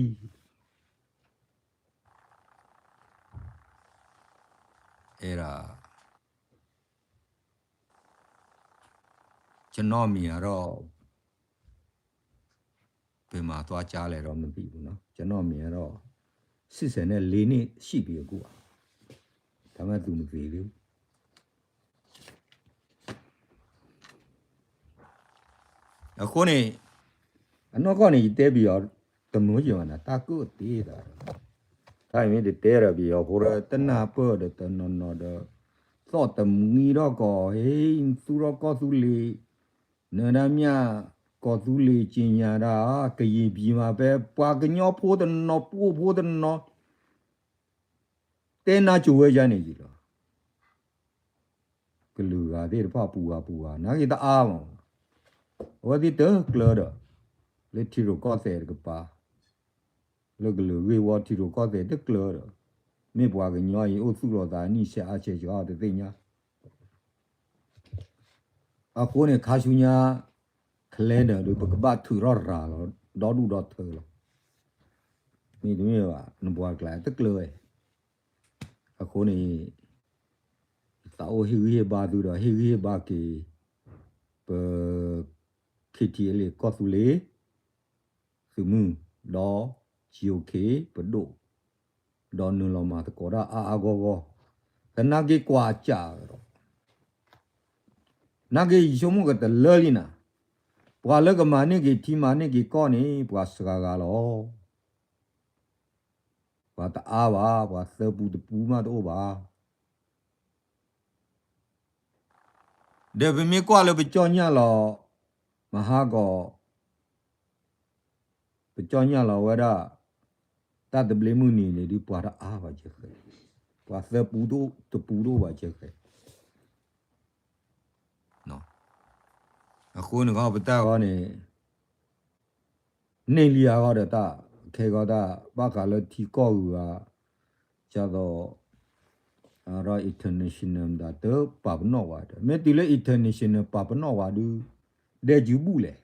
အဲ့ဒါကျွန်တော်မြင်ရတော့ ဘယ်မှာသွားကြားလဲတော့မသိဘူးနော်ကျွန်တော်မြင်ရတော့စစ်ဆယ်နဲ့လေးနှစ်ရှိပြီအခုอ่ะဒါမှသူမသေးသေးဘူးအခုနေအနောက်ကနေတဲပြီးတော့တမျိုးကျန်တာတကုတ်သေးတာဒါမင်းတတဲရပြီဟောကိုရတနာပၢၢ်ဒီတနီနီဒီသော့တမွီတော့ကောဟေးသူတော့ကောသူလေနဒါမြကီၢ်သူလ့ၤက့ၤညါဒၣ် ကရင်ပြည်မှာပဲ ပှၤကညီဖိတနီၤ ပအိၣ်ဖိတနီၤ တဲနါစိၤဝဲယါန့ၣ်ယံၤလီၤ. ကလုာ်ဂၤသ့ၣ်တဖၣ်ပူၤဂၤပူၤဂၤ နာ်က့တအါမး, အဝဲသ့ၣ်တကျၢၤဒီး လၢထံရူၢ်ကီၢ်သဲးတကပၤ လၢကလုာ်ဂ့ၢ်ဝီထံရူၢ်ကီၢ်သဲးတကျၢၤဒီး မ့ၢ်ပှၤကညီအံၤ အိၣ်သူၣ်လီၤသးနံၣ်ဆဲးအါဆဲးကီးတသ့ၣ်ညါ အဃိန့ၣ် ခါဆူညါ calendar ဒီး ပကဘၣ်ထုးထီၣ်ရၤလီၤ ဒီဒူၣ်ဒီထၢလီၤ. မ့တမ့ၢ်ဘၣ် နပှၤကျါတကျၢၤဝဲ. အဃိန့ၣ် သးအိၣ်ဟ့ၣ်ဂံၢ်ဟ့ၣ်ဘါသုဒီး ဟ့ၣ်ဂံၢ်ဟ့ၣ်ဘါက့ၤ ပ KTLA ကီၢ်သူလ့ၤ သုးမုၢ် ဒီး GOK ပဒိၣ် ဒီးနုာ်လီၤမၤသကိးတၢ်အါအါဂီၢ်ဂီၢ်, သနာ်က့ကွၢ်အစၢ်ဒီး, နာ်က့ယဆိကမိၣ်ကတလၢလံနၤ, ပှၤလၢကမၤန့ၢ်က့ၤထံမၤန့ၢ်က့ၤကီၢ်န့ၣ် ပှၤစှၤဂၤလီၤ. ပှၤတအါဘၣ်, ပှၤသၢပူတပူမးတအိၣ်ဘၣ်. ဒီးပမ့ၢ်ကွၢ်လၢပကၠီၣ်ညၣ်လီၤ မဟါကီး ပကၠီၣ်ညၣ်လီၤဝဲဒၣ် တၢ်သဘျ့မုၢ်နံၤန့ၣ်ဒုး ပှၤတအါဘၣ်ကဲဃဲ, ပှၤသၢပူတပူတအိၣ်ဘၣ်ကဲဃဲ. အဃိန့ၣ်ဂီၢ်ပတၢ်ဂီၢ်န့ၣ် န့ၢ်လံအဂီၢ်ဒီးတၢ် ခဲဂီၢ်တၢ် ဘၣ်ဃးလၢထံကီၢ်ဂုၤဂၤ ကသိး ဒီး international မတၤတပာ်ပနီၣ်ဝဲဒီး မ့ၢ်တုၤလၢ international ပာ်ပနီၣ်ဝဲဒုး ဒဲကၢၤဘူၣ်လဲၣ်.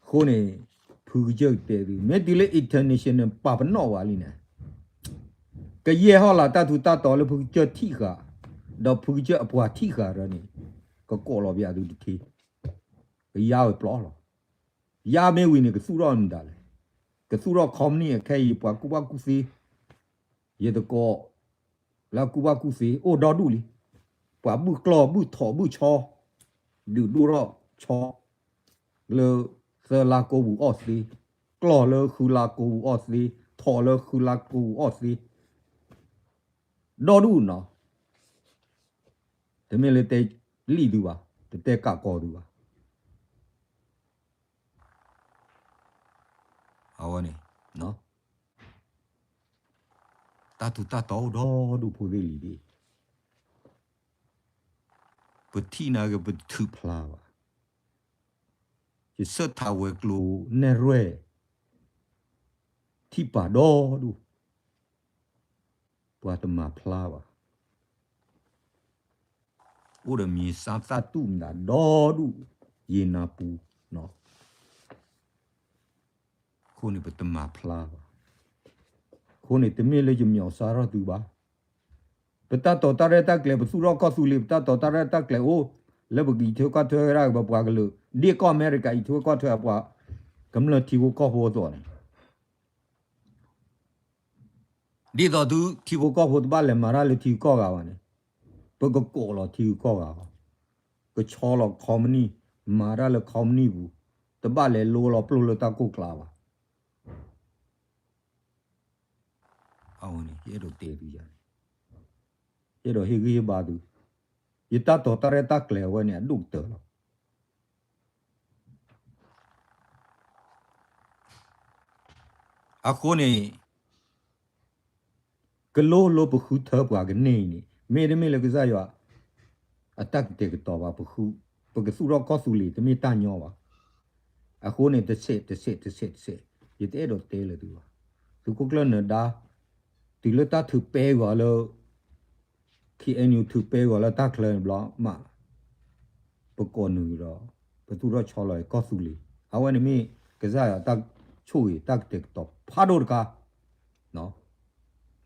အဃိန့ၣ် ဖုကစၢၢ်ကတဲသု မ့ၢ်တုၤလၢ international ပာ်ပနီၣ်ဝဲလံန့ၣ် ကယဲၢ်ဟီၣ်လာ်တၢ်ထူးတၢ်တီၤလၢဖုကစၢၢ်ထံၣ်ဃာ် ဒီးဖုကစၢၢ်အပှၤထံၣ်ဃာ်ဒီးန့ၣ် ကကိးလီၤပယီၤသုတထ့ ကယါဝဲပျီလီၤ. ယါမ့ၢ်ဝံၤန့ၣ် ကသူၣ်ထီၣ်မတၤလဲၣ်. ကသူၣ်ထီၣ် company အခဲအံၤ ပှၤကူၣ်ဘၣ်ကူၣ်သ့, ယသကိး လၢကူၣ်ဘၣ်ကူၣ်သ့ အိၣ်ဒီဒူၣ်လံ. ပှၤဘုၣ်ကျီၢ်ဘုၣ်ထိးဘုၣ်ဆီ, ဒုးဒိၣ်ထီၣ်ဆီ, လၢသၢလါကိးပူၤအီၣ်သ့, ကျီၢ်လၢဃုလါကိးပူၤအီၣ်သ့, ထိးလၢဃုလါကိးပူၤအီၣ်သ့ ဒီး ဒီဒူၣ်နီၤ, တမ့ၢ်လၢတဲလံၣ်သုဘၣ်, တတဲကးကီၤသုဘၣ်. အဝဲန့ၣ် တၢ်ထူးတၢ်တီၤအိၣ်ဒီဒူၣ်ဖိသ့ၣ်လံၤဒၣ်, ပထံၣ်န့ၣ်က့ၤပတထုးဖျါဘၣ်. ယဆၢထးဝဲၤကျိၤနဲၣ်ရွဲၣ် ထံၣ်ပာ်ဒီဒူၣ်, ပှၤတမၤဖျါဘၣ်. အိၣ်ဒီးမံၤစါသၣ်တူၢ်မတၤဒီဒူၣ် ယံၤနၤပူၤ, အဃိန့ၣ်ပတမၤဖျါဘၣ်. အဃိန့ၣ် တမ့ၢ်လၢယမျီးစါထီၣ်သုဘၣ်. ပတၢ်တီၤတၢ်ရဲၣ်တၢ်ကျဲၤ ပသူၣ်ထီၣ်ကီၢ်သူလ့ၤ ပတၢ်တီၤတၢ်ရဲၣ်တၢ်ကျဲၤအိၣ် လၢပကအံးထွဲကွၢ်ထွဲဝဲဒၣ်ပပှၤကလုာ် ဒ်ကီၢ်အမဲရကၤအံးထွဲကွၢ်ထွဲအပှၤ ကမျၢၢ်ထံဖိကီၢ်ဖိအသိးန့ၣ် ဒ်သိးသုထံဖိကီၢ်ဖိတဘၣ်လဲၤမၤတၢ်လၢထံဂုၤကီၢ်ဂၤဘၣ်န့ၣ်, ပကကိးလီၤထံဂုၤကီၢ်ဂၤလီၤ. ကဆီလီၤခီမနံၣ်, မၤတၢ်လၢခီမနံၣ်ပူၤ, တဘၣ်လဲၤလိလီၤပျိၢ်လၢတၢ်ကိၢ်ကျါဘၣ်. အဝဲန့ၣ် ယအဲၣ်ဒိးတဲသုယၤန့ၣ်, ယအဲၣ်ဒိးဟ့ၣ်ဂံၢ်ဟ့ၣ်ဘါသု, ယတၢ်တီၤတၢ်ရဲၣ်တၢ်ကျဲၤအဝဲန့ၣ် အဒိၣ်ကတၢၢ်လီၤ. အဃိန့ၣ် ကလိလိပဃုထၢပှၤကန့ၢ်အံၤန့ၣ် မ့တမ့ၢ်လၢကစၢ်ယွၤ အတၢ်ကတဲာ်ကတီၤဘၣ်, ပဃု, ပကသူၣ်ထီၣ်ကီၢ်သူလ့ၤတမ့ၢ်တၢ်ညီဘၣ်. အဃိန့ၣ် တဆဲးတဆဲးတဆဲးတဆဲး ယတအဲၣ်ဒိးတဲလၢၤသုဘၣ်. သုးခိၣ်ကျၢၢ်နၢၤဒါ တုၤလၢတၢ်ထုးပဲဂီၤလၢ ခ့ၣ်အဲၣ်ယူၣ် ထုးပဲဂီၤလၢတၢ်ချၢန့ၣ်ဘျီမး ပကိးနုာ်ဒီး ပသူၣ်ထီၣ်ဆီလီၤကီၢ်သူလ့ၤ, အဝဲန့ၣ်မ့ၢ်ကစၢ်ယွၤတၢ်ဆိၣ်ဂ့ၤတၢ်ကတဲာ်ကတီၤဖးဒိၣ်တခါ,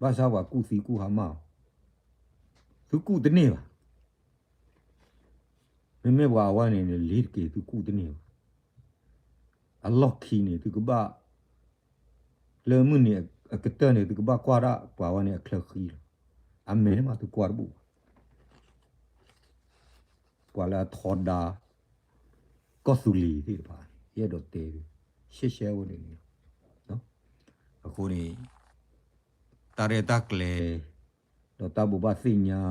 ဘၣ်ဆၣ်ပှၤကူၣ်သံကူၣ်ဟါမၢ်အီၤ, သုကူၣ်တန့ၢ်ဘၣ်. မ့မ့ၢ်ပှၤအဝဲန့ၣ်န့ၣ် လ့ၤတက့ၤသုကူၣ်တန့ၢ်ဘၣ်. အလီၢ်ခံန့ၣ် သုကဘၣ် လၢမုၢ်နံၤအကတၢၢ်န့ၣ် သုကဘၣ်ကွၢ်ဒၣ်ပှၤဝဲန့ၣ်အချၢဃံလီၤ. အမဲာ်မးသုကွၢ်တဘူၣ်ဘၣ်. ပှၤလၢအထီဒါ ကီၢ်သူလ့ၤသ့ၣ်တဖၣ်န့ၣ် ယအဲၣ်ဒိးတဲ ရှဲရှဲဝဲန့ၣ်န့ၣ်လီၤ. အဃိန့ၣ် တၢ်ရဲၣ်တၢ်ကျဲၤ ဒီးတၢ်ဘိးဘၣ်သ့ၣ်ညါ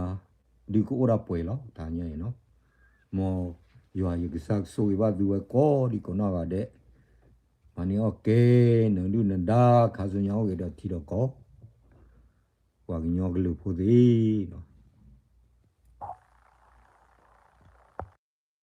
ဒုးကအိၣ်ဒၣ်ပှဲၤလီၤ တဟါညါအံၤနီၤ. မ်ယွၤယကစၢ်ကဆိၣ်ဂ့ၤဘၣ်သုဝဲကိးဒံးကိးနီၢ်ဂၤဒဲး, မၤန့ၢ်အီၣ်ကဲ နဒုၣ်နဒါ ခါဆူညါအိၣ်ဂ့ၤဒီးထံဒီးကီၢ် ပှၤကညီကလုာ်ဖိသ့ၣ်နီၤ.